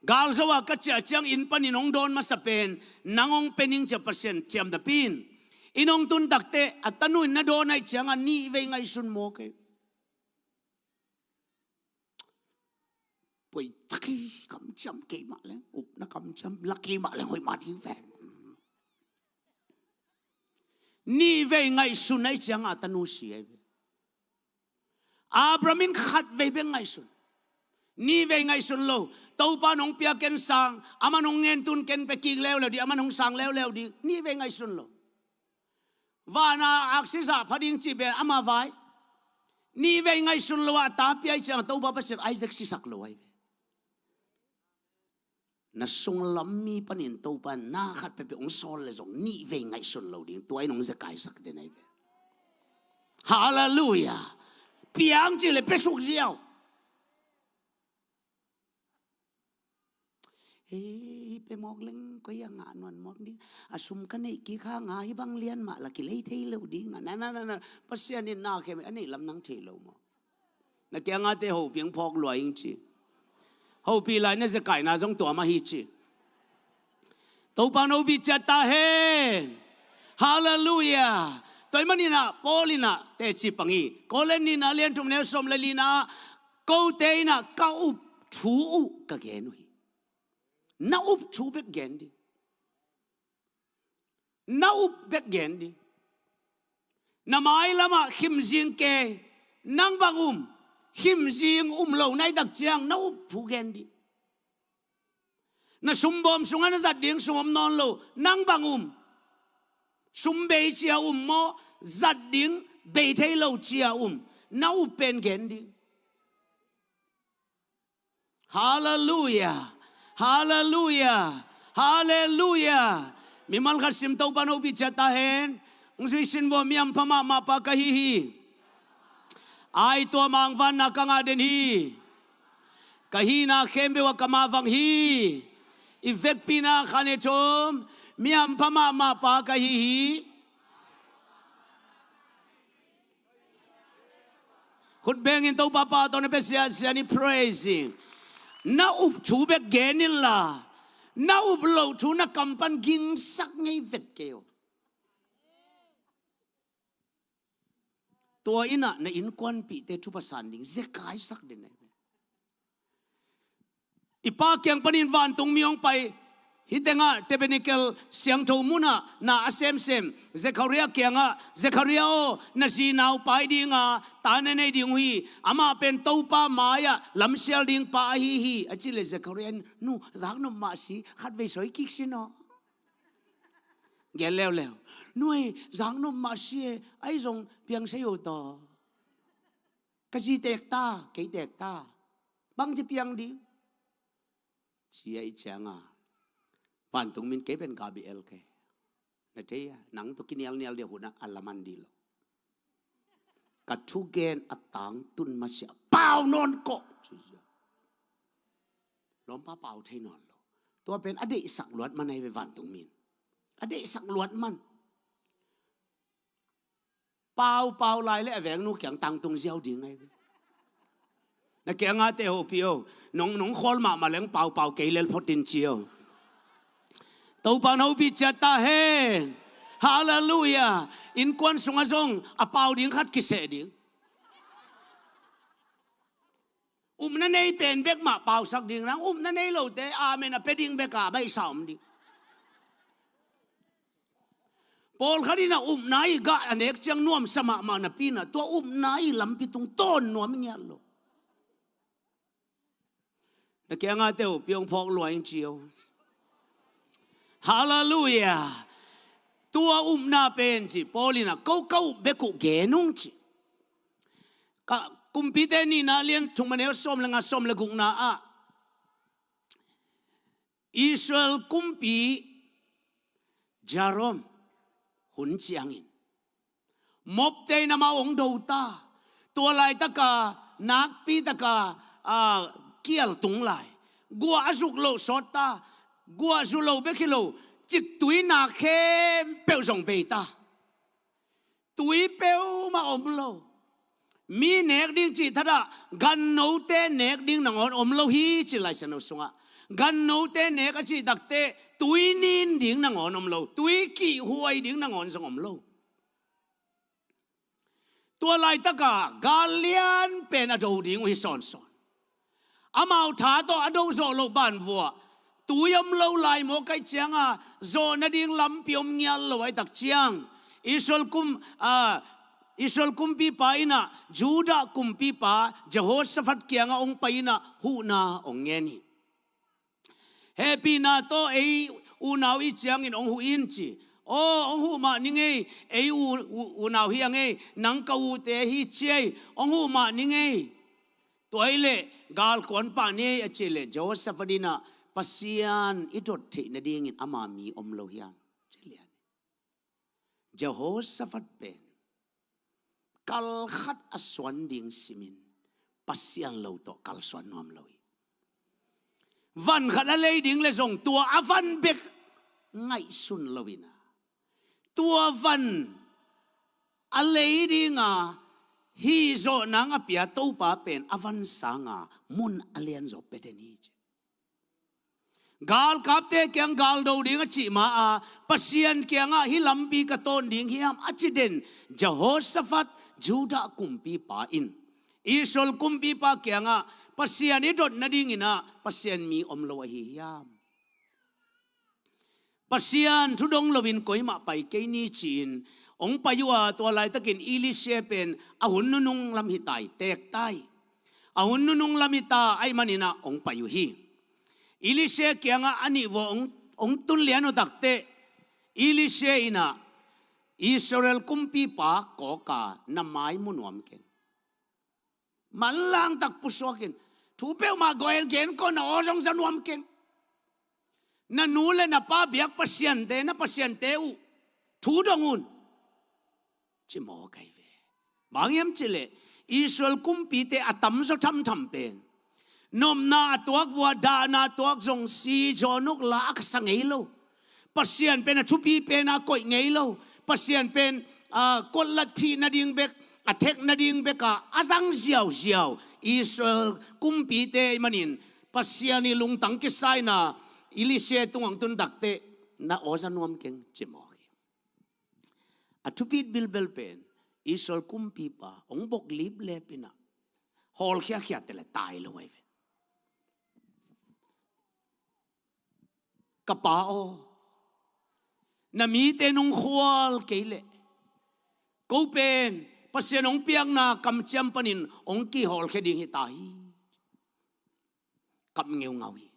gal zo a ka ciah ciang inn panin hong dawn masa pen nang hong pia ning ci-a Pasian ciamnapi in, inn hong tun takteh a tanu in na dawn ahih ciangah nihvei ngaihsun mawk hi. Poi tak hi, kamciam kei mah leng, upna kamciam la kei mah leng hoih mah ding ven. Nihvei ngaihsun ahih ciangah a tanu si ahi ve. Abraham in khatvei bek ngaihsun. Nihvei ngaihsun lo. Topa in hong pia ken sang, aman hong ngen tun ken pia kik leuleu ding, aman hong sang leuleu ding. Nihvei ngaihsun lo. Vana aksi zah pha ding cih pen ama vai. Nihvei ngaihsun lo a ta pia ahih ciangah Topa Pasian Isaac sisak lo ahi ve. Na sunglam mi panin Topa in na khat peuhpeuh hong sawl leh zong nihvei ngaihsun lo ding, tua in hong zekaisak den ahi ve. Halleluiah. Piang cih leh pia suk ziau. Ei, pia mawk leng koi a ngah nuam mawk ding. A sum ka neih kik hang a hih bang lian mah la kilei thei lo ding a. Na, na, na, na. Pasian in na khempeuh a neih lam nang thei lo maw? Na kiangah te hopih hong phawk lua ing ci. Hopih lai na zekaina zong tua mah hi ci. Topa in hopih ciat ta hen. Halleluiah. Tua ahih manin ah Paul in ah teci pang hi. Korin nihna lian thum neu sawm le lina ah, kote in ah ka up thu uh ka gen uh hi. Na up thu bek gen ding. Na up bek gen ding. Na mailamah khimzing kei, nang bang um, khimzing um lo na hih tak ciang na up thu gen ding. Na sumbawm sungah na zat ding sum om nawn lo, nang bang um. Sum bei ci-a um maw, zat ding bei thei lo ci-a um, na up pen gen ding. Halleluiah. Halleluiah. Halleluiah. Mimal khat sim, Topa in hopih ciat ta hen. Hong zui sin vo, mi hampha mahmah pa ka hi hi. Ai tuam hang vanna ka ngah den hi. Ka hihna khempeuh ah ka mavang hi. I vekpi-in ah khan e thum, mi hampha mahmah pa ka hi hi. Khut bengin Topa pahtawi na pia siasia ni, praise Him. Na up thu bek gen inla, na up loh thu na kam pan gingsak ngei vet kei uh. Tua in ah na innkuanpihte thupha san ding zekaisak den ahi. I Pa kiang panin vantungmi hong pai, hih tengah tabernacle siangtho munah na a semsem Zechariah kiangah, "Zechariah aw, na zi naupai dinga ta na nei ding uh hi. Amah pen Topa mai-ah lamsial ding pa ahi hi," a cih leh Zechariah in, "Nu, zaknop mah si, khatvei soi kik sin aw." Gen leuleu. "Nu ei, zaknop mah si e, ahi zong piang sei o taw. Ka zi teek ta, kei teek ta. Bangci piang ding?" Ci ahih ciangah vantungmi in, "Kei pen Gabriel ka hi. Na thei a, nang tawh kinialnial ding a hun ah a laman dih lo. Ka thugen a tangtun masiah pau nawn kawh," ci-a. Lawmpa pau thei nawn lo. Tua pen a deihsak luat man ahi ve, vantungmi in. A deihsak luat man. Pau, pau lai leh a vengnu kiang tangtung ziau ding ahi ve. Na kiangah te hopih o. Nong, nong khawl mahmah leng paupau kei lel photin ci o. Topa na hopih ciat ta hen. Halleluiah. Innkuan sungah zong a pau ding khat kiseh ding. Upna nei pen bek mah pausak ding, nang upna nei lote amen a pia ding bek a baihsa om ding. Pawlkhat in a upna i gah a nek ciang nuamsa mahmah napi in a, tua upna i lampi tung tawn nuam i ngiat lo. Na kiangah te hopih ong phawk lua ing ci o. Halleluiah. Tua upna pen ci Paul in a, ko ka up bek uh gen ung ci. Ka Kumpite nihna lian thum a neu sawm le nga, sawm le gukna ah Israel kumpi Jehoram hun ciangin mopte in amau hong do ta. Tua laitaka nakpitaka, a, kial tung lai, guah a zuk loh sawt ta. Guah zu lo bek hi lo, ciktui nak khempeuh zong bei ta. Tui peuhmah om lo. Mi nek ding cih thatah gannote nek ding nangawn om lo hi ci Lai Siangtho sungah. Gannote nek a cih takte tui nin ding nangawn om lo. Tui kihhuai ding nangawn zong om lo. Tua laitaka gal lian pen a do ding uh hi sawnsawn. Amau tha tawh a do zawh loh banvuah tui om lo lai mawk ahih cianga zawh nading lampi om ngial lo ahih tak ciang Israel kum, a, Israel kumpipa in a Judah kumpipa Jehoshaphat kiangah hong pai in a huhna hong ngen hi. Hehpihna tawh ei unau i ciangin hong huh in ci. Aw, hong huh mah ning ei, ei u, u, unau hi a ngei, nang ka ute hi ci ei, hong huh mah ning ei. Tua hi leh galkuan pah ni ei a cih leh Jehoshaphat in a Pasian i dot theih nadingin ama mi om lo hiam? Ci lian. Jehoshaphat pen kal khat a suan ding simin Pasian lo tawh kalsuan nuam lo hi. Van khat a lei ding le zong tua a van bek ngaihsun lo in a, tua van a lei dinga hih zawh nang a pia Topa pen a van sanga mun a lianzaw pia den hi ci. Galkapte kiang galdo ding a cih ma-a Pasian kiangah hih lampi ka tawn ding hiam a ci den Jehoshaphat, Judah kumpipa in Israel kumpipa kiangah Pasian i dot nadingin a Pasian mi om lo ahi hiam? Pasian thu dong loin koi mah pai kei ni ci-in hong pai uh a, tua laitakin Elisha pen a hun nunung lam hi tai, teek tai. A hun nunung lam hi ta ahih manin a hong pai uh hi. Elisha kiangah a nih vua hong, hong tun lian uh takteh Elisha in a Israel kumpipa kawka, na mai mu nuam keng. Manlang tak pusuakin thu peuhmah gawi-in gen kawh, na aw zong za nuam keng. Na nu le na pa biak pasiante, na pasiante uh thu dong un, ci mawk ahi ve. Bang hiam cih leh Israel kumpite a tamzaw thamtham pen nopna a tuak vua, dahna a tuak zong si zawn uk, la a kasa ngei lo. Pasian pen a thupi pen a koih ngei lo. Pasian pen, a, kotlat phih nading bek, a thek nading bek a a zang ziauziau Israel kumpite ahih manin Pasian i lungtang kisa in a Elisha tungah hong tun takteh, na aw za nuam keng, ci mawk hi. A thupit bilbel pen Israel kumpipa hong bok liplep in a hawlkhiakhiate le tai lo ahi ve. Ka pa aw, na mite nong khual kei leh ko pen Pasian hong piakna kamciam panin hong kihawlkhia ding hi ta hi. Kap ngeungau hi.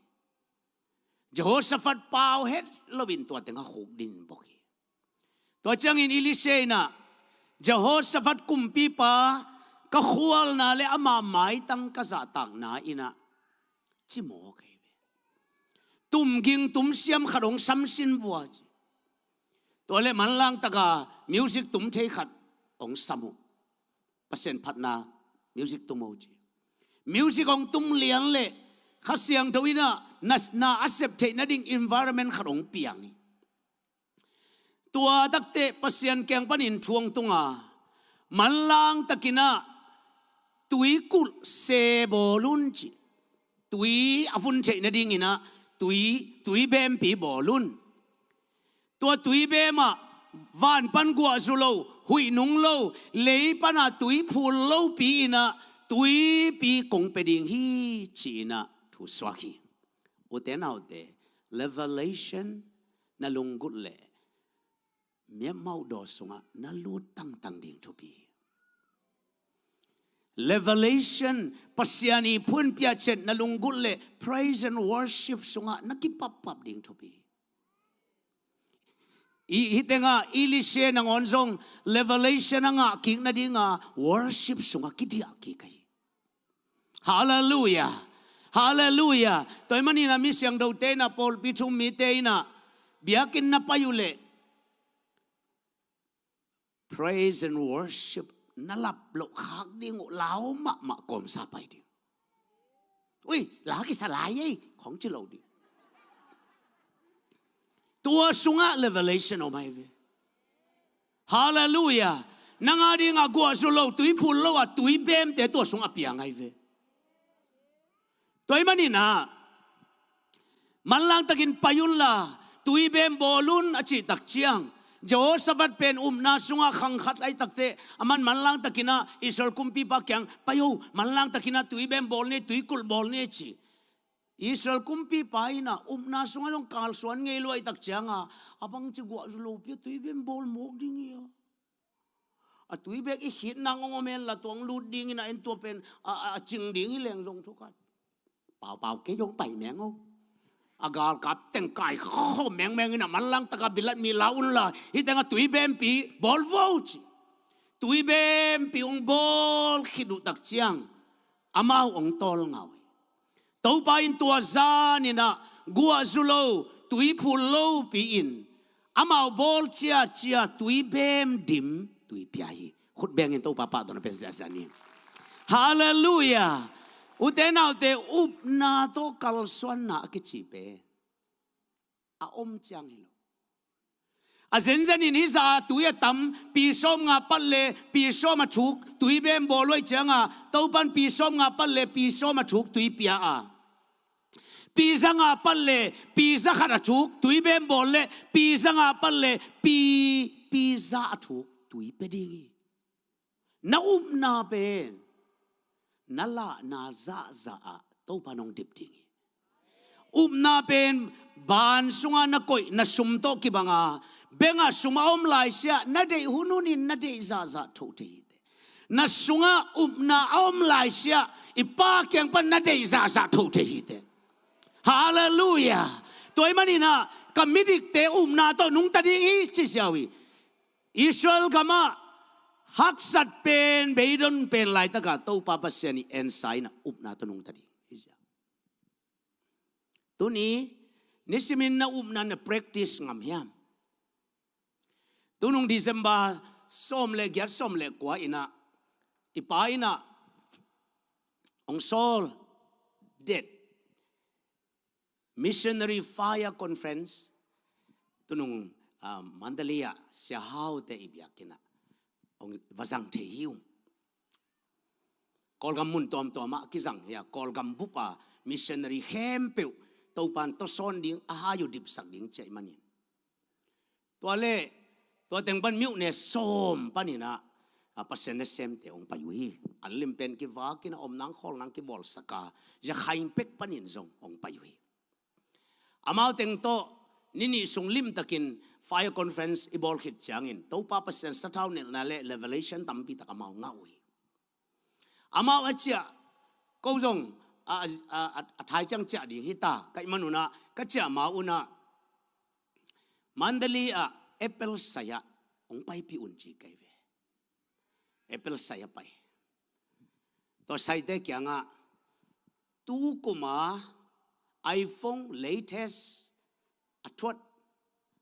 Jehoshaphat pau het loin tua tengah khukdin bok hi. Tua ciangin Elisha in a, Jehoshaphat kumpipa ka khualna le ama maitang ka zahtakna in a, ci mawk ahi ve. Tumging tumsiam khat hong samsin vua ci. Tua le manlang taka music tum thei khat hong sam uh. Pasian phatna music tum uh ci. Music hong tum lian le Kha Siangtho in a na, na a sep theih nading environment khat hong piang hi. Tua takteh Pasian kiang panin thu hong tung a, manlang takin a tuikulh se bawl un ci. Tui a vun theih nadingin ah tui, tuibempi bawl un. Tua tuibem ah van pan guahzu lo, huih nung lo, lei pan a tui phul lopi in ah tuipi kong pia ding hi ci-in ah thu suak hi. Ute naute, Revelation na lunggulh leh miamauh daw sungah na lut tangtang ding thupi hi. Revelation, Pasian i phuanpia ciat na lunggulh leh praise and worship sungah na kipappap ding thupi hi. I, hih tengah Elisha nangawn zong Revelation a ngah kik nadinga worship sungah kidiah kik ahi. Halleluiah. Halleluiah. Tua ahih manin ah mi siangthote in ah, pawlpi thu-um mite in ah, biakinn na pai uh leh praise and worship na lap loh khak ding uh lau mahmah kawmsa pai ding. Ui, la kisa lai ei khong ci lo ding. Tua sungah Revelation om ahi ve. Halleluiah. Nang a dingah guahzu lo, tui phul lo a tuibemte tua sungah piang ahi ve. Tua ahih manin ah manlang takin pai unla, tuibem bawl un a cih tak ciang, Jehoshaphat pen upna sungah khang khat ahi takteh, aman manlang takin ah Israel kumpipa kiang, pai o, manlang takin ah tuibem bawl ni, tuikulh bawl ni ci. Israel kumpipa in ah upna sungah zong kalsuan ngei lua ahi tak cianga, a bangci guahzu lopi a tuibem bawl mawk ding hi a, a tuibek i khit nang hong om hen la, tua hong lut dingin ah en, tua pen a, a, a cing ding hi leng zong thu khat. Paupau, kei hong pai meng o. A galkap teng kaikhawm mengmeng in ah manlang taka bilat mi la unla, hih tengah tuibempi bawl vo ci. Tuibempi hong bawl khit uh tak ciang amau hong tawlnga uh hi. Topa in tua zanin ah guahzu lo, tui phul lopi-in amau bawl ciacia tuibem dim tui pia hi. Khut bengin Topa pahtawi na pia ziahziah ni. Halleluiah. Ute naute, upna tawh kalsuanna a kici pen a om ciang hi lo. A zenzenin hih zah a tui a tam, pi sawmnga pat le pi sawm a thuk tuibem bawl uh ahih cianga, Topan pi sawmnga pat le pi sawm a thuk tui pia a, pi zanga pat le pi zakhat a thuk tuibem bawl leh pi zanga pat le pi, pi za a thuk tui pia ding hi. Na upna pen na lahna zahzah ah Topa in hong dip ding hi. Upna pen ban sungah na koih na sum tawh kibanga, bengah sum a om laisiah na deih hunhunin na deih zahzah thoh thei hi teh. Na sungah upna a om laisiah i Pa kiang pan na deih zahzah thoh thei hi teh. Halleluiah. Tua ahih manin ah ka midikte upna tawh nungta ding hi ci ziau hi. Israel gamah haksat pen, beidong pen laitakah Topa Pasian i ensa in ah upna tawh nungta ding hi ziau. Tuni nisimin na upna na practice ngam hiam? Tunung December sawm le giat, sawm le kua in ah i pa in ah hong sawl det Missionary Fire Conference, tunung, ah, Mandalay ah Sia Hau te i biakinn ah hong va zang thei hi ung. Kawlgam mun tuamtuam ah kizang hi a, Kawlgam bup a missionary khempeuh Topan tawsawn ding, a hai uh dipsak ding ci ahih manin. Tua leh tua teng pan mi uh ne sawm panin ah, a, Pasian nasemte hong pai uh hi. An lim pen kivakin a, omnang khawlnang kibawlsak a, Yakhain pek panin zong hong pai uh hi. Amau teng tawh ni nih sung limtakin fire conference i bawl khit ciangin Topa Pasian sathau nelhna le revelation tampi tak amau ngah uh hi. Amau a ciah, ko zong a, a, a, a thai ciang ciah ding hi ta ka hih man un ah, ka ciah ma un ah Mandalay ah Apple sai ah hong paipih un ci ka hi ve. Apple sai ah pai. Tua saite kiangah, tu kum a iPhone latest a thuat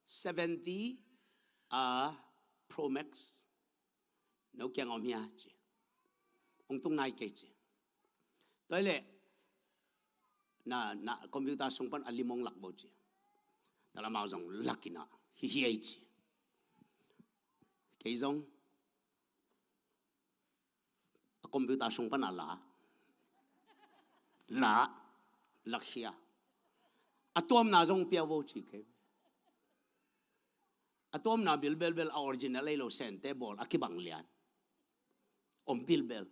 seventy, a, Pro Max no kiangah om hia ci. Hong tung nai kei ci. Tua hi leh na, na computer sung pan a lim hong lak bo ci. Tua leh amau zong lak in ah, hi hi ei ci. Kei zong a Computer sung pana la, la, lakhia. A tuamna zong pia vo ci kei. A tuamna bilbelbel, a original ei lo, Sente bawl a kibang lian om bilbel.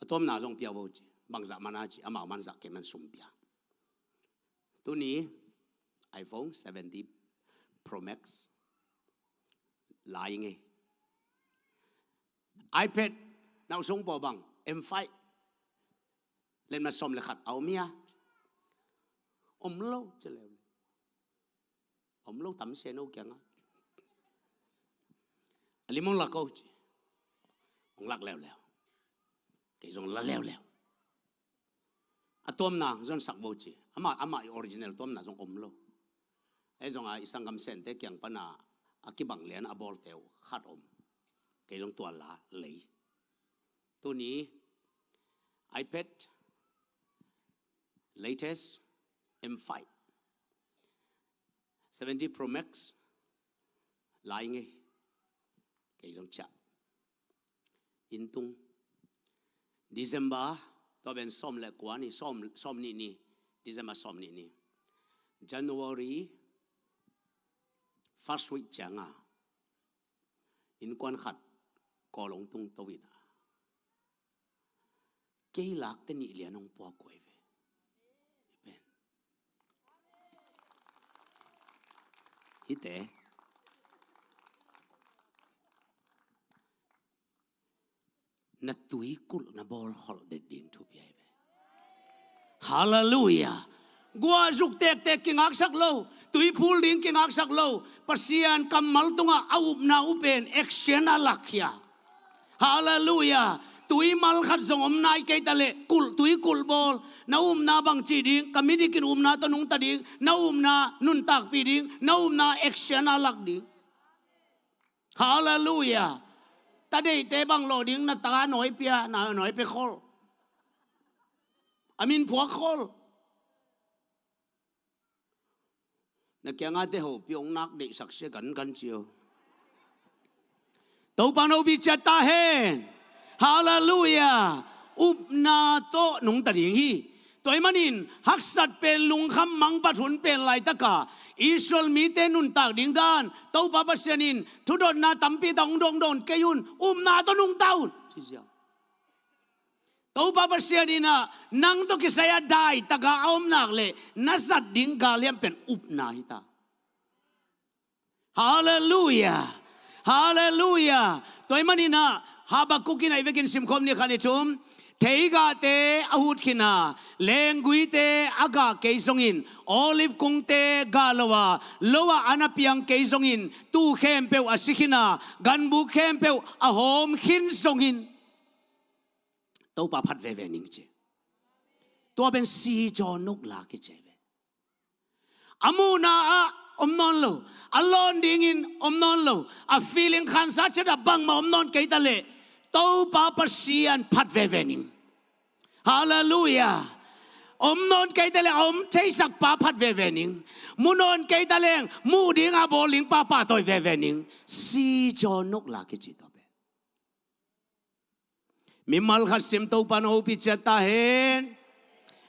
A tuamna zong pia vo ci. Bangzah mana ci, amau manzah kei man sum pia. Tuni iPhone seventeen Pro Max lai ngei. iPad nau sung paw bang M five lenma sawm le khat a om hia? Om lo ci leu. Om lo tam se no kiangah. A lim hong lak ko ci. Hong lak leuleu. Kei zong la leuleu. A tuamna zong sak vo ci. Amah, amah i original tuamna zong om lo. Ei zong a i sanggam Sente kiang pana a kibang lian a bawlte uh khat om. Kei zong tua la lei. Tuni iPad latest M five seventeen Pro Max lai ngei. Kei zong ciah. Inn tung. December, tua pen sawm le kua ni, sawm, sawm nih ni. December sawm nih ni. January first week cianga innkuan khat call hong tung to in a, kei lakte nih lian hong puak uh hi ve. Hi pen. Hite. Na tuikulh na bawl kholh det ding thupi ahi ve. Halleluiah. Guah zuk tektek kingaksak lo, tuiphul ding kingaksak lo. Pasian kammal tungah a upna uh pen action a lakkhia. Halleluiah. Tuimal khat zong om nai kei ta leh kulh, tuikulh bawl. Na upna bang ci ding? Ka midikin upna tawh nungta ding. Na upna nuntakpih ding. Na upna action a lak ding. Halleluiah. Ta deihte bang lawh ding? Na ta nawi pia, na nawi pia khol. A min phuak khol. Na kiangate ho piong nak deihsak sia kan kan cio. Topa no pi ciat ta hen. Halleluiah. Upna tawh nungta ding hi. Tua ahih manin haksat pen lungkham mangpat hun pen laitaka Israel mite nuntak ding dan Topa Pasian in thudotna tampi ta hong dongdong kei un, upna tawh nungta un. Topa Pasian in ah nang tawh kisai a daitaka a om nak leh na zat ding galhiam pen upna hi ta. Halleluiah. Halleluiah. Tua ahih manin ah Habakkuk in ah i vekin simkhawm ni khat ni thum. Theigahte a hutkhin a, lengguite a gah kei zongin, olive kungte gah lo a, lo ah an a piang kei zongin, tuu khempeuh a sikhin a, ganbuk khempeuh a hawmkhin zongin. Topa phat veve ning ci. Tua pen si jaw nuk la kici ve. A muhna ah om nawn lo, a lawn dingin om nawn lo, a feeling khansa ciat ah bangmah om nawn kei ta leh Topa Pasian phat veve ning. Halleluiah. Om nawn kei ta leh a om theisak pa phat veve ning. Mu nawn kei ta leng mu ding a bawl ding pa pahtawi veve ning. Si jaw nuk la kici tua pen. Mimal khat sim Topa no pi ciat ta hen.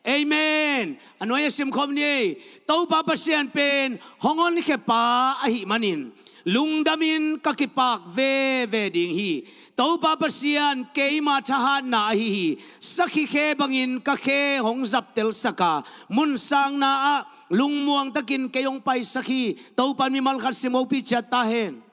Amen. A nuai a simkhawm ni ei. Topa Pasian pen hong honkhia pa ahih manin lungdamin ka kipak veve ding hi. Topa Pasian keima thahatna ahi hi. Sakhi khe bangin ka khe hong zaptelsak a, munsangna ah lungmuang takin kei hong paisak hi. Topa mimal khat sim pi ciat ta hen.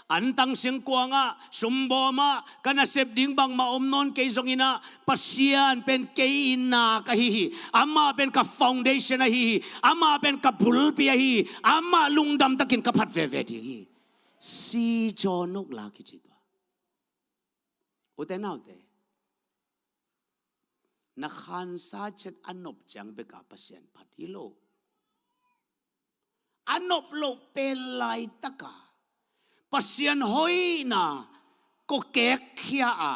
Antang singkuangah, sumbawmah, ka nasep ding bangmah om nawn kei zongin ah, Pasian pen kei in nak ahi hi. Amah pen ka foundation ahi hi. Amah pen ka bulpi ahi hi. Amah lungdam takin ka phat veve ding hi. Si jaw nuk la kici tua. Ute naute. Na khansa ciat a nop ciang bek a Pasian phat hi lo. A nop loh pen laitaka Pasian hoihna kawkek khia a,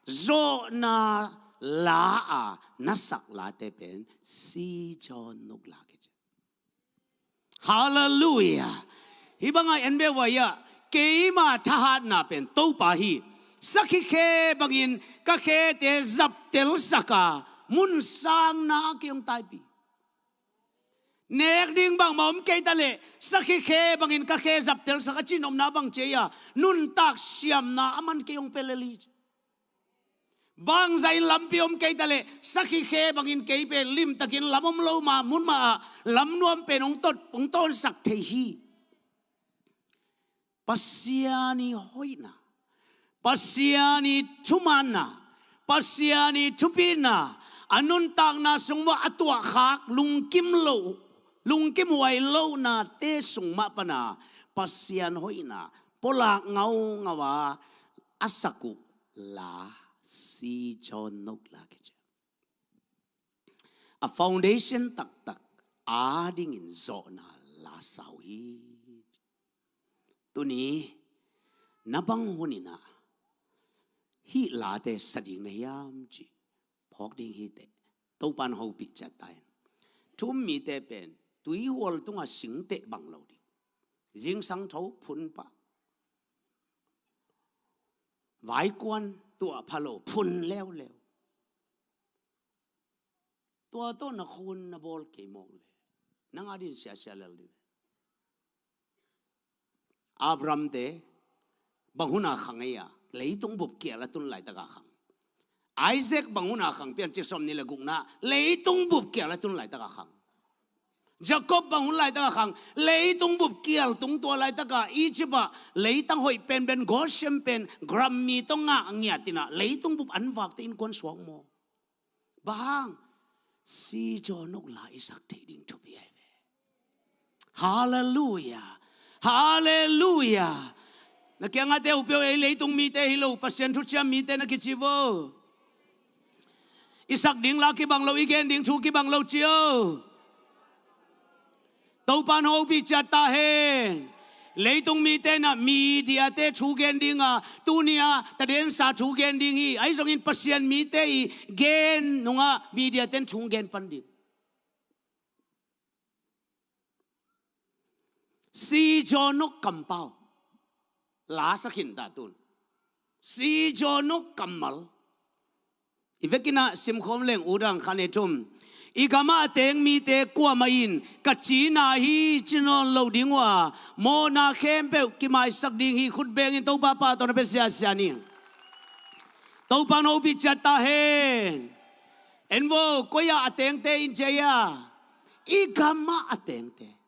zawhna la a, na sak late pen si jaw nuk la kici. Halleluiah. Hih bangah en beuh vai ah keima thahatna pen Topa hi. Sakhi khe bangin ka khete zaptelsak a, mun sangna ah kei hong taipih. Nek ding bangmah om kei ta leh, sakhi khe bangin ka khe zaptelsak a, cinopna bang ci a, nuntak siamna a man kei hong pia lel hi. Bangzah in lampi om kei ta leh, sakhi khe bangin kei pen limtakin lam om lo mah, mun mah ah lam nuam pen hong tot, hong tawnsak thei hi. Pasian ii hoihna, Pasian ii thumanna, Pasian ii thupina, a nuntakna sung uah a tuahkhak lungkim lo, lungkim huai lohnate sung mah pana Pasian hoihna pulak ngaungau a, a sak uh la, Sijaw Nok La kici. A foundation taktak adingin zawhna la sa uh hi. Tuni na bang hunin ah hih late sa ding na hiam cih phawk ding hi teh. Topa'n hopih ciat ta hen. Thu um mite pen tuihual tungah singteh bang lo ding. Zingsang tho phun pah. Vaikuan tuah pha lo phun leuleu. Tua tawh na khua hun na bawl kei mawk leh nang adingin siasia lel ding. Abraham te bang hun a khang ei a, leitung bup kial a tun laitak a khang. Isaac bang hun a khang, Piancil sawmnih le gukna, leitung bup kial a tun laitak a khang. Jacob bang hun laitak a khang, leitung bup kial tung, tua laitak a Egypt ah leitang hoih penpen Goshen pen Grammy tawh ngah ngiat in ah leitung bup an vakte innkuan suak maw. Bang hang? Sijaw Nok La i sak theih ding thupi ahi ve. Halleluiah. Halleluiah. Na kiangah te uh peuh, ei leitung mite hi lo, Pasian thuciam mite na kici vo. I sak ding la kibang lo, i gen ding thu kibang lo ci o. Topa'n hopih ciat ta hen. Leitung mite in ah media te thu gen ding a, tuni a tadensa thu gen ding hi. Ahi zongin Pasian mite i gen nungah media ten thu gen pan ding. Sijaw Nok kampau la sa khin ta tun. Sijaw Nok kammal. I vekin ah simkhawm leng, u dang khan i thum. I gamah a teng mite kuamah in ka cina hi ci nawn lo ding uh a, mawhna khempeuh kimaisak ding hi. Khut bengin Topa pa tawh na pia siasia ni. Topa'n hopih ciat ta hen. En vo, koi ah a tengte in ci a, i gamah a tengte.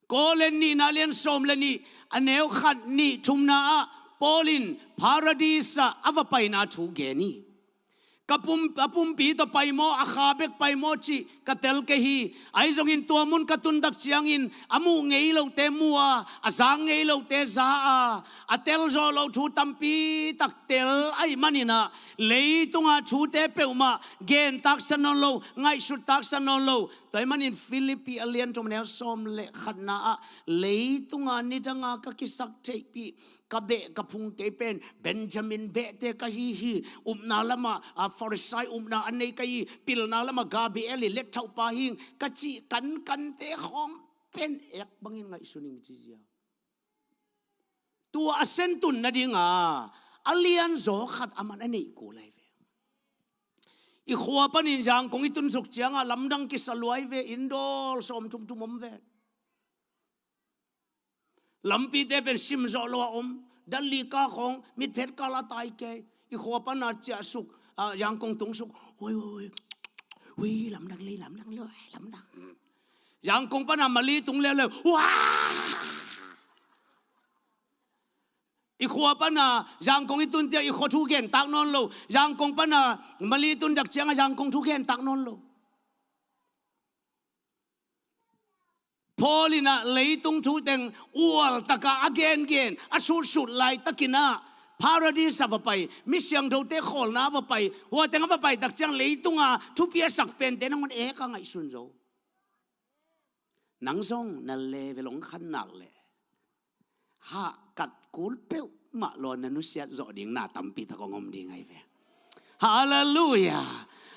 Korin nihna lian sawm le nih, a neu khat, nih, thumna ah Paul in Paradis ah a va paina thu gen hi. Ka pum-, a pumpi tawh pai maw, a kha bek pai maw cih ka tel kei hi. Ahi zongin tua mun ka tun tak ciangin a muh ngei lote mu a, a zak ngei lote za a, a tel zawh loh thu tampi tak tel ahih manin ah leitungah thute peuhmah gen taksa nawn lo, ngaihsut taksa nawn lo. Tua ahih manin Philippi a lian thum, a neu sawm le khatna ah, leitunga nidanga ka kisak theihpih, ka beh ka phung kei pen Benjamin behte ka hi hi, upna lamah, a, Farisai upna a nei ka hi, pilna lamah Gabriel i lethauhpa hing ka cih kankante khawng pen ek bangin ngaihsun ing ci ziau. Tua a sentun nadinga a lianzaw khat a man a neih kul ahi ve. I khua panin Yangon i tun suk ciangah lamdang kisa lua hi ve, inn dawl sawm thumthum om ve. Lampite pen sim zawh lo a om, dalli ka khawng mitphet kal a tai kei. I khua pana ciah suk, a, Yangon tung suk. Oi, oi, oi. Ui, lamdang lei, lamdang lei, lamdang. Yangon pana Mali tung leuleu. Wah! I khua pana Yangon i tun ciang i khua thu gen tak nawn lo. Yangon pana Mali tun tak ciangah Yangon thu gen tak nawn lo. Paul in ah leitung thu teng ual takah a gengen, a sutsut laitakin ah Paradis a va pai, mi siangthote khawlna a va pai, hua teng a va pai tak ciang leitunga thupi a sak pente nangawn ek a ngaihsun zo. Nang zong na level hong khan nak leh hahkat kul peuhmah law na nusiat zawh ding na tampi tak hong om ding ahi ve. Halleluiah.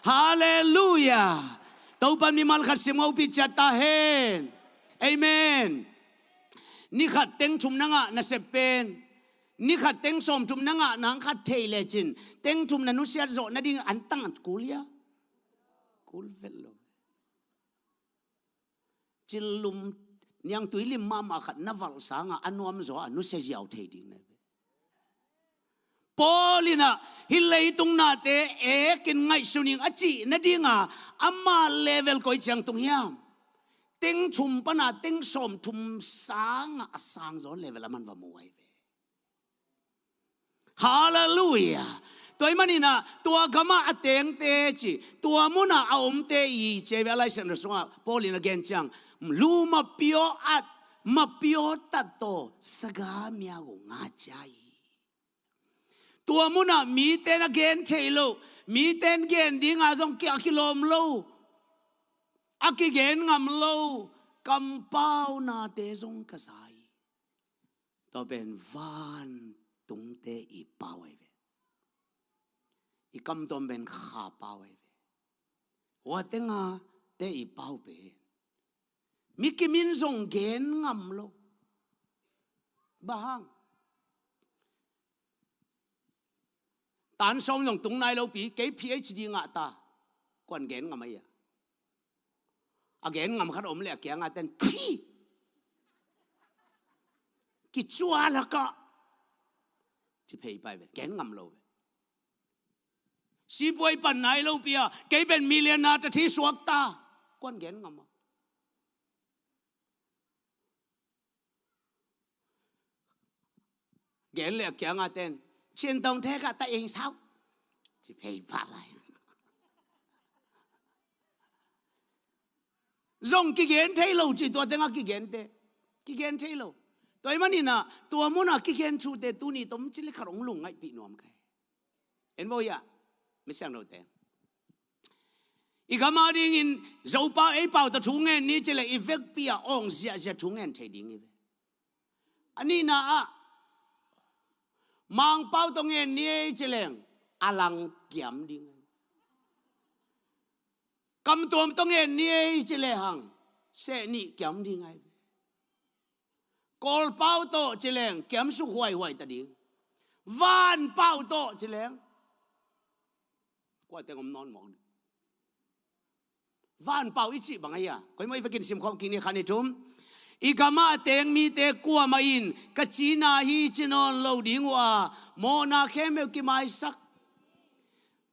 Halleluiah. Topa'n mimal khat sim hopih ciat ta hen. Amen. Ni khat teng thum na ngah nasep pen Ni khat teng sawmthum na ngah nang khat thei lecin, teng thum na nusiat zawh nading an tang kul hia? Kul vet lo. Cillum niangtui lim mahmah khat na valh sangah a nuam zaw a nusia ziau thei ding na hi ve. Paul in ah hih leitung nate ekin ngaihsun ing a cih nadinga ama level koi ciang tung hiam? Teng thum pana teng sawmthum sangah a sang zaw level a man va mu ahi ve. Halleluiah. Tua ahih manin ah tua gamah a tengte ci, tua munah a omte i ci ve. A Lai Siangtho sungah Paul in a gen ciang, lu mapiaw at mapiaw tat tawh saga miau uh nga cia i. Tua munah mite na gen thei lo, mite in gen dinga zong ki a kilawm lo, a kigen ngam lo kampau nate zong ka za i. Tua pen vantungte i pau ahi ve. I kamtuam pen Kha pau ahi ve. Hua tenga te i pau pen mi kimin zong gen ngam lo. Bang hang? Tan sawm zong tung nai lopi, kei PhD ngah ta. Kuan gen ngam ahi a? A gen ngam khat om le a kianga ten phi kicua laka ci phei pai ve, gen ngam lo ve. Sipuai pan nai lopi a, kei pen million na ta thi suak ta. Kuan gen ngam a? Gen le a kianga ten, Chin Tong Thek ah ta eng sau, ci phei pah lai. Zong kigen thei lo ci, tua tengah kigente kigen thei lo. Tua ahih manin ah tua munah kigen thute tuni tom ci le khat hong lungngaihpih nuam ka hi. En bo hia, mi siangthote? I gam a dingin Zopa ei pau tawh thu ngen ni ci le i vekpi ah awng ziahziah thu ngen thei ding hi ve. A nihna ah Mangpau tawh ngen ni ei ci leng a lang kiam ding. Kamtuam tawh ngen ni ei ci lehang seh nih kiam ding ahi ve. Kawlpau tawh ci leng kiam suk huaihuai ta ding. Vanpau tawh ci leng kua teng om nawn mawk ding. Vanpau i cih bang ahi a? Koi maw i vekin simkhawm kik ni, khat ni thum. I gamah a teng mite kuamah in ka cina hi ci nawn lo ding uh a, mawhna khempeuh kimaisak.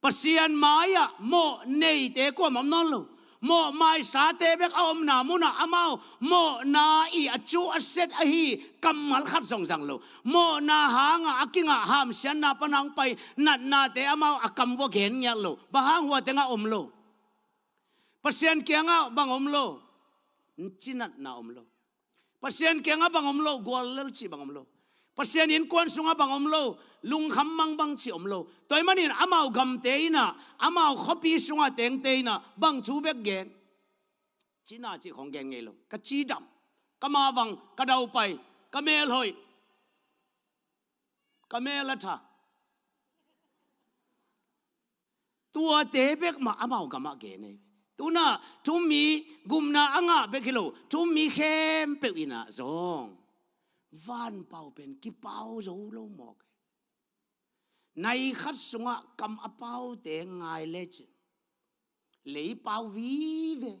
Pasian mai-ah mawh neite kuamah om nawn lo. Mawh maisate bek a omna munah amau mawhna i a cu a set ahi kammal khat zong zang lo. Mawhna hangah a kingah hamsiatna pana hong pai natnate amau a kam vua gen ngiat lo. Bang hang? Hua tengah om lo. Pasian kiangah bang om lo? Cinatna om lo. Pasian kiangah bang om lo? Guallel cih bang om lo. Pasian innkuan sungah bang om lo? Lungkham mangbang cih om lo. Tua ahih manin amau gamte in ah, amau khuapi sungah tengte in ah bang thu bek gen? Cina cih khong gen ngei lo. Ka cidam, ka mavang, ka daupai, ka melhoih, ka mel a tha. Tuate bek mah amau gamah gen ei. Tunah thu-um mi, gupna a ngah bek hi lo, thu-um mi khempeuh in ah zong vanpau pen kipau zo lo mawk. Nai khat sungah kam a paute ngai lecin lei pau vive.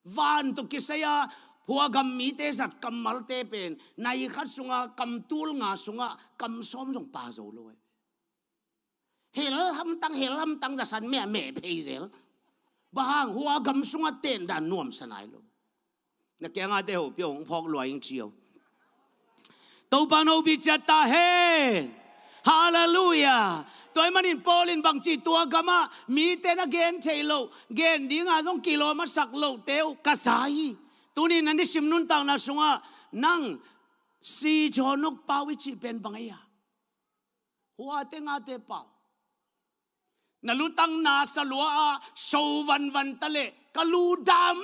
Van tawh kisai-a hua gam mite zat kammalte pen nai khat sungah kam tul nga sungah kam sawm zong pau zo lo. Hel hamtang, hel hamtang, zasan meh a meh phei zel. Bang hang? Hua gam sungah tendan nuamsa nai lo. Na kiangah te hopih hong phawk lua ing ci o. Topa hopih ciat ta hen. Halleluiah. Tua ahih manin Paul in bangci, tua gamah mite na gen thei loh, gen dinga zong kilawm a sak lohte uh ka za hi. Tuni na nisim nuntakna sungah nang sijawnuk pau i cih pen bang ei a? Hua tengate pau. Na lutang nasa lua a so vanvan ta leh ka lu dam.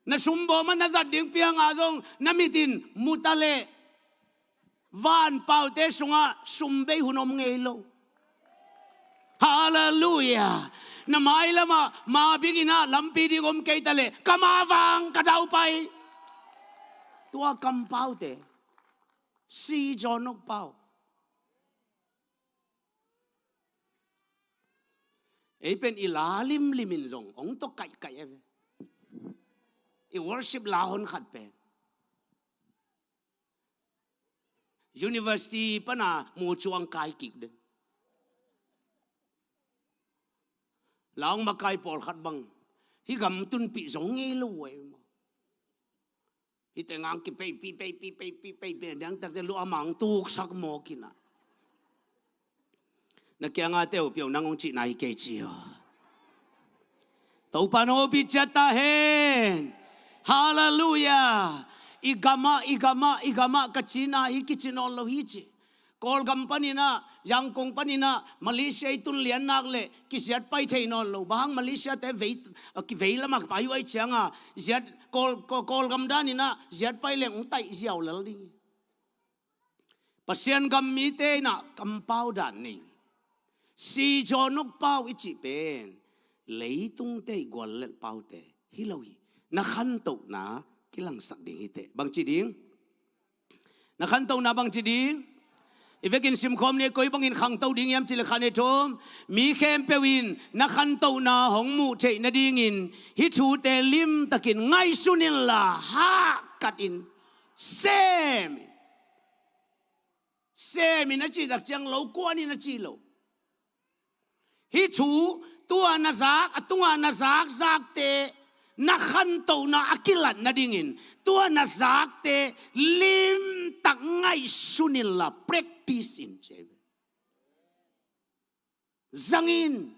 Na sumbawm a na zat ding pianga zong na mitin mu ta leh vanpaute sungah sum bei hun om ngei lo. Halleluiah. Na mailamah mabing in ah lampi ding om kei ta leh ka mavang, ka daupai, Tua kampaute, si zaw nokpau. Ei pen i la limlimin zong ong tawh kaihkaih e ve. I worship la hon khat pen university pana muchuang kai kik den. La ong makai pawlkhat bang hih gam tunpih zong ngei lo e maw? Hihte ngang kipeipih, peipih, peipih, peipih, niangtakte lu a mang tuksak mawk inah. Na kianga teu piau nang hong cihna hi kei ci aw. Topa nong hopih ciat ta hen. Halleluiah. I gamah, i gamah, i gamah ka cina hi kici nawn lo hi ci. Kawlgam paninah, Yangon paninah, Malaysia i tun lian nak leh kiziat pai thei nawn lo. Bang hang Malaysia te vei, kivei lamah pai uh ai cianga ziat Kawl, Kawl, Kawlgam daninah ziat pai leng ong taih ziau lel ding. Pasian gam mite inah kampau dan nei. Si zaw nokpau i cih pen leitungte i guallelh paute hi lo hi. Na khantohna kilangsak ding hi teh. Bangci ding? Na khantohna bangci ding? I vekin simkhawm ni, koi bangin khangto ding hiam cih leh khan ei thum. Mi khempeuh in na khantohna hong muh theih nadingin hih thute limtakin ngaihsun inla hahkat in. Sem in. Sem in a cih tak ciang lo kuan in a cih lo. Hih thu, tua na zak, a tungah na zakzakte na khantohna a kilat nadingin tua na zakte limtak ngaihsun inla practice in ci. Zang in.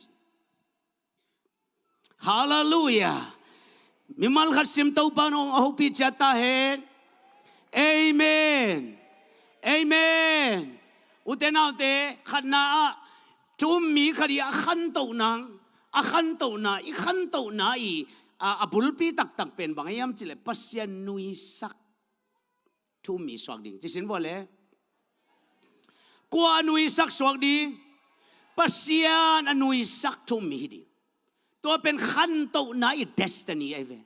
Halleluiah. Mimal khat sim, Topa nong a hopih ciat ta hen. Amen. Amen. Ute naute, khatna ah thu um mi khat i a khantohna, a khantohna, i khantohna i a, a bulpi taktak pen bang hiam cih leh Pasian nuisak thu um mi suak ding. Ci sin vua le. Kua a nuisak suak ding? Pasian a nuisak thu um mi hi ding. Tua pen khantohna i destiny ahi ve.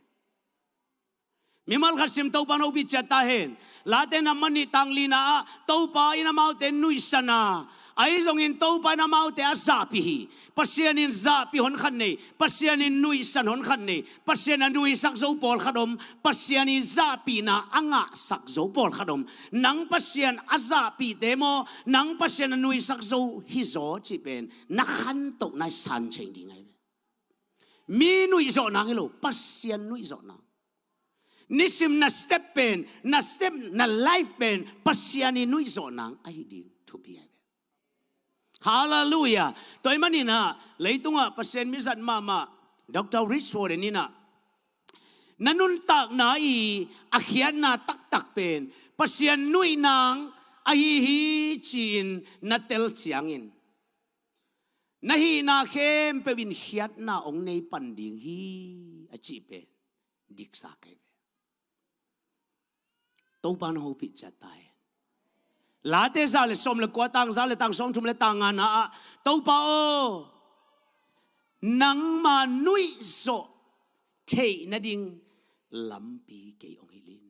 Mimal khat sim, Topa nong hopih ciat ta hen. Late na mani tanglina ah Topa in amaute nuihsan a, ahi zongin Topa in amaute a zahpih hi. Pasian in zahpih hon khat nei, Pasian in nuihsan hon khat nei. Pasian a nuisak zo pawlkhat om, Pasian in zahpihna a ngahsak zo pawlkhat om. Nang Pasian a zahpihte maw, nang Pasian a nuisak zo hi zaw cih pen na khantohna i san ceng ding ahi ve. Mi nuihzawh nang hi lo, Pasian nuihzawh nang. Nisim na step pen, na step, na life pen Pasian i nuihzawh nang ahi ding thupi ahi ve. Halleluiah. Tua ahih maninah leitungah Pasian mizat mahmah Doctor Rich Warren inah na nuntakna i a khiatna taktak pen Pasian nuih nang ahi hi ci-in na tel ciangin na hihna khempeuh in khiatna hong nei pan ding hi a cih pen diksa kei ve. Topa nong hopih ciat ta hen. Late za le sawm le kua, tang za le tang sawm thum le tang ngana ah, Topa aw, nangma nuihzawh theih nading lampi kei hong hilh in.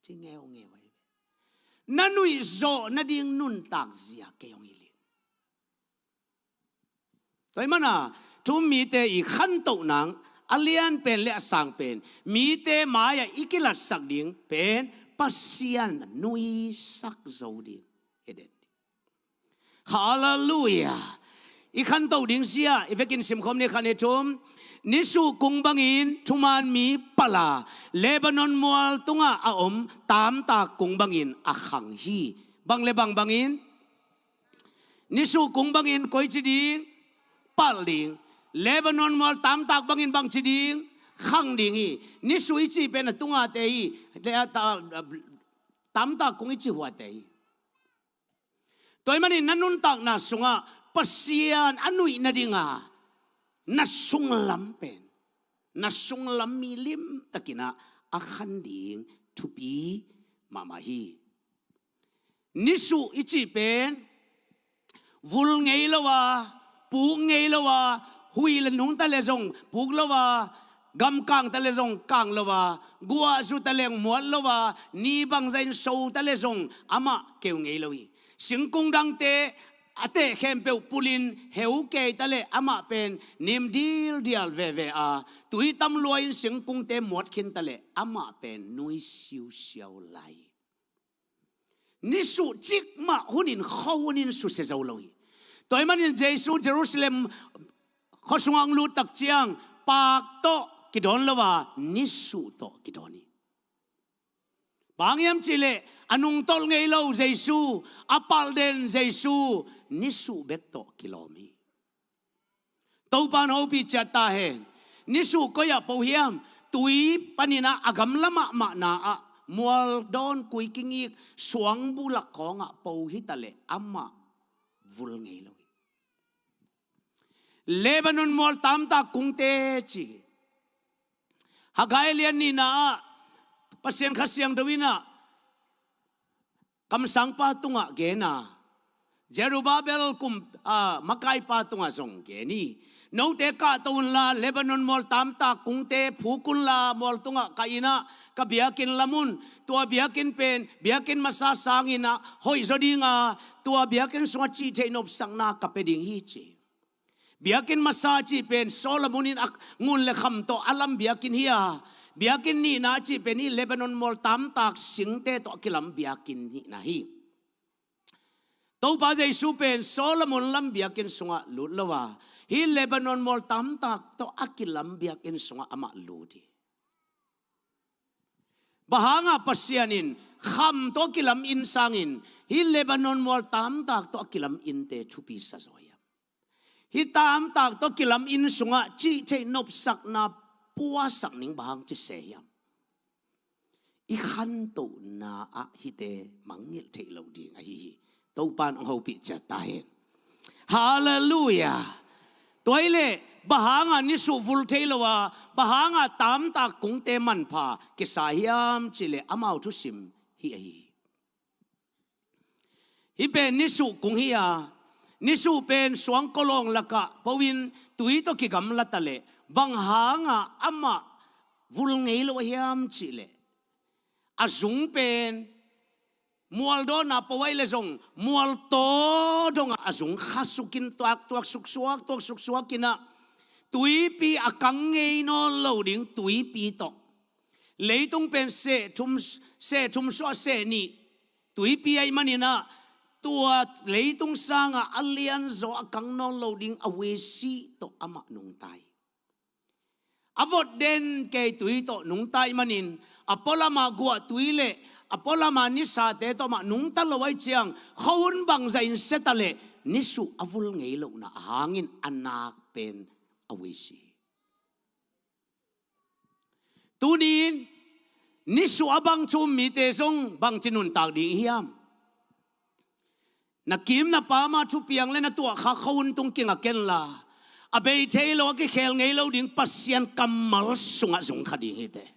Ci ngeungeu ahi ve. Na nuihzawh nading nuntak zia kei hong hilh in. Tua ahih mana thu um mite i khantoh nang a lian pen le a sang pen, mite mai-ah i kilatsak ding pen Pasian nuisak zo ding hi den ding. Halleluiah. I khantoh ding zia i vekin simkhawm ni, khan ni thum. Nisuh kung bangin thuman mi palh a, Lebanon mual tungah a om tamtak kung bangin a khang hi. Bang le bang bangin? Nisuh kung bangin koici ding? Palh ding. Lebanon mual tamtak bangin bangci ding? Khang ding hi. Nisuh i cih pen a tungate hi. Tamtak kung i cih huate hi. Tua ahih manin na nuntakna sungah Pasian a nuih nadinga na sunglam pen, na sunglam mi limtakinah a khan ding thupi mahmah hi. Nisuh i cih pen vul ngei lo a, puk ngei lo a, huih le nungta le zong puk lo a, Gam kang ta le zong kang lo a, guah zu ta leng muat lo a, ni bangzah in so ta le zong amah keu ngei lo hi. Singkung dangte a teh khempeuh pulin heu kei ta le amah pen nim dildial veve a, tui tam lua in singkungte muat khin ta le amah pen nui siusiau lai. Nisuh cikmah hunin khuahunin susia zo lo hi. Tua ahih manin Jesu Jerusalem khuasungah hong lut tak ciang paak tawh kidawn lo a, nisuh tawh kidawn hi. Bang hang hiam cihleh a nungtolh ngei lo Jesu, a palden Jesu, nisuh bek tawh kilawm hi. Topa'n hopih ciat ta hen. Nisuh koi-ah po hiam? Tui panin ah a gamla mahmahna ah mual dawn kui kingik suang bulak khawngah po hi ta le amah vul ngei lo hi. Lebanon mual tamtak kungte ci hi. Haggai lian nihna ah Pasian Kha Siangtho in ah kamsangpa tungah gen a, Zerubbabel kum, a, makaipa tungah zong gen hi. Note kahto unla Lebanon mual tamtak kungte phuk unla mual tungah ka inn ah ka biakinn lam un. Tua biakinn pen biakinn masa sangin ah hoih zaw ding a, tua biakinn sungah cihtheih nopsakna ka pia ding hi ci. Biakinn masa cih pen Solomon in a ngun le kham tawh a lam biakinn hi a, biakinn nihna cih pen hih Lebanon mual tamtak singte tawh a kilam biakinn nihna hi. Topa Jesu pen Solomon lam biakinn sungah lut lo a, hih Lebanon mual tamtak tawh a kilam biakinn sungah amah lut hi. Bang hangah Pasian in kham tawh a kilam inn sangin hih Lebanon mual tamtak tawh a kilam innte thupi sa zaw hiam? Hih tamtak tawh a kilam inn sungah cihtheih nopsakna puasak ning bang hang ci se hiam? I khantohna ah hihte mangngilh theih lo ding ahi hi. Topa'n hong hopih ciat ta hen. Halleluiah. Tua hi leh bang hangah nisuh vul thei lo a, bang hangah tamtak kungte manpha kisa hiam cihleh amau thusim hih ahi hi. Hih pen nisuh kung hi a, nisuh pen suang kawlawng lakah po in tui tawh kigamla ta leh bang hangah amah vul ngei lo a hiam cihleh a zung pen mual dawnah po ahih leh zong mual taw dongah a zung khasukin tuaktuak suksuak tuak suksuak in ah tuipi a kang ngei nawn lo ding tuipi tawh. Leitung pen seh thum, seh thum suah seh nih tuipi ahih manin ah tua leitung sangah a lianzaw a kang nawn lo ding a wesi tawh amah nungta hi. A vot den kei tui tawh nungta ahih manin a pualamah guahtui le a pualamah nisate tawh amah nungta lo ahih ciang khuahun bangzah in sia ta leh nisuh a vul ngei lohna a hangin a nak pen a wesi hi. Tuni-in nisuh a bang thu um mite zong bangci nuntak ding i hiam? Na kim na pam a thupiang le na tuahkhak khuahun tung kinga kenla, a bei thei lo a kikhel ngei lo ding Pasian kammal sungah zungkha ding hi teh.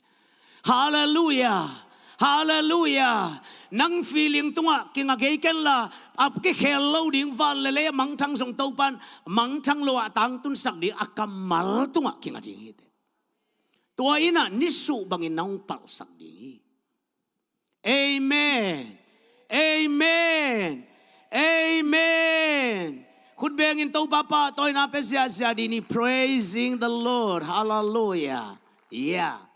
Halleluiah. Halleluiah. Nang feeling tungah kinga ngei kenla, a kikhel lo ding van le lei a mangthang zong Topa'n mangthang lo ah tangtunsak ding a kammal tungah kinga ding hi teh. Tua in ah nisuh bangin na hong palhsak ding hi. Amen. Amen. Amen. Khut bengin Topa pahtawina pia ziahziah ding hi. Praising the Lord. Halleluiah. Yeah.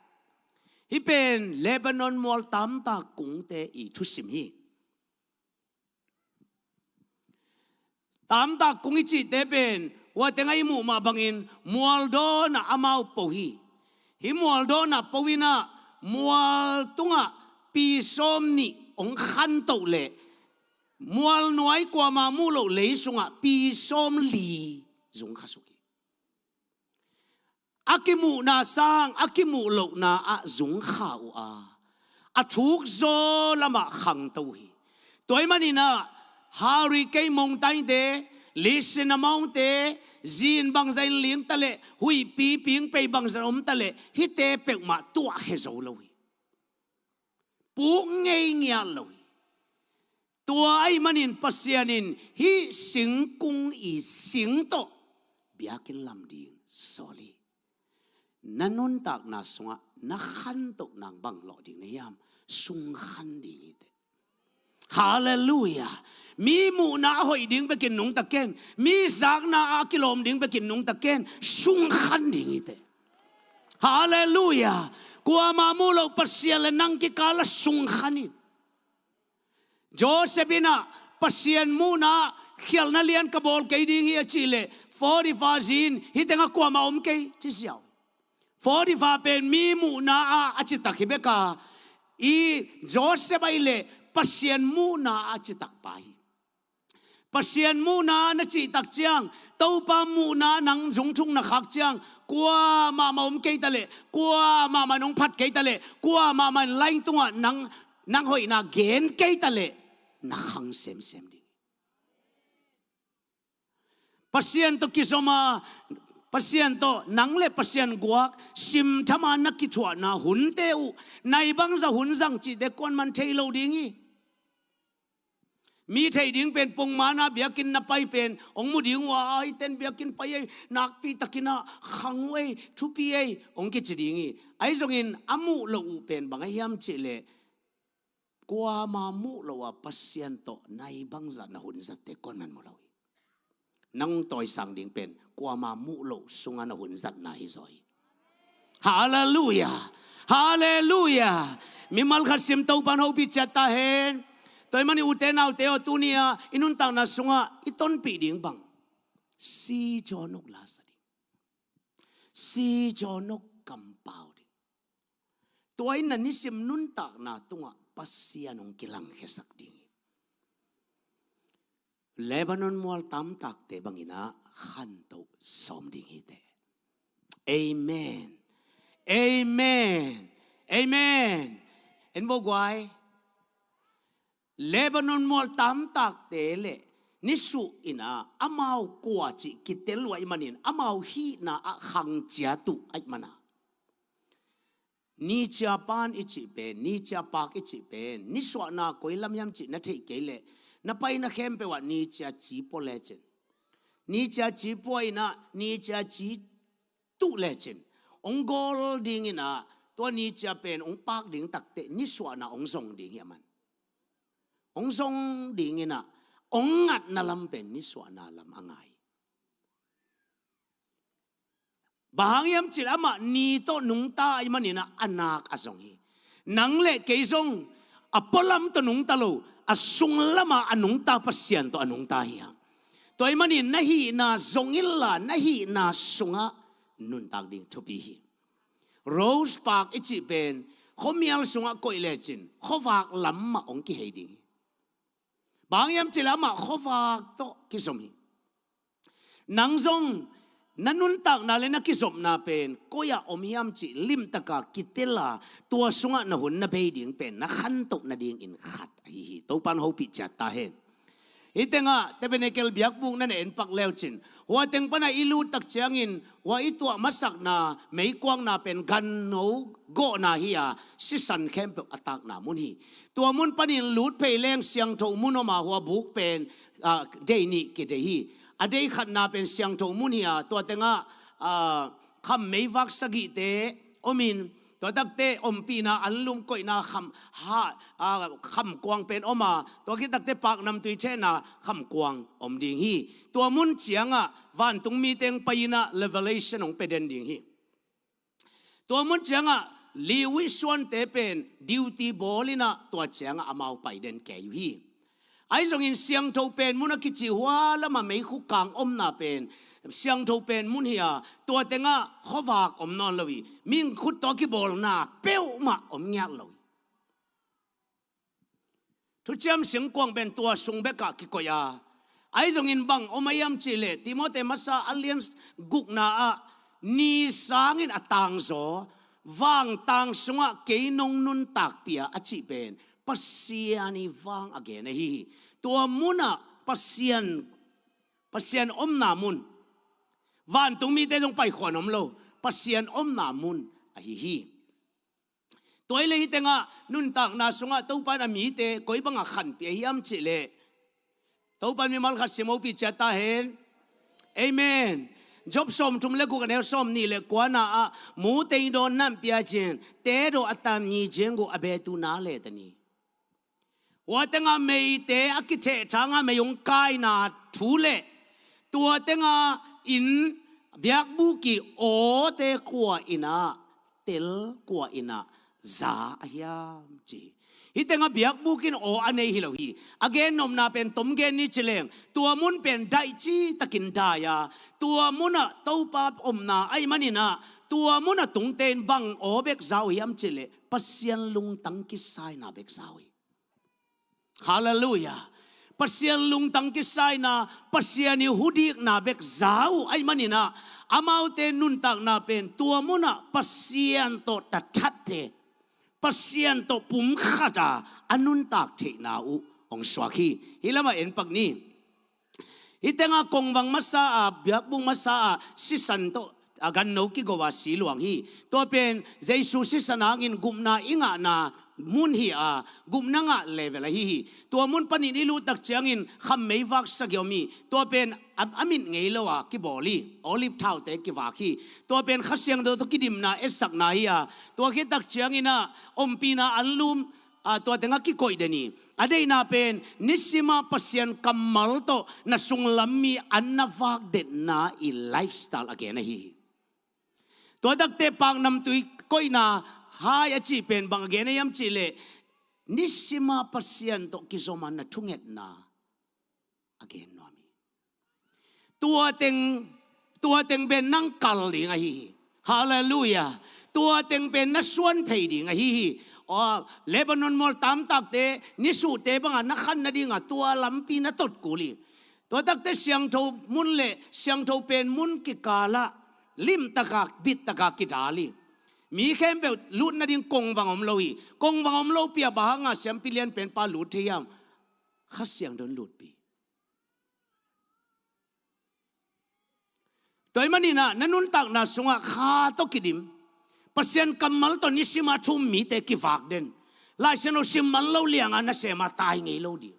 Hih pen Lebanon mual tamtak kungte i thusim hi. Tamtak kung i cihte pen hua tengah i muh mah bangin mual dawnah amau po hi. Hih mual dawnah po in ah mual tungah pi sawm nih hong khantoh leh mual nuai kuamah muh loh lei sungah pi sawm li zung khasuk hi. A kimuhna sang a kimuh lohna ah zungkha uh a, a thukzaw lamah khangto uh hi. Tua ahih manin ah hurricane mongtainte, lisin a maungte, zin bangzah in ling ta leh, huihpi pingpei bangzah in om ta leh, hihte peuhmah tuahkhia zo lo hi. Puk ngei ngiat lo hi. Tua ahih manin Pasian in hih singkung i sing tawh biakinn lam ding sawl hi. Na nuntakna sungah na khantoh nang bang lawh ding na hiam? Sungkhan ding hi teh. Halleluiah. Mi muhna a hoih ding bekin nungta ken. Mi zakna a kilawm ding bekin nungta ken. Sungkhan ding hi teh. Halleluiah. Kuamah muh loh Pasian le nang kikal ah sungkhan in. Joseph in ah Pasian muhna ah khialhna lian ka bawl kei ding hi a cih leh Potiphar zi in hih tengah kuamah om kei ci ziau. Potiphar pen mi muhna ah a citak hi bek a, i Joseph ahih leh Pasian muhna ah a citak pa hi. Pasian muhna na cihtak ciang, Topa muhna nang zungthuk na khak ciang, kuamah mah om kei ta leh, kuamah mah nong phat kei ta leh, kuamah mah in laing tungah nang, nang hoihna gen kei ta leh, na khang semsem ding. Pasian tawh kizom a, Pasian tawh nang le Pasian guak simtham a na kithuahna hunte uh, nai bangzah hun zang cihte kuaman thei lo ding hi. Mi theih ding pen pongmana biakinn na pai pen hong mu ding uh a, ai ten biakinn pai ei, nakpi takin ah khang uh ei, thupi ei, hong kici ding hi. Ahi zongin a muh loh uh pen bang a hiam cih leh, kuamah muh loh a Pasian tawh nai bangzah na hun zatte kuaman mu lo hi. Nang tawisang ding pen kuamah muh loh sungah na hun zatna hi zaw hi. Halleluiah. Halleluiah. Mimal khat sim, Topa'n hopih ciat ta hen. Tua ahih manin ute naute aw, tuni-a i nuntakna sungah i tonpih ding bang? Si jawnok lasa ding. Si jawnok kampau ding. Tua in na nisim nuntakna tungah Pasian hong kilangkhiasak ding hi. Lebanon mual tamtakte bangin ah khantoh sawm ding hi teh. Amen. Amen. Amen. En vo guai. Lebanon mual tamtakte le nisuh in ah amau kua cih kitel uh ahih manin amau hihna ah khang ciat uh ahih man a, nicia pan i cih pen, nicia pak i cih pen, nisuahna koi lam hiam cih na theih kei leh, na paina khempeuh ah nicia ci pua lecin, nicia ci pua in ah nicia ci tuh lecin, hong gawl ding in ah, tua nicia pen hong pak ding takteh nisuahna hong zong ding hi a man. Hong zong ding in ah, hong ngatna lam pen nisuahna lam a ngai. Bang hang hiam cih leh amah ni tawh nungta ahih manin ah a nak a zong hi. Nang le kei zong a pualam tawh nungta lo, a sunglam ah a nungta Pasian tawh a nungta hi hang. Tua ahih manin na hihna zong inla, na hihna sungah nuntak ding thupi hi. Rose park i cih pen khuamial sungah koih lecin khuavak lam mah hong kihei ding hi. Bang hang hiam cih leh amah khuavak tawh kizom hi. Nang zong na nuntakna le na kizopna pen koi-ah om hiam cih limtaka kitel a, tua sungah na hun na bei ding pen na khantoh nadingin khat ahi hi. Topa'n hopih ciat ta hen. Hih tengah Tabernacle biakbuk na na en pak leucin, hua teng pana i lut tak ciangin hua i tuah masakna meikuangna pen ganno gawhna hi a, sisan khempeuh a takna mun hi. Tua mun panin lut phei leng siangtho mun om a, hua buk pen, ah, dei nih kidei hi. A dei khatna pen siangtho mun hi a, tua tengah, ah, kham meivak sagihte om in, tua takte ompihna, anlum koihna kham ha, ah, khamkuang pen om a, tua khit takte paknamtui thehna khamkuang om ding hi. Tua mun ciangah vantung mite hong pai in ah revelation hong pia den ding hi. Tua mun ciangah Levi suante pen duty bawl in ah tua ciangah amau pai den kei uh hi. Ahi zongin siangtho pen mun a kici hua lamah meikhu kang omna pen siangtho pen mun hi a, tua tengah khuavak om nawn lo hi. Mihing khut tawh kibawlna peuhmah om ngiat lo hi. Thuciam singkuang pen tua sung bekah kikoih a, ahi zongin bang om a hiam cih leh Timoti masa a lian gukna ah ni sangin a tangzaw, vangtang sungah kei nong nuntakpih a cih pen Pasian ii vang a gen ahi hi. Tua munah Pasian, Pasian omna mun, vantung mite zong paikhawm om lo, Pasian omna mun ahi hi. Tua hi leh hih tengah nuntakna sungah Topa'n a mite koi bangah khanpih a hiam cih leh, Topa'n mimal khat sim hopih ciat ta hen. Amen. Job sawmthum le guk a neu sawmnih le kuana ah, mute i dawn nam pia cin, te daw a tam ni ciang gu a betu na le ta ni. Hua tengah meite a kithehthanga mei hong kaina thu le tua tengah in biakbuk i awte kua in ah tel, kua in ah za a hiam ci hi. Hih tengah biakbuk in aw a nei hi lo hi. A gen nopna pen tom gen ni ci leng, tua mun pen daih ci takin dai a, tua munah Topa omna ahih manin ah tua munah tungte in bang aw bek za uh hiam ci leh Pasian lungtang kisaina bek za uh hi. Halleluiah. Pasian lungtang kisaina, Pasian i hudikna bek za uh ahih manin ah, amaute nuntakna pen tua munah Pasian tawh thathatte, Pasian tawh pumkhata a nuntak theihna uh hong suak hi. Hih lamah en pak ni. Hih tengah kongvang masa ah, biakbuk masa ah sisan tawh a ganno kigo a si luang hi. Tua pen Jesu sisan hangin gupna i ngahna mun hi a, gupna ngah level ahi hi. Tua mun panin i lut tak ciangin khammei vak sagih om hi. Tua pen a, a mit ngei lo a kibawl hi. Olive thaute kivak hi. Tua pen Kha Siangtho tawh kidimna etsakna hi a, tua khit tak ciangin ah ompihna anlum, a, tua tengah kikoih den hi. A deihna pen nisima Pasian kammal tawh na sunglam mi an na vakdetna i lifestyle a gen ahi hi. Tua takte paknamtui koihna hai a cih pen bang a gen a hiam cih leh, nisima Pasian tawh kizom a na thungetna a gen nuam hi. Tua teng, tua teng pen nang kal ding ahi hi. Halleluiah. Tua teng pen na suan phei ding ahi hi. Aw, Lebanon mual tamtakte, nisuhte bangah na khan nadingah tua lampi na tot kul hi. Tua takte siangtho mun le siangtho pen mun kikalah limtaka, bittaka kidal hi. Mi khempeuh lut nading kongvang om lo hi. Kongvang om lo pi a bang hanga siampi lian pen pa lut thei hiam? Kha Siangtho in lutpi. Tua ahih manin ah na nuntakna sungah Kha tawh kidim, Pasian kammal tawh nisima thu-um mite kivak den. Laisiangtho sim man lo lianga nasem a tai ngei lo ding.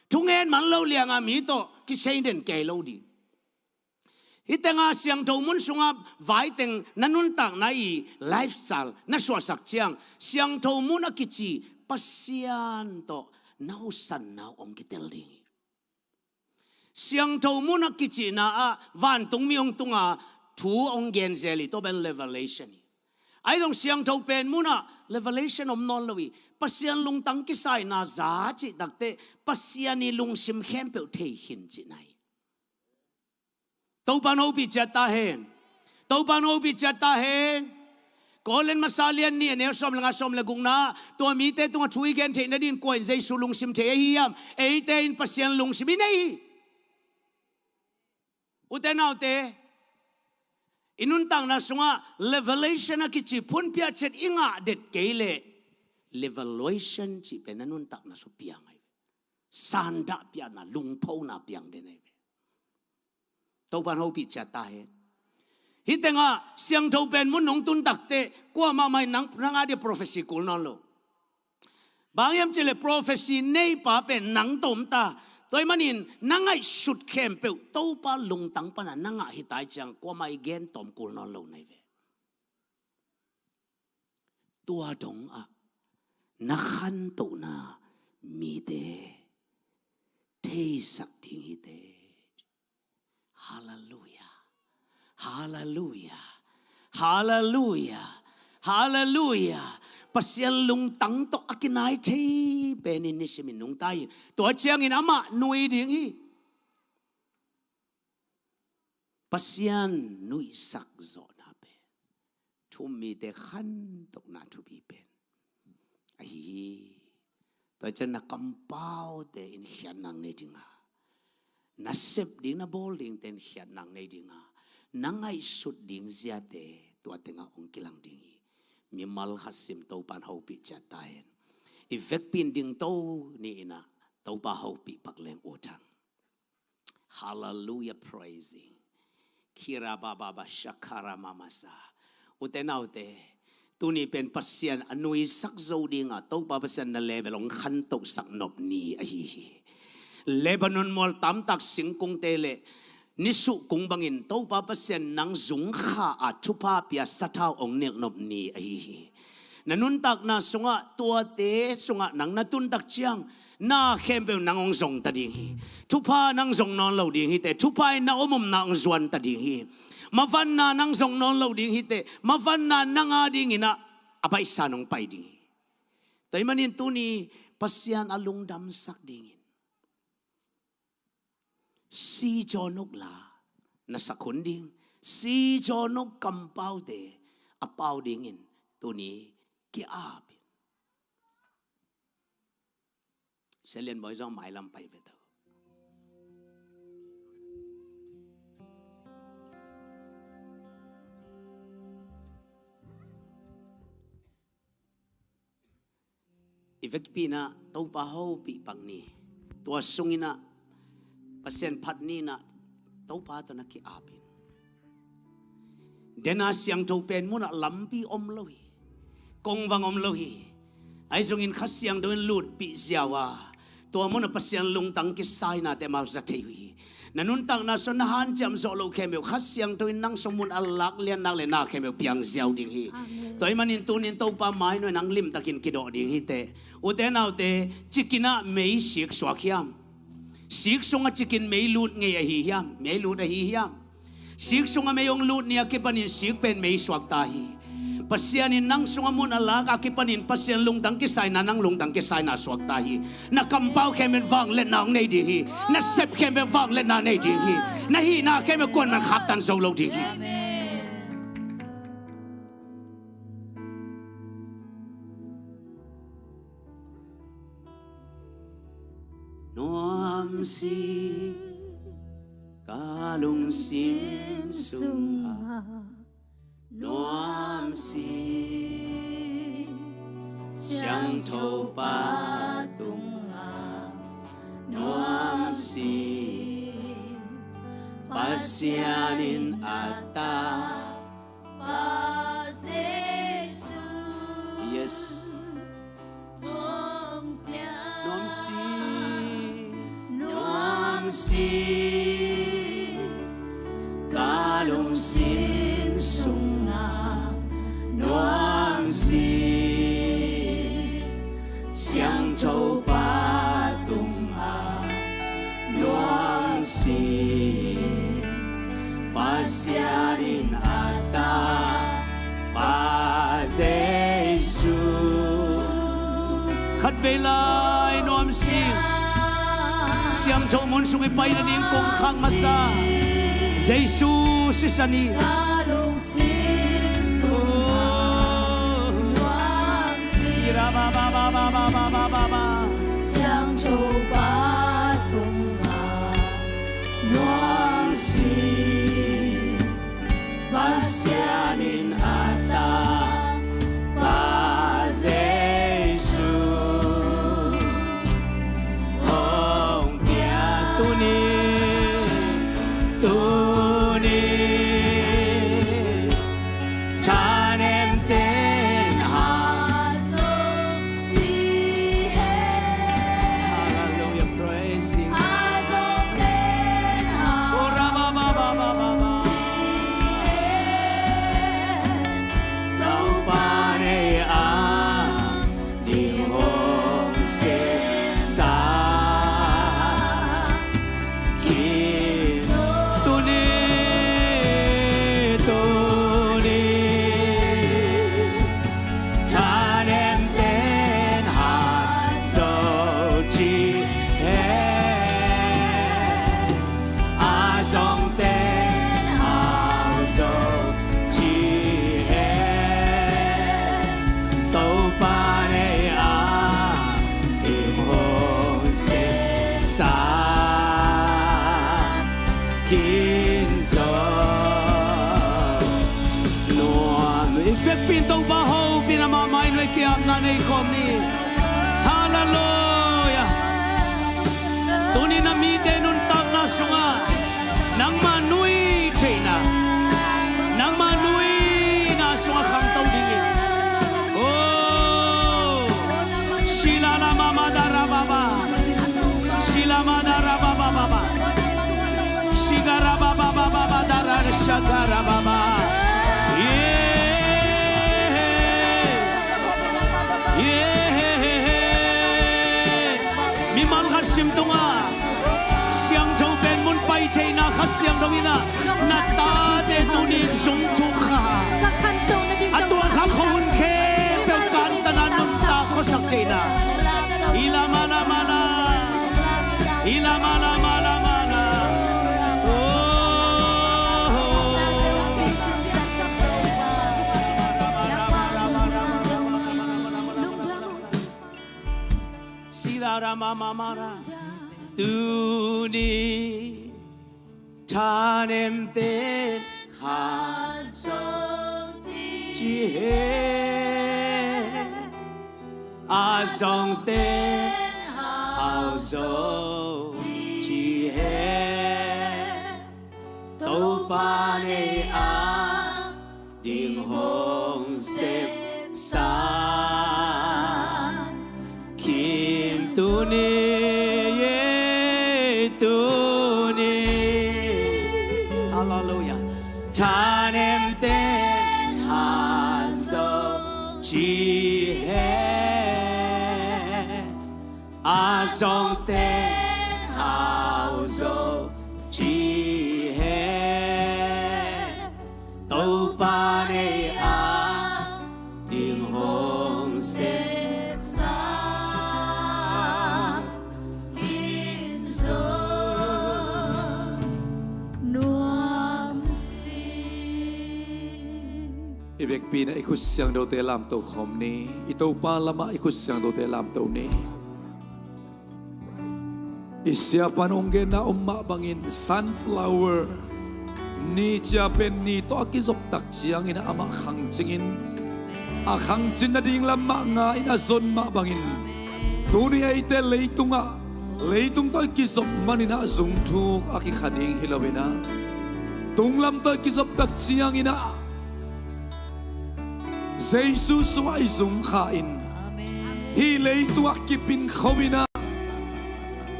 Thungen man lo lianga mi tawh kisei den kei lo ding. Hih tengah siangtho mun sungah vaiteng na nuntakna i lifestyle na suahsak ciang, siangtho mun a kici Pasian tawh na husanna hong kitel ding hi. Siangtho mun a kicihna ah vantungmi hong tunga thu hong gen zel hi, tua pen revelation hi. Ahi zong siangtho pen munah revelation om nawn lo hi. Pasian lungtang kisaina za cih takte Pasian i lungsim khempeuh thei khin cihna hi. Topa'n hopih ciat ta hen. Topa'n hopih ciat ta hen. Korin masa lian nih a neu sawm le nga, sawm le gukna, tua mite tungah thu i gen theih nadin kua in Jesu lungsim thei ahi hiam? Eite in Pasian lungsim i nei hi. Ute naute, i nuntakna sungah revelation a kici phun piah ciat i ngah det kei leh, revelation cih pen na nuntakna sung piang ahi ve. Sandah piahna, lungphona piang den ahi ve. Topa'n hopih ciat ta hen. Hih tengah siangtho pen mun nong tun takte kuamah mah in nang, nang a dia prophecy kul nawn lo. Bang hiam cih leh prophecy neipa pen nang tawm ta. Tua ahih manin na ngaihsut khempeuh Topa lungtang pana na ngah hi ta ahih ciang kuamah i gen tawm kul nawn lo na hi ve. Tua dongah na khantohna mite theisak ding hi te. Halleluiah. Halleluiah. Halleluiah. Halleluiah. Pasian lungtang tawh a kinai thei penin nisimin nungta in, tua ciangin amah nui ding hi. Pasian nuihsak zawhna pen thu-um mite khantohna thupi pen ahi hi. Tua ciang na kampaute in khiatna nei dinga, na sep ding, na bawl dingte in khiatna nei dinga, na ngaihsut ding ziate tua tengah hong kilang ding hi. Mimal khat sim, Topa'n hopih ciat ta hen. I vekpi in dingto ni in ah Topa hopih pak leng ut hang. Hallelujah, praising. Kira baba ba shakara mamasa. Ute naute, tuni pen Pasian a nuisak zo dinga Topa Pasian na level hong khantohsak nop ni ahi hi. Lebanon mual tamtak singkungte le Nisuh kung bangin Topa Pasian nang zungkha a thupha pia sathau hong nelhnop ni ahi hi. Na nuntakna sungah tuate sungah nang na tuntak ciang na khempeuh nang hong zongta ding hi. Thupha nang zong nawn lo ding hi teh, thupha in na om omna hong zuanta ding hi. Mavanna nang zong nawn lo ding hi teh, mavanna nang a dingin ah a baihsa nong pai ding hi. Tua ahih manin tuni Pasian a lungdamsak dingin si cawnuk la na sak hun ding, si cawnuk kampaute a pau dingin tuni ki-ap in. Sia Lian Bawi zong mailam pai ve tau. I vekpi in ah Topa hopih pak ni. Tua sungin ah Pasian phat ni in ah Topa tawh na ki-ap in. Dena siangtho pen munah lampi om lo hi. Kongvang om lo hi. Ahi zongin Kha Siangtho in lutpih ziau a, tua munah Pasian lungtang kisai nate amau za thei uh hi. Na nuntakna sung na hanciam zawh loh khempeuh Kha Siangtho in nang sung mun a lak lian nak le na khempeuh piang ziau ding hi. Amen. Tua ahih manin tunin Topa mai nuai nang limtakin kidawh ding hi teh. Ute naute, cikin ah mei sik suak hiam? Sik sungah cikin mei lut ngei ahi hiam? Mei lut ahi hiam? Sik sungah mei hong lut ni a kipanin sik pen mei suakta hi. Pasian in nang sungah mun a lak a kipanin Pasian lungtang kisaina, nang lungtang kisaina suakta hi. Na kampau khempeuh vangliatna hong nei ding hi. Na sep khempeuh vangliatna nei ding hi. Na hihna khempeuh kuaman khaktan zo lo ding hi. Nuamsi ka lungsim sungah, nuamsi Siangtho Pa tungah, nuamsi Pasian in a tapa Jesu. Yes. Nuamsi, nuamsi ka lungsim sungah, nuamsi Siangtho Pa tungah, nuamsi Pasian in a tapa Jesu. Khatvei lai nuamsi, siangtho mun sung i pai nading kong khak masa Jesu sisan hi. Siangtho Pa tungah, nuamsi Pasian in a tapa Jesu hong pia. Tuni, tuni thanem ten ha zo ci hen. Hallelujah, praise Him. Ha zo ten ha zo ci hen. Topa nei a ding hong sepsa. Tuni, tuni thanem ten ha zo ci hen. A zong ten ha zo ci hen. Topa nei a ding hong sepsa khin zo. Nuam i vekpi in Topa hopih in amah mai nuai ki-apna nei khawm ni. Hallelujah. Tuni na mite nuntakna sungah nangmah nui theihna, nangmah nuina sungah khangto dingin. Oh. Shila la mama da ra ba ba. Shila ma da ra ba ba ba ba. Shiga ra ba Karababa. Yeah. Yeah. Mimal khat sim tungah siangtho pen mun pai theihna Kha Siangtho in ah na tate tuni in zong thuk kha. A tuak kha khua hun khempeuh kantan a nuntak khuasak theihna. Ila mala mala. Ila mala mala mala. Oh. Sila rama mama ra. Tuni thanemte in hau zo ci hen. A zongte in hau zo ci hen. Topa nei a ding hong sepsa. Kim tuni, ye tuni. Hallelujah. Thanemte in hau zo ci hen. A zongte in hau zo ci hen. Topa nei a ding hong sepsa. Kin zo nuam si. I vekpi-in ah i khut siangthote lamto khawm ni. I Topa lamah i khut siangthote lamto ni. I siapa'n hong genna om mah bangin sunflower ni cia pen ni tawh a kizop tak ciangin amah khangcingin, a khangcin nading lam mah nga-in a zon mah bangin, tuni eite leitungah leitung tawh i kizop manin ah zungthuk a kikha ding hi loin ah, tunglam tawh i kizop tak ciangin ah Jesu sungah i zung kha-in, hih leitungah kip in kho-in ah,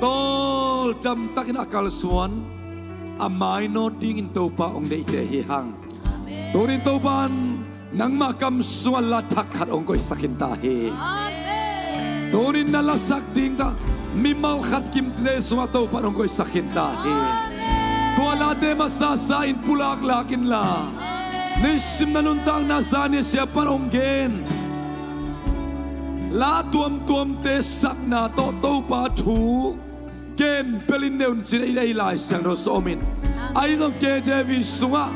tawldam takin a kalsuan a mainawt dingin Topa hong deihte hi hang. Tuni-in Topa in nangmah kam sungah la thak khat hong koihsak khin ta hi. Tuni-in na lasak ding tawh mimal khat kimte sungah Topa in hong koihsak khin ta hi. Tua late masasa in pulaklak inla, nisim na nuntakna zan-in siapa'n hong gen la tuamtuamte sakna tawh Topa thu gen pelin ne un ci-in ei Lai Siangtho sung om in, ahi zong K J V sungah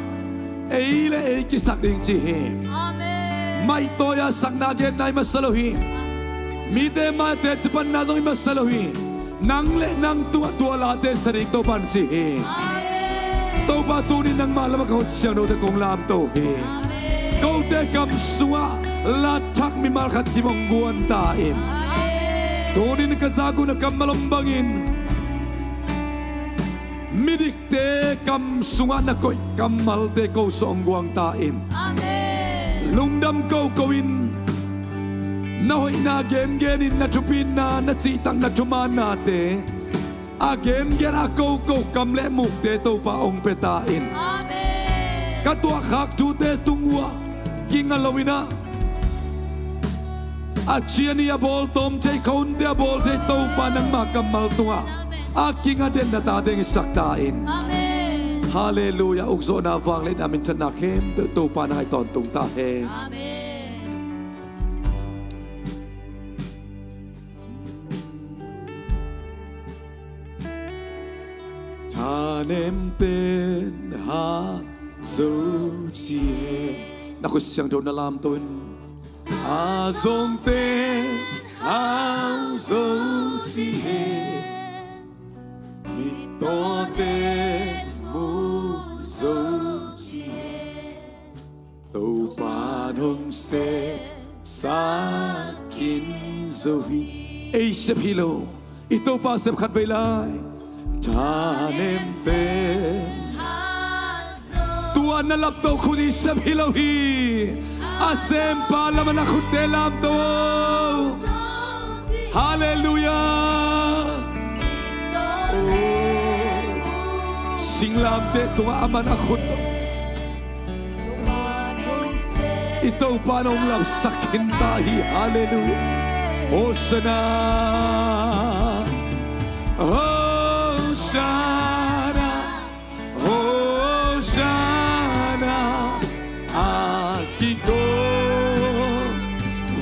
ei le ei kisak ding ci hi. Maihtawi-a sakna genna i masa lo hi. Mite mai-ah teci panna zong i masa lo hi. Nang le nang tungah tua late sa ding Topa in ci hi. Topa, tuni nangmah lamah ka khut siangthote kong lamto hi. Kote kam sungah la thak mimal khat kim hong guan ta in. Tuni-in ka zak uh na kammal om bangin midikte kam sungah na koih kammalte ko sung hong guang ta in. Lungdam koko in, na hoihna gengenin na thupitna, na cihtak, na thumaannate a gengen a koko kam le mukte Topa hong pia ta in. Ka tuahkhak thute tung uh ah kinga loin ah, a cian i a bawl tawm thei, khua hunte a bawl thei Topa nangmah kammal tungah a kinga den na tate hong hisak ta in. Halleluiah. Ukzawhna, vangliatna, minthanna khempeuh Topa nang ah i tawntung ta hen. Thanemte in hau zo ci hen. Na khut siangtho na lamto in. A zongte in hau zo ci hen. Mittawte in mu zo ci hen. Topa in hong sepsa kin zo hi. Ei sep hi lo, i Topa sep khat vei lai. Thanemte in. Tua na lapto khut i sep hi lo hi. A sempa lamah na khutte lamto. Halleluiah. Oh. Singlamteh tungah aman a khut I Topa in hong lapsak khin ta hi. Halleluiah. Hosanna, Hosanna, Hosanna. A kiko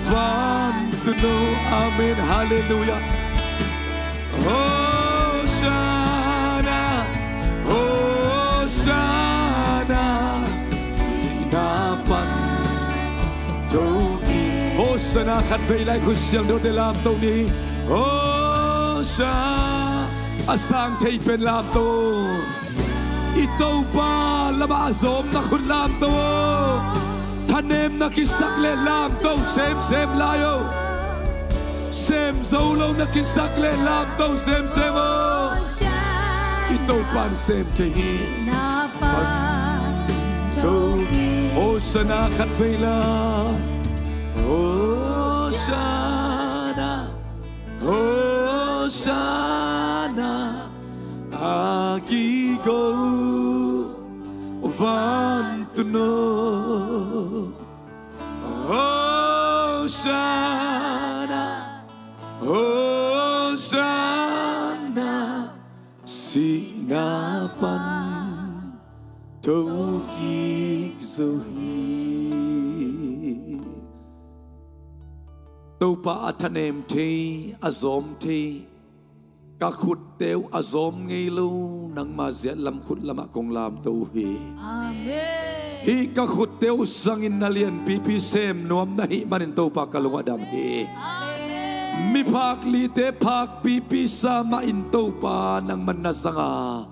vantung no. Amen. Halleluiah. Hosanna, Hosanna. Sihna pan to ki. Hosanna khat vei lai, khut siangthote lamto ni. Hosanna. A sang thei pen lamto. I Topa lamah a zawmna khut lamto aw. Thanemna kisak le lamto semsem lai aw. Sem zo lo na kisak le lamto semsem aw. I Topa in sem thei hi. Hosanna khat vei la. Hosanna, Hosanna. A kiko vantung no. Hosanna, Hosanna. Sihna pan to kik zo hi. Topa a thanem thei, a zawm thei, ka khutte uh a zawm ngei lo, nangma ziat lam khut lamah kong lamto uh hi. Amen. Hih ka khutte uh zangin na lianpipi sem nuam na hih manin Topa ka lung a dam hi. Amen. Miphak lite phakpipi sa mahin Topa nangman na zang a,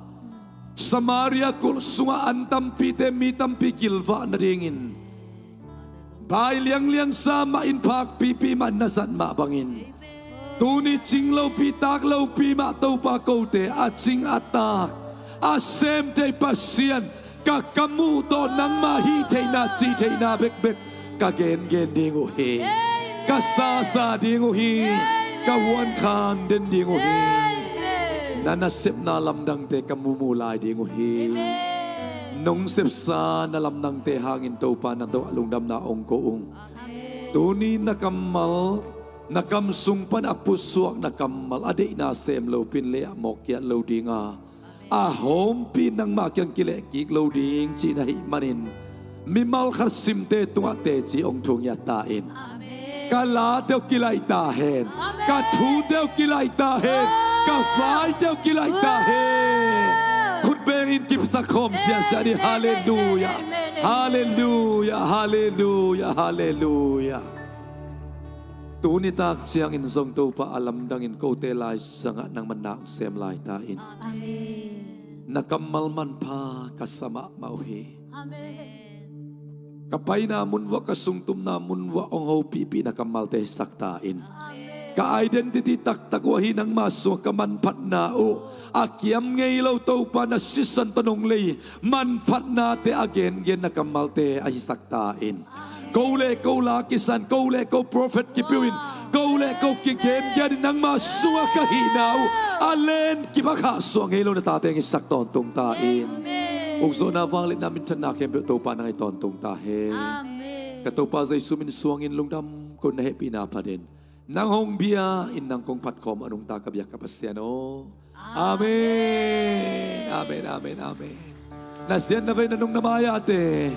Samaria kulh sungah an tampite mi tampi kilvah nadingin, bai liangliang sa mahin phakpipi mah na zat mah bangin, tuni cing lopi tak lopi mah Topa kote a cing a tak a sem thei Pasian, ka kam uh tawh nangma hih theihna cih theihna bekbek ka gengen ding uh hi. Ka sasa ding uh hi. Ka huan khan den ding uh hi. Na nasepna lamdangte ka mumu lai ding uh hi. Nong sepsa na lamdangte hangin Topa na tawh a lungdamna ong ko ung. Tuni na kammal, na kam sung pan a pusuak na kammal a deihna sem lopin le a mawkkiat lo dinga, a hawmpi nangma kiang kilehkik lo ding cih na hih manin, mimal khat simte tungah teci ong thungiat ta in. Amen. Ka late uh kilaih ta hen. Amen. Ka thute uh kilaih ta hen. Amen. Ka vaite uh kilaih ta hen. Amen. Khut bengin kipsak khawm siansian ni. Amen. Halleluiah. Amen. Halleluiah. Halleluiah. Halleluiah. Tuni tak ciangin zong Topa a lamdangin kote lai sangah nangman na ong sem lai ta in. Amen. Na kammal manpha ka sa mahmah uh hi. Amen. Ka paina mun vuah, ka sungtumna mun vuah ong hopihpih na kammalte hisak ta in. Amen. Ka identity taktak uh ahi nangma sungah ka manphatna uh a kiam ngei lo Topa na sisan tawh nong lei manphatnate a gengen na kammalte a hisak ta in. Ko le ko la kisan, ko le ko prophet kipeuh in, ko le ko kigengen in nangma sungah ka hihna uh a len kip a khahsuah ngei lo na tate ong hisak tawntung ta in. Amen. Ukzawhna, vangliatna, minthanna khempeuh Topa nang ahi tawntung ta hen. Amen. Ka Topa Jesu min suangin lungdam ko, na hehpihna phatin nang hong bia in nang kong phatkhawm a nungta ka biak ka Pasian aw. Amen. Amen, amen, amen. Na siat na vei na nung na mai-ate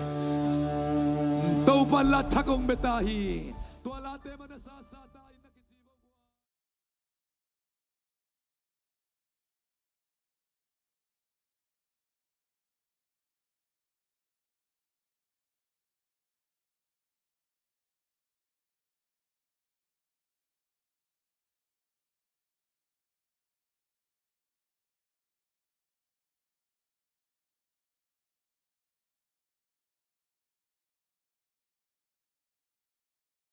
Topa in la thak hong bia ta hi. Tua late mah na sasa ta in.